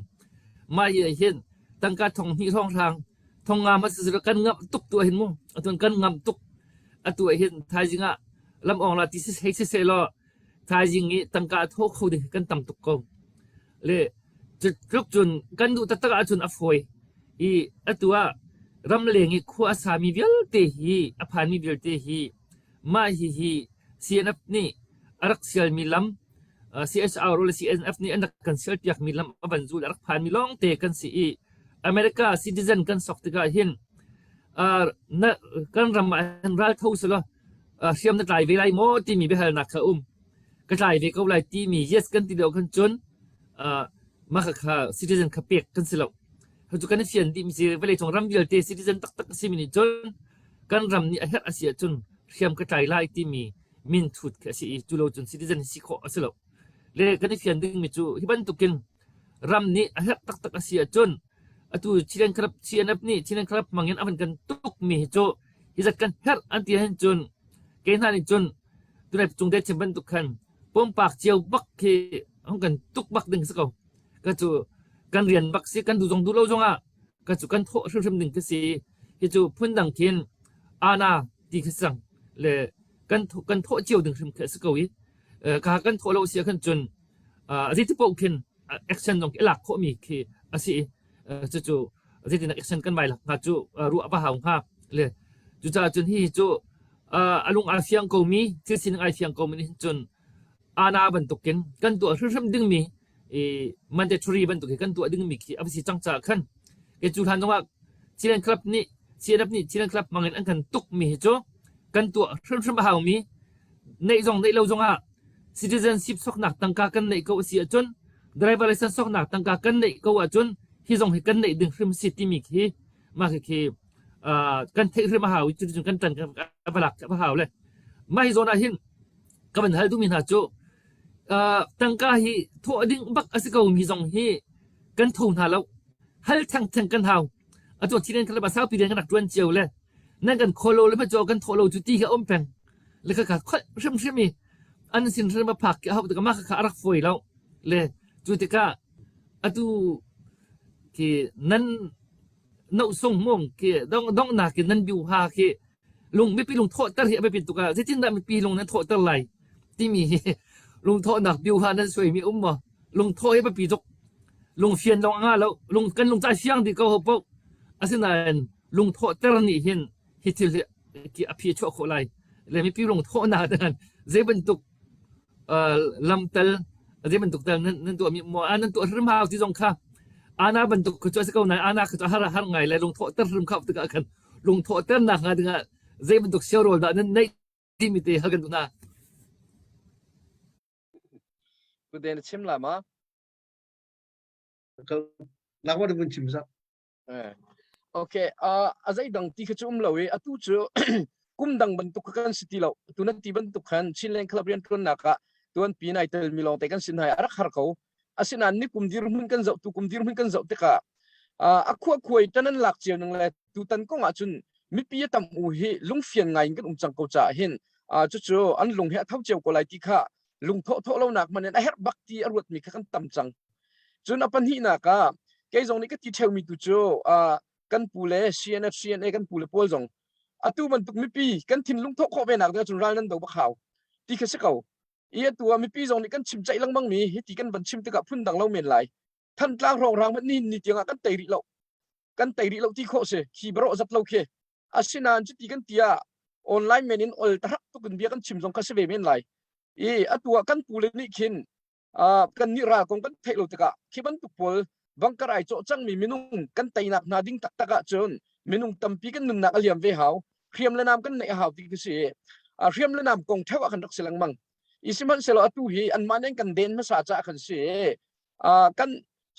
mah hi hin tangka thong hnih hrawng hrang thong nga ma si kan ngamh tuk tu hin mu atun kan ngamh tuk atu hin thaizing ah lam ong la ti si hei si se law thaizing i tangka a tho kho ding kan tam tuk ko le tluk cun kan duh taktak ahcun a fawi i atu ah ramleng i khua a sami vialte hi a phanmi vialte hi mah hihi CNF nih a rak sialmi lam CSR le CNF nih an rak kan sialpiakmi lam a van zul a rak phanmi lawngte kan si i America citizen kan sok tikah hin na kan ram ah hin ral tho selaw hriam na tlai ve lai maw timi biahalnak kha um. Ka tlai ve ko lai timi yes kan ti lio khan cun mah kha citizen kha pek kan si lo. Cu kan i fian dihmi si vawleicung ram vialte citizen taktak a simi nih cun kan ram nih a herh a si ahcun hriam ka tlai lai timi min thut khi a si i cu lo cun citizen si khawh a si lo. Le kan i fian dingmi cu hi bantukin ram nih a herh taktak a si ahcun atu Chilean Club CNF nih Chilean Club hmangin a van kan tukmi hi cu hi zat kan herh an ti ahhin cun ke hna nih cun tunai cung te chim bantuk khan pumpak cio bak khi hong kan tuk bak ding si ko. Ka cu kan rian bak si kan duh zong duh lo zongah ka cu kan thawh hrimhrim ding khi si. Hi cu phundang khin ana ti khi si cang le kan kan thawh cio ding hrim khi a si ko i ka kan thawh lo si ahkhan cun zeiti paoh khin action zong khi lak khawhmi khi a si i cucu zeitindah action kan vai lak hnga cu ruah va hau hnga le cucaah cun hihi cu a lung aa fiang komi thil sining ai fiang komi nih cun ana bantukin kan tuah hrimhrim dingmi i mandatory bantuk hi kan tuah dingmi khi a si cang caah khan ke cu hlan zongah Chilean Club nih CNF nih Chilean Club hmangin an kan tukmi hi cu kan tuah hrimhrim a haumi neih zong neih lo zongah citizenship soknak tangka kan neih ko a si ahcun driver license soknak tangka kan neih ko ahcun hi zong hi kan neih ding hrim si timi khi mah khi khi kan theih hrim a hau i cuticun kan ṭan a va lak a va hau le mah hi zawn ah hin ka van hal duhmi hna cu tangka hi thawh ding bak a si ko mi zong hi kan tho hna lo hal thengtheng kan hau atu thinen kha le saupi rian kan rak ṭuan cio le nan kan kholo le hmacaw kan thawh lo cu ti kha um peng le kha kha kholh hrimhrim i an sin hrim a phak ki a hauh tikah mah kha a rak fawi lo le cu tikah atu khi nan no sung mung khi dong donghnak khi nan biu ha khi lung mipi lung thawhter hi a biapit tuk ah zeitindah mipi lung nan thawhter lai timi hi lungthawhnak biu ha nan suaimi um maw lungthawh hi biapi tuk lungfian lawng a ngah lo lung kan lung ca fiang dih ko ho paoh asinain lungthawhter nih hin hi thil hi a phi a chuah khawh lai le mipi lungthawhnak dengan zei bantuk lamtal zei bantuk tal nan nan tuahmi maw nan tuah hrim hau ti zong kha ana bantuk kha cu a si ko nain ana kha cu har har ngai le lungthawhter hrim kha tikah khan lungthawhternak hnga dingah. Zei bantuk siarawl dah nan neih timi te hal kan duh hna. Kute na chim la ma? Nangmah nih vun chim sa. Eh. Okay, uh, a zei dang ti kha cu um lo i atu cu kum dang bantuk kha kan si ti lo. Tu nan ti bantuk khan Chinland Club rian ṭuannak ah tuan pi nai tel mi lawng te kan sin hai a rak har ko. Asinain ni kum dirhmun kan zoh tu kum dirhmun kan zoh tikah uh, a khua khuai tan an lak cio ning le tutan kong ah cun mipi a tam u hi lungfian ngai in kan um cang ko caah hin uh, cucu an lung hi a tho cio ko lai ti kha lungthawh thawh lonak man in a herh bak ti a ruatmi kha kan tam cang. Cun a pahnihnak ah kei zong nih ka ti ṭheumi tu cu uh, kan pu le CNF CNA kan pu le pawl zong atu bantuk mipi kan thinlung thawh khawh ve nak ding ahcun ral nan do bak hau ti kha si ko. I atu ah mipi zong nih kan chim ceih lengmang mi hi ti kan van chim tikah phun dang lo men lai. Thantlang hrawnghrang hmanh nihin ni tiangah kan tei rih lo. Kan tei rih lo ti khawh si. Khi barawh zat lo khi. Asinain cuti kan ti ah online men in ol tahak tuk in bia kan chim zong kha si ve men lai. I atu ah kan pu le nih khin uh, kan nih ral kong kan theih lo tikah khi bantuk pawl bangkar ai cawh cangmi minung kan teinak hna ding taktak ahcun minung tampi kan nunnak a liam ve hau hriam le nam kan neih a hau ti khi si uh, hriam le nam kong theu ah kan rak si lengmang i sihmanhsehlaw atu hi anmah nih kan den hmasa caah kan si uh, kan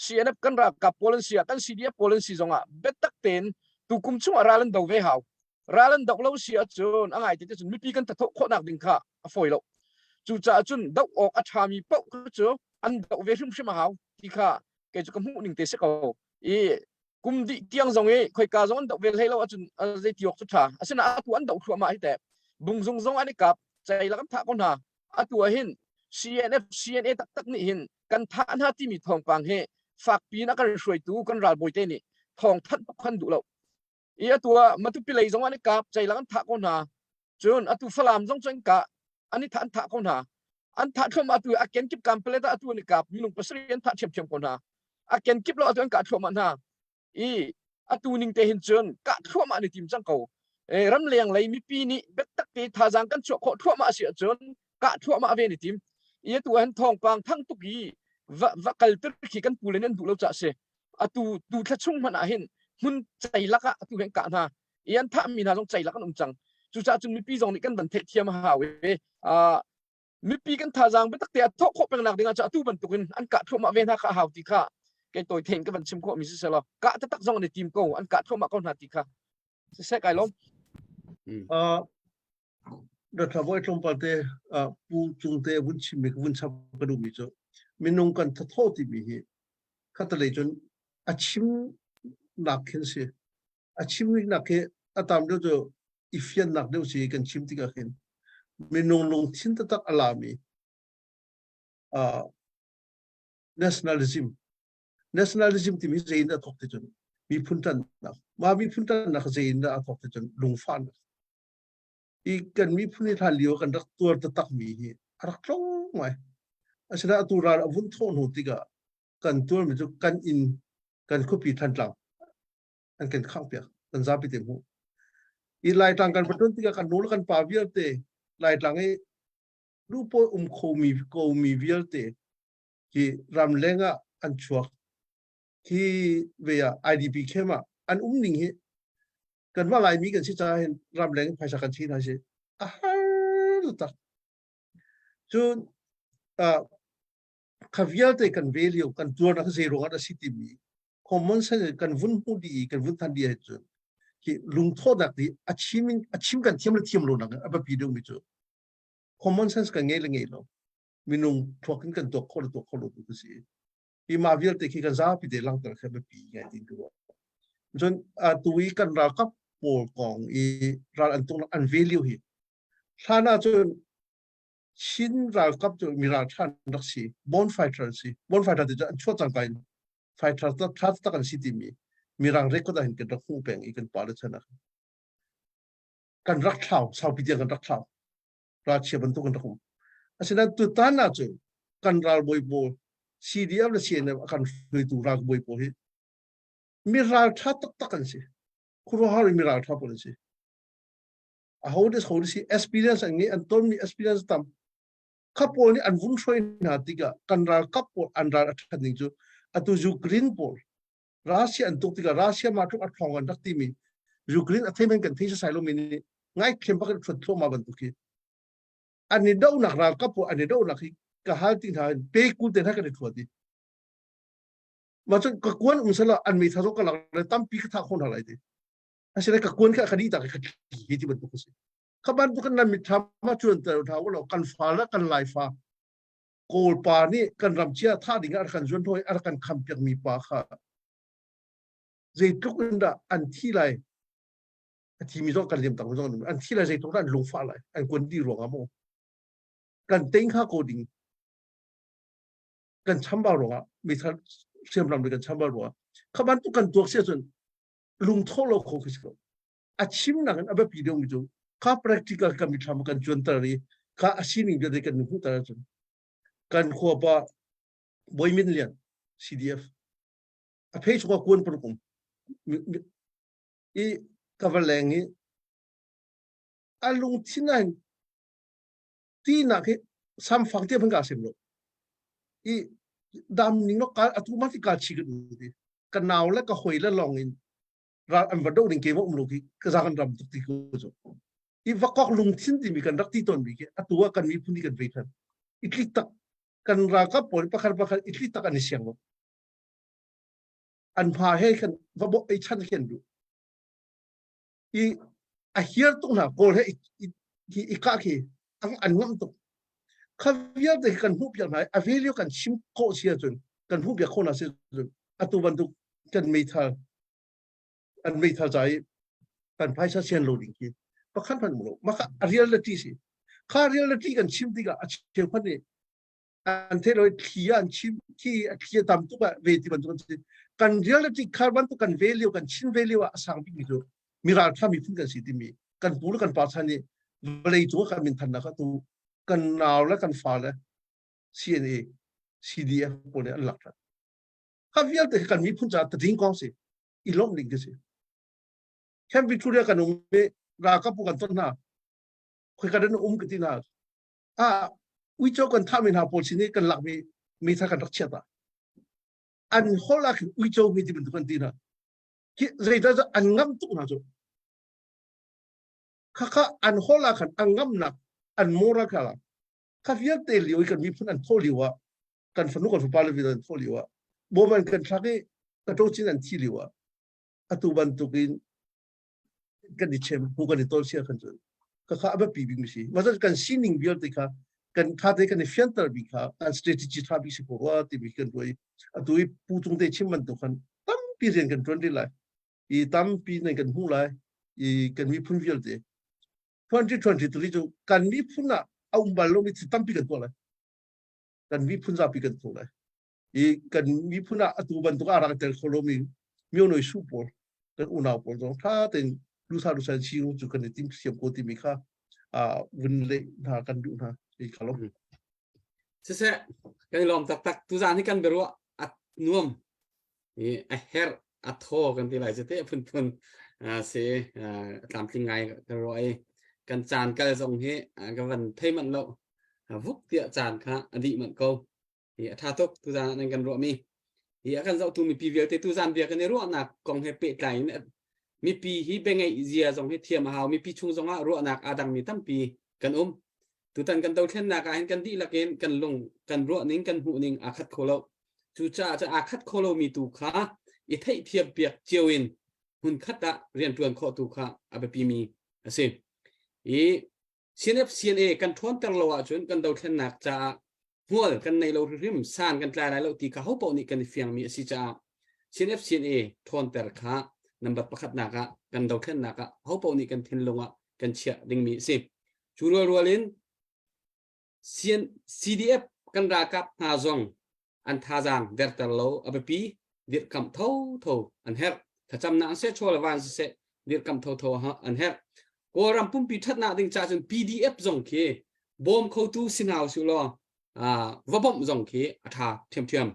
CNF kan ralkap pawl an si ah kan CDF pawl an si zongah biatak tein tukum chung ah ral an do ve hau ral an doh lo si ahcun a ngai te cun mipi kan thathawh khawhnak ding kha a fawi lo cucaah cun doh awk a ṭhami paoh kha cu an doh ve hrimhrim a hau ti kha kei cu ka hmuh ning te si ko i kum dih tiang zong i khoika zong an doh ve hlei lo ahcun zei ti awk cu ṭha asinain atu an doh thluahmah hi teh bungzung zong an i kap ceilak an thah ko hna atu ah hin CNF CNA taktak nih hin kan thah hna timi thawngpang hi fakpi in a kan hruaitu kan ralbawi te nih thawng thanh bak kan duh lo i atu ah Matupi lei zong an i kap ceilak an thah ko hna cun atu Falam zong cu an kah an i thah an thah ko hna an thah thluahmah atu a kenkip Kanpalet ah atu an i kap minung pasarih an thah ṭhiamṭhiam ko hna a kenkip lo atu an kah thluahmah hna i atu ning te hin cun kah thluahmah an i tim cang ko ramleng lei mipi nih biatak te thazaang kan chuah khawh thluahmah a si ahcun kah thluahmah ve an i tim i atu han thawngpang thang tuk i va va kalter khi kan pu le nan duh lo ca si atu tu thla chung hmanh ah hin hmun ceilak ah atu hen kah hna i an thah mi hna zong ceilak an um cang cucaah cun mipi zong nih kan van theihthiam a hau i mipi kan thazaang biatak te a thawh khawh peng nak ding ah atu bantukin an kah thluahmah ve hna kha a hau ti kha kei tawi thein ka van chim khawh mi si selaw kah taktak zong an i tim ko an kah thluahmah ko hna ti kha siseh kai lawm Uh, Dr. Bawi tlawmpal te pu cung te vun chim mi vun chap ka duh mi cu minung kan thatho ti mi hi khatalei cun a chim nak khin si a chim nak khi a tam deuh cu i fiannak deuh si kan chim tikah khin minung lungthin taktak a lami uh, nationalism nationalism timi zei in a thok ti cun miphun ṭannak mah miphun ṭannak zei in dah a thok ti cun lungfahnak i kan miphun i hlan lio kan rak tuar taktak mi hi a rak tlong ngai asinain atu ral a vun thawh hnu tikah kan tuarmi cu kan inn kan khuapi Thantlang an kan khangh piak kan zapi te hmuh i Laitlang kan va ṭuan tikah kan nu le kan pa vialte Laitlang i lupawi um khomi komi vialte hi ramleng ah an chuak hi ve ah IDP camp ah an um ning hi kanmah Laimi kan si caah hin ramleng phaisa kan chi hna si a har tak cun uh, kha vialte kan ve lio kan tuarnak zei ruangah a si timi common sense kan vun hmu di kan vun than di ah cun hi lungthawhnak di a chim a chim kan thiam le thiam lo nak a biapi deuh mi cu common sense kan ngei le ngei lo minung thluak in kan tuak kho le tuak kho lo tu ka si hi mah vialte khi kan zapi te langhter kha biapi ngai tin ka ruah cun atu i kan ralkap pawl kong i ral an tung an value hi hlan ah cun Chin ralkap cu mi ralṭha an rak si born fighter an si born fighter ti cu an chuah cangka in fighter ṭha tak an si timi mirang record ah hin kan rak hmuh peng i kan pa le chan ah kan rak thlau saupi tiang kan rak thlau ralchia bantuk kan rak um asinain tutan ah cun kan ralbawi pawl CDF le CNF a kan hruaitu ralbawi pawl hi mi ralṭha taktak an si khuaruahhar in mi ralṭha pawl an si aho des ho si experience an ngei an tonmi experience tam kha pawl nih an vun hruai hna tikah kan ralkap pawl an ral a ṭhat ning cu atu Ukraine pawl Russia an tuk tikah Russia mah tluk a ṭhawng an rak timi Ukraine a thei men kan thei sasai lomi nih. Ngaithiam bak in ṭhuat thluahmah bantuk khi. An i dohnak ralkap pawl an i dohnak hi ka hal ti hna in pe kul te hna kan i ṭhuat i. Mah cun ka kuan um sela an meithal zong ka lak le tampi ka thah khawh hna lai ti. Asinain ka kuan kha ka dih tak i ka tli ti bantuk a si. Kha bantuk in nan mitthlam ah cuanter hna u law kan fa le kan laifa Kawl pa nih kan ram chia thah ding ah a kan zuan hoi a rak kan kham piak mi pa kha zeitluk in dah an thi lai a thi mi zong kan liam tak zong an thi lai zeitluk dah an lungfah lai an kuan di ruang ah maw kan teng kha ko ding kan chambau ruangah meithal hriamnam le kan chambau ruangah kha bantuk kan tuak si ahcun lungtho lo kho khi si ko a chimnak in a biapi deuhmi cu kha practical kan mithlam kan cuanter i kha a sining vialte kan hmuhter ahcun kan khua pa Bawi Min Lian CDF a phei chungah kuan paruk um i ka va leng i a lungthin ah hin tinak hi samfang te hman ka sim lo i dam ning no ka atu ma ti ka chi ka ti ka nau le ka hoi le long in ral an va do ding ke um lo ki ka za kan ram tuk ti ko cu i vakok lungthin timi kan rak ti ton mi ki atu ah kan miphun ni kan ve than i tlik tak kan ralkap pawl pakhat pakhat i tlik tak an i siang lo an hma he khan va bo ei chan khen du i a hiar tuk hna kawl he i i ka khi an an ngam tuk kha vialte kan hmuh piak hna a value kan chim khawh si ahcun kan hmuh piak khawh hna si ahcun atu bantuk kan meithal an meithal ca i kan phaisa sian lo ding khi pakhat hmanh mu lo maka a reality si kha reality kan chim tikah a cheukhat nih an theih lo thli an chim khi a thli tam tuk ah ve ti bantuk an si kan reality kha bantuk kan value kan chin value ah a sang bik mi cu mi raltha miphun kan si timi kan pu le kan pa chan nih vawlei cung kan min thannak tu kan nau le kan fa le CNA CDF pawl nih an lak than kha vialte kan miphun caah tading kong si i lawmh ding khi si Camp Victoria kan um i ralkap kan ton hna khoi ka dan um ka ti hna a uico kan thahmi hna pawl sin i kan lakmi meithal kan rak chiat ah an hol ah khin uico mi ti bantuk an ti hna khi zeidah an ngam tuk hna cu khakha an hol ah khan an ngamnak an moral kha kha vialte lio i kan miphun an tho lio ah kan fanu kan fapa le an tho lio ah bawm kan thlak i ka to chin an thi lio ah atu bantukin kan i chem hu kan i tol sia kan cun ka kha a biapi bik mi si ma kan sining vialte kha kan tha te kan i fianter bi kha kan strategy tha bi si ko rua ti bi kan ruai atu i pu cung te chim bantuk khan tampi rian kan tuan rih lai i tampi nei kan hmu lai i kan miphun vialte 2023 cu kan miphun ah a um bal lomi thil tampi kan tuah lai kan miphun zapi kan tuah lai i kan miphun ah atu bantuk a rak tel kho lomi mionoi su pawl kan unau pawl zong tha tein lusa lusa si cu kan i tim siam ko timi kha vun le hna kan duh hna i kha lo siseh kan i lawm taktak tuzan hi kan biaruah a nuam i a herh a thaw kan ti lai cu te phunphun si tlamtling ngai ka ruah i kan caan kal zong hi ka van thei manh lo vuk tiah caan kha a dih manh ko hi a tha tuk tuzan ah nan kan ruahmi hi a kan zohtu mipi vialte tuzan bia kan i ruahnak kong he pehtlai in mipi hi biangeih zia zong hi thiam a hau mipi chung zong ah ruahnak aa dangmi tampi kan um tutan kan dothlennak ah hin kan dihlak in kan lung kan ruah ning kan hmuh ning aa khat kho lo cucaah cun aa khat kho lomi tu kha i theihthiam piak cio in hmun khat ah rianṭuan khawh tu kha a biapi mi a si i CNF CNA kan ṭhawnter lo ahcun kan dothlennak caah hmual kan nei lo hrimhrim san kan tlai lai lo ti kha hopaoh nih kan i fiangmi a si caah CNF CNA ṭhawnter kha number pakhatnak ah kan dothlennak ah hopaoh nih kan thinlung ah kan chiah dingmi a si. Cu rualrual in CDF kan ralkap hna zong an thazaang derter lo a biapi dirhkamh thotho an herh thlacamnak an seh chaw le van siseh dirhkamh thotho an herh Kawlram pumpi ṭhatnak ding ca cun PDF zong khi bawm khotu si hna usih law va bawmh zong khi a ṭha ṭhiamṭhiam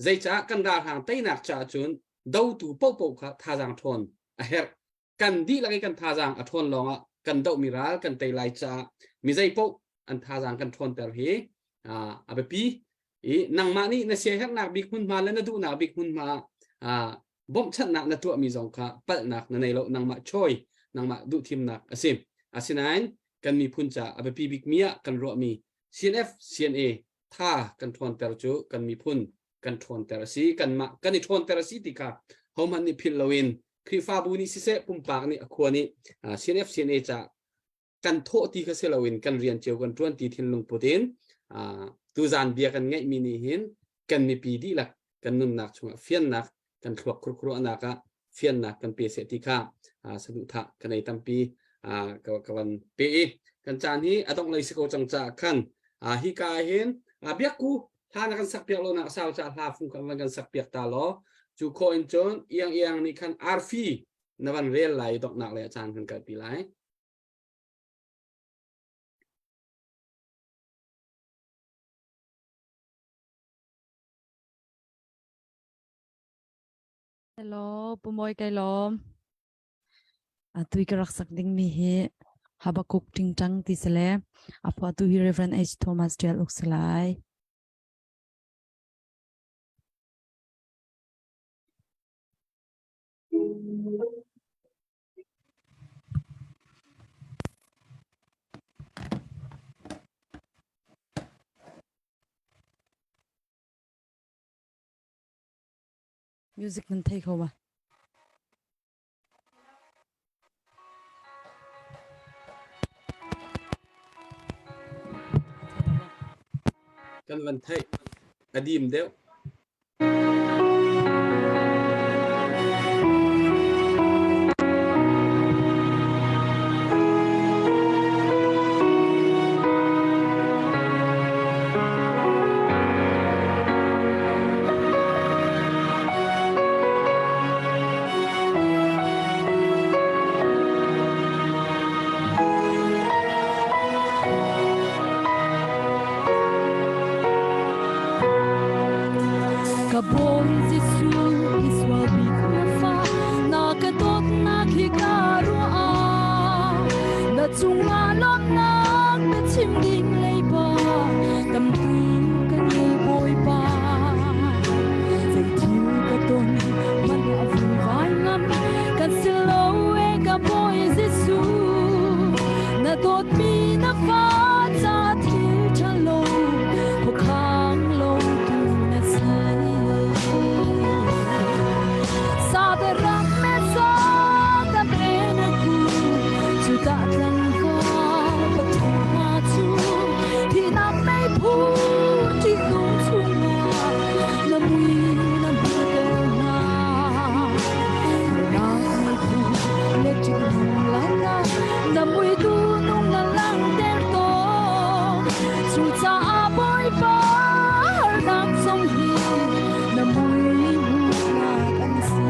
zeicah kan ralhrang teinak caah cun dotu paohpaoh kha thazaang ṭhawn a herh kan dihlak i kan thazaang a ṭhawn lawngah kan dohmi ral kan tei lai caah mi zeipaoh an thazaang kan ṭhawnter hi a biapi i nangmah nih na siaherhnak bik hmunhma le na duhnak bik hmunhma ah bawmhchanhnak na tuahmi zong kha palhnak na nei lo nangmah choi nangmah duhthimnak a si. Asinain kan miphun ca a biapi bikmi ah kan ruahmi CNF CNA tha kan ṭhawnter cu kan miphun kan ṭhawnter a si kanmah kan i ṭhawnter a si ti kha hohmanh nih philh loin Khrihfabu nih siseh pumpak nih a khua nih CNF CNA ca kan thawh ti kha si loin kan rian cio kan ṭuan ti thinlung put in tuzan bia kan ngeihmi nih hin kan mipi dihlak kan nunnak chungah fiannak kan thluak khurkhuruahnak ah fiannak kan pe seh ti kha saduhthah ka nei tampi ka van pe i kan caan hi a dongh lei si ko cang caah khan hi ka hin biakku hla na kan sak piak lo nak sau ca hla fung kan van kan sak piak ta law cu khawh in cun iang iang nih khan arfi na van rel lai donghnak le a caan kan kalpi lai. Hello, Pu Mawi kai lawm. Atui ka rak sak ding mi hi Habakuk tingtang ti sale a phuahtu hi Reverend H. Thomas Tial uk salai. Music nan thei kho ma? Kan van theih a dim deuh. Ka Bawi Jesuh i sual bik na fa na ka dawtnak hi ka ruah na cungah lawmhnak na chim ding leiba tampi ka ngei Bawipa zei thil ka ton hmanh a vungvai ngam kan si lo e ka Bawi Jesuh na dawtmi na fa ca thil ṭha lo khuakhang lo tu na si Saberam me sa ta na ku cu ta tlang ka pathum hna cu thinak meiphu ṭihnung chungah na mui na hmuhter hna nak meiphu le ṭihnung lakah na mui tu nung na langhter tawn cucaah Bawipa harnak zong hi na mui hmuhnak an si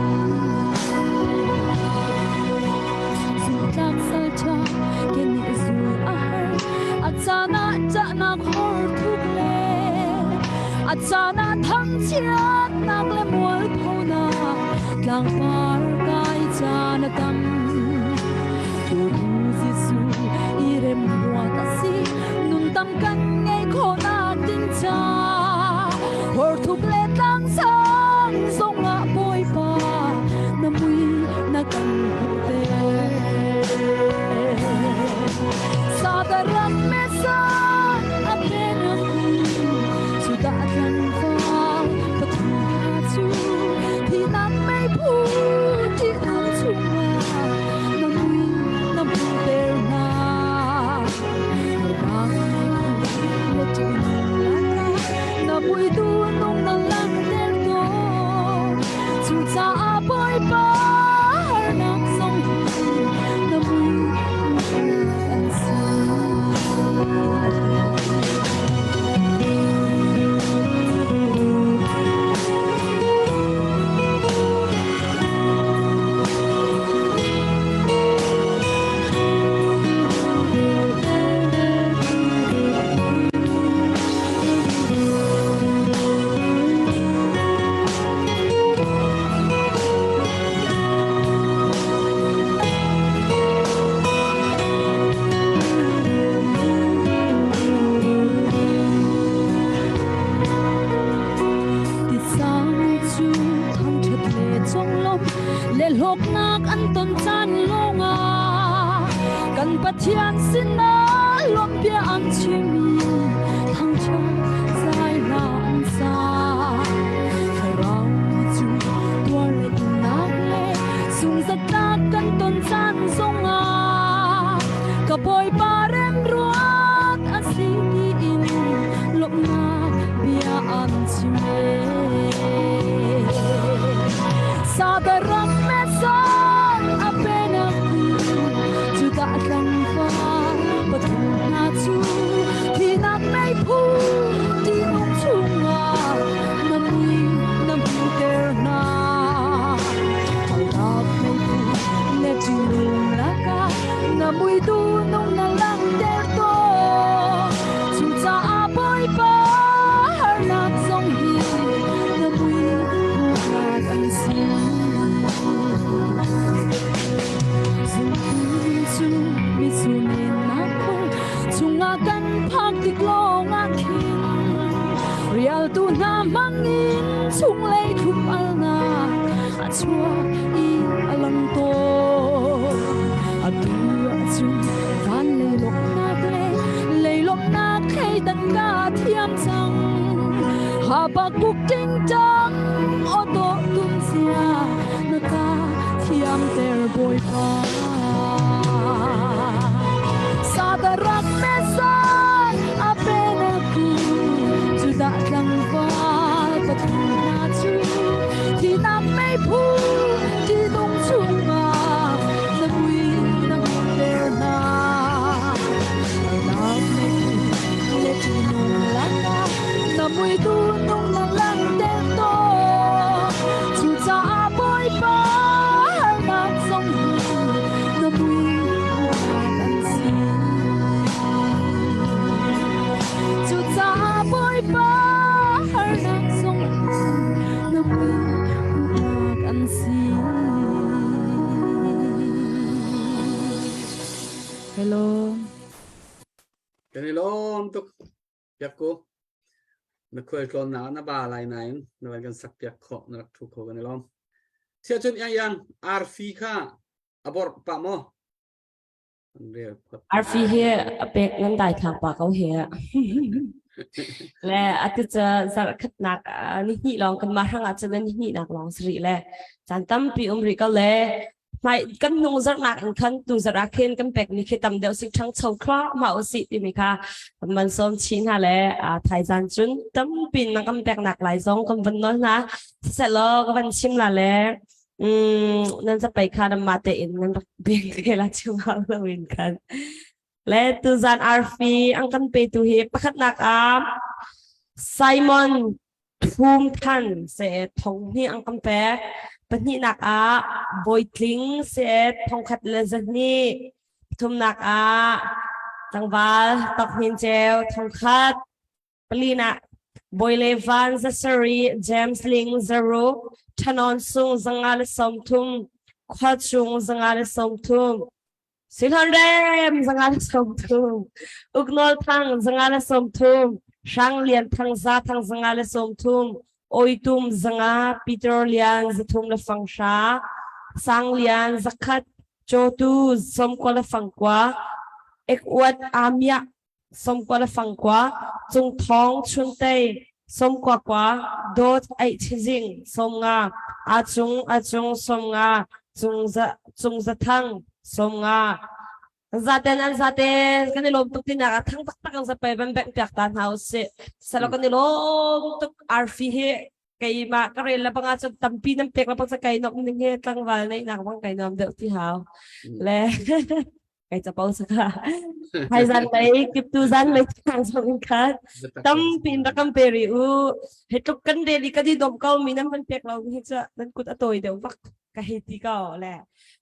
Zumtlak salṭha ke nih zul a har a caan ah ṭahnak hor thuk le a caan ah thangchiatnak le mualphonak tlangpar kai caan a tam Tutu Jesuh i rem huat a si nun tam kan ngei khawhnak ding ca hor thuk le tlang sang zongah Bawipa na mui na kan hmuhter Sadaram mesa a penaku sudah tlangval pathum hna cu thinak meiphu ṭihnung chungah. Kan Pathian sinah lawmhbia an chim i thangṭhat zai hla an sa. Thlarau cu tuar le innak le sungzatlak kan ton caan zongah ka Bawipa remruat a si tiin lawmhnak bia an chim Sadarak Mesan a penak Judah tlangval pathum hna cu thihnak meiphu ṭihnung chungah na mui na hmuhter hna. Halnak meiphu le ṭihnung lakah na mui tu nung na langhter tawn. Cucaah Bawipa harnak zong hi na mui hmuhnak an si. Zungpi cu mitsur nennak phung chungah kan phak tik lawngah khin rialtu hna hmangin chunglei thup alnak a chuak i a lang tawn. Atu ahcun van lei lawmhnak le lei lawmhnak thleidan ka thiam cang. Habakkuk tingtang aw dawh tum zia na ka thiamter Bawipa. Sadarak Mesan a penaku Judah tlangval pathum hna cu thihnak meiphu ṭihnung chungah na mui na hmuhter hna. Harnak meiphu le ṭihnung lakah na mui tu nung na langhter tawn. Cucaah Bawipa harnak zong hi na mui hmuhnak an si. Cucaah Bawipa harnak zong hi na mui hmuhnak an si. Hello. Kan i lawm tuk. Piak ku. Na khual tlawnnak na ba lai nain na van kan sak piak khawh na rak thu kho kan i lawm. Sia cun yang yang arfi kha a borh pa maw? An rel phot. Arfi hi a pek nan dai thlak pa ko hi. Le atu cu zarh khatnak ni hnih lawng kan mah hrang ah cun ni hnih nak lawng si rih le caan tampi um rih ko le hmai kan hnung zarhnak in khan tu zarh ah khin kan pek mi khi tam deuh sik ṭhangcho thluahmah usih timi kha kan van sawm chih hna le thaizan cun tampi na kan peknak lai zong kan van nawl hna siseh ka van chim la le nan zapei kha nan mah tein nan rak bing te la chim hau lo in khan le tuzan arfi ang kan petu hi pakhatnak ah Simon Thum Than se thong hnih an kan pek. Pahnihnak ah Bawi Tling se thongkhat le zahnih. Pathumnak ah tlangval Tok Hnin Ceu thongkhat. Palinak Bawi Le Van zasarih James Ling zaruk Thanon Sung zanga le 30 Khualchung zanga le 30 Silhon Rem zanga le 30, Uknawl Thang zanga le 30, Hrang Lian Thang Za Thang zanga le 30, Oitum zanga, Peter Lian zathum le fang hra, Sang Lian zakhat, Cawtu 90 le fang kua, Ek Uat Amia 90 le fang kua, Cung Thawng Chuntei 90 kua, Dawt Aih Chizing 50, Acung Acung 50, Cung Za Cung Za Thang 50. Zaten an zate kan i lawm tuk tinak ah thang taktak an zapai van bengh piak ta hna usih. Salo kan i lawm tuk arfi hi keimah ka rel le bangah cun tampi nan pek le bang kai nom ning he tlangval neih nak bang kai nom deuh ti hau. Le kai capo saka hai zan lei kiptu zan lei thang zong in khan tampi in rakam pe ri u he tluk kan reli ka di dom ko mi nan van pek lo hi cha nan kut a tawi deuh vak ka hei ti ko le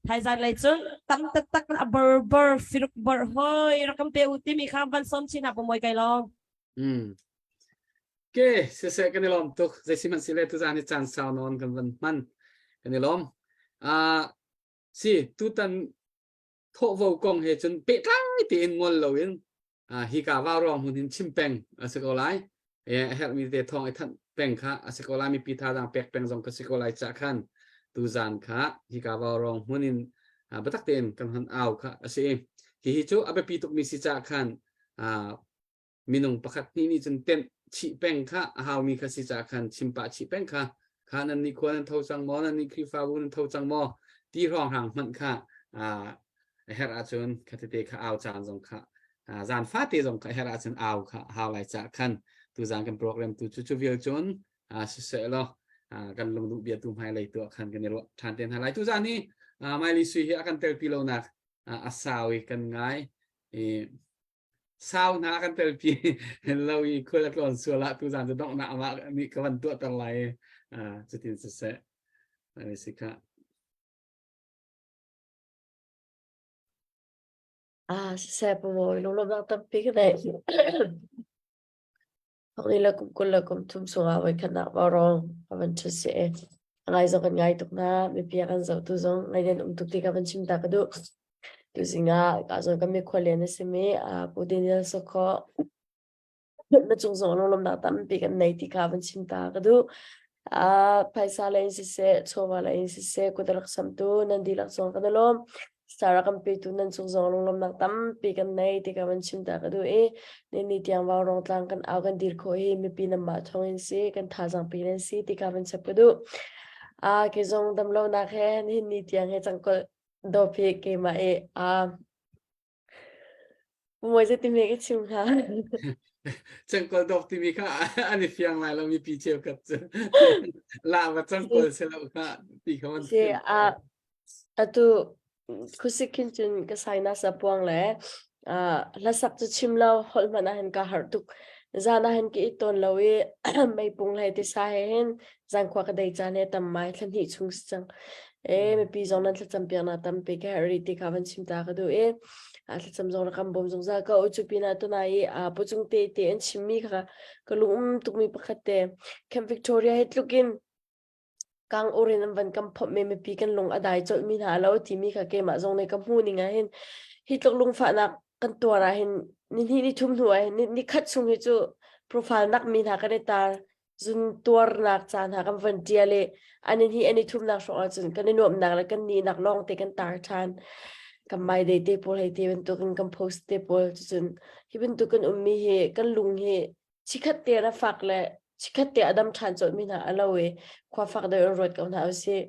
thai zan lei cun tam taktak a bar bar firuk bar hoi rakam pe u ti mi kha van som chin ha pomoi kai long Hmm. Ke siseh kan i lawm tuk zeisihmanhsehleh tuzan hi caan sau nawn kan van hman kan i lawm ah si tutan thawhvo kong he cun pehtlai tein ngol loin hika vauruang hmun hin chim peng a si ko lai. A herhmi te thawng i thanh peng kha a si ko lai. Mipi thazaang pek peng zong ka si ko lai cah khan tuzaan kha hika vauruang hmun in biatak tein kan hon au kha a si. Hihi cu a biapi tukmi si caah khan minung pakhat hnih nih cun tenh chih peng kha a haumi kha si caah khan chim pah chih peng kha kha nan nih khua nan tho cang maw nan nih Khrihfabu nan tho cang maw ti hrawnghrang hmanh kha a herh ahcun kha tete kha au caan zong kha zan fate zong kha a herh ahcun au kha hau lai caah khan tuzan kan program tu cu cu vial cun siseh law kan lungduh bia tu hmailei tu ah khan kan i ruah ṭhan te hna lai. Tuzan hi Maili Sui hi a kan telpi lonak a sau i kan ngai i sau hna kan telpi lo i khual a tlawn sual ah tuzan cu donghnak amah nih ka van tuahter lai i cutin siseh si kha. Ah, siseh pawawi lunglawmhnak tampi ka nei. Thawngni le kum 20 le kum thum chungah voikhatnak vaurawng a van ṭhut si i a ngai zong kan ngai tuk hna. Mipi a kan zohtu zong ngai nan um tuk ti ka van chim ta ka duh. Tuzing ah ka zong kan mikhual lian a simi Pu Daniel Sokho na cung zong lunglawmhnak tampi kan nei ti kha van chim ta ka duh. Phaisa lei in siseh, chawva lei in siseh, kut a rak samtu nan dihlak zong kan i lawm. Sarah kan petu nan cung zong lunglawmhnak tampi kan nei ti ka van chim ta ka duh i ni tiang vaurawng tlang kan au kan dir khawh hi mipi nanmah thawng in si kan thazaang pi nan si ti ka van chap ka duh. A ke zong damlonak he nihin ni tiang he cangkol dawp hi keimah i a Mawi zei timi ka chim hnga. Cangkol dawp timi kha an i fiang lai lo mipi cheukhat cu. La va cangkol se lo kha ti kha man Si a atu khuasik khin cun ka sinus a puang le hlasak cu chim lo holh hmanh ah hin ka harh tuk. Zan ah hin ka it tawn lo i meipung hlei tisa he hin zankhua ka dei caan he tam mai thla hnih chung si cang. E mipi zong nan thlacam piaknak tampi ka herh rih ti kha van chim ta ka duh i a thlacam zong rak kan bawm zungzal ko cu pinah tunai i a pucung te te an chimmi kha ka lung um tukmi pakhat te Camp Victoria hi tlukin kang urin an van kan phomh mi mipi kan lung a dai colh mi hna lo timi kha keimah zong nih ka hmu ning ah hin hi tluk lungfahnak kan tuar ah hin ni hnih ni thum hnu ah hin ni khat chung hi cu profile nak mi hna kan i tar zun tuarnak caan hna kan van ṭial i an hi an i thumnak hrawng ahcun kan i nuamhnak le kan nihnak lawng te kan tar ṭhan. Kan my day te pawl hei te bantukin kan post te pawl cucun hi bantuk kan ummi hi kan lung hi chikhat te a fak le chikhat te a dam ṭhan colhmi hna a lo i khua fak deuh in ruat ko hna usih.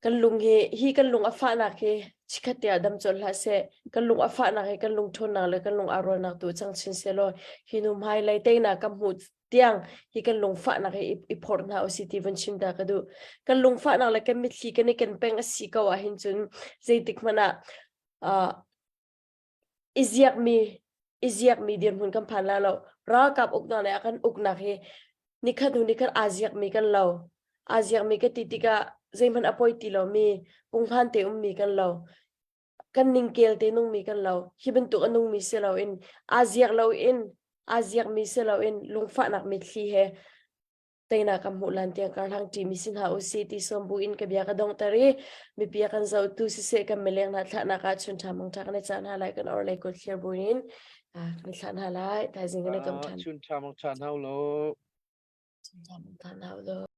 Kan lung hi hi kan lung a fahnak hi chikkhat te ah dam colh hlah seh. Kan lung a fahnak hi kan lung ṭhawnnak le kan lung aa rualnak tu cang chin sehlaw hi nu hmailei teinak kan hmuh tiang hi kan lung fahnak hi i phorh hna usih ti vun chim ta ka duh. Kan lung fahnak le kan mitthli kan i ken peng a si ko ahhin cun zeitik hmanh ah uh, i ziakmi i ziakmi dirhmun kan phan la lo ralkap uknak le a kan uknak hi nikhat hnu nikhat aa ziakmi kan lo aa ziakmi ka ti tikah zeihmanh a poi ti lomi punghman te ummi kan lo kan ningkel te nungmi kan lo hi bantuk a nungmi si loin aa ziak loin aa ziakmi si loin lungfahnak mitthli he teinak kan hmuh lan tiang karhlang ṭimi si hna usih ti sawm bu in ka bia ka donghter i mipi a kan zohtu siseh kan mileng hna thlahnak ah chun ṭha mang ṭha kan i cah hna lai kan orhlei kut thlir bu in kan i thlah hna lai thaizing kan i kom ṭhan Chun ṭha mang ṭha hna u law. Chun ṭha mang ṭha hna u law.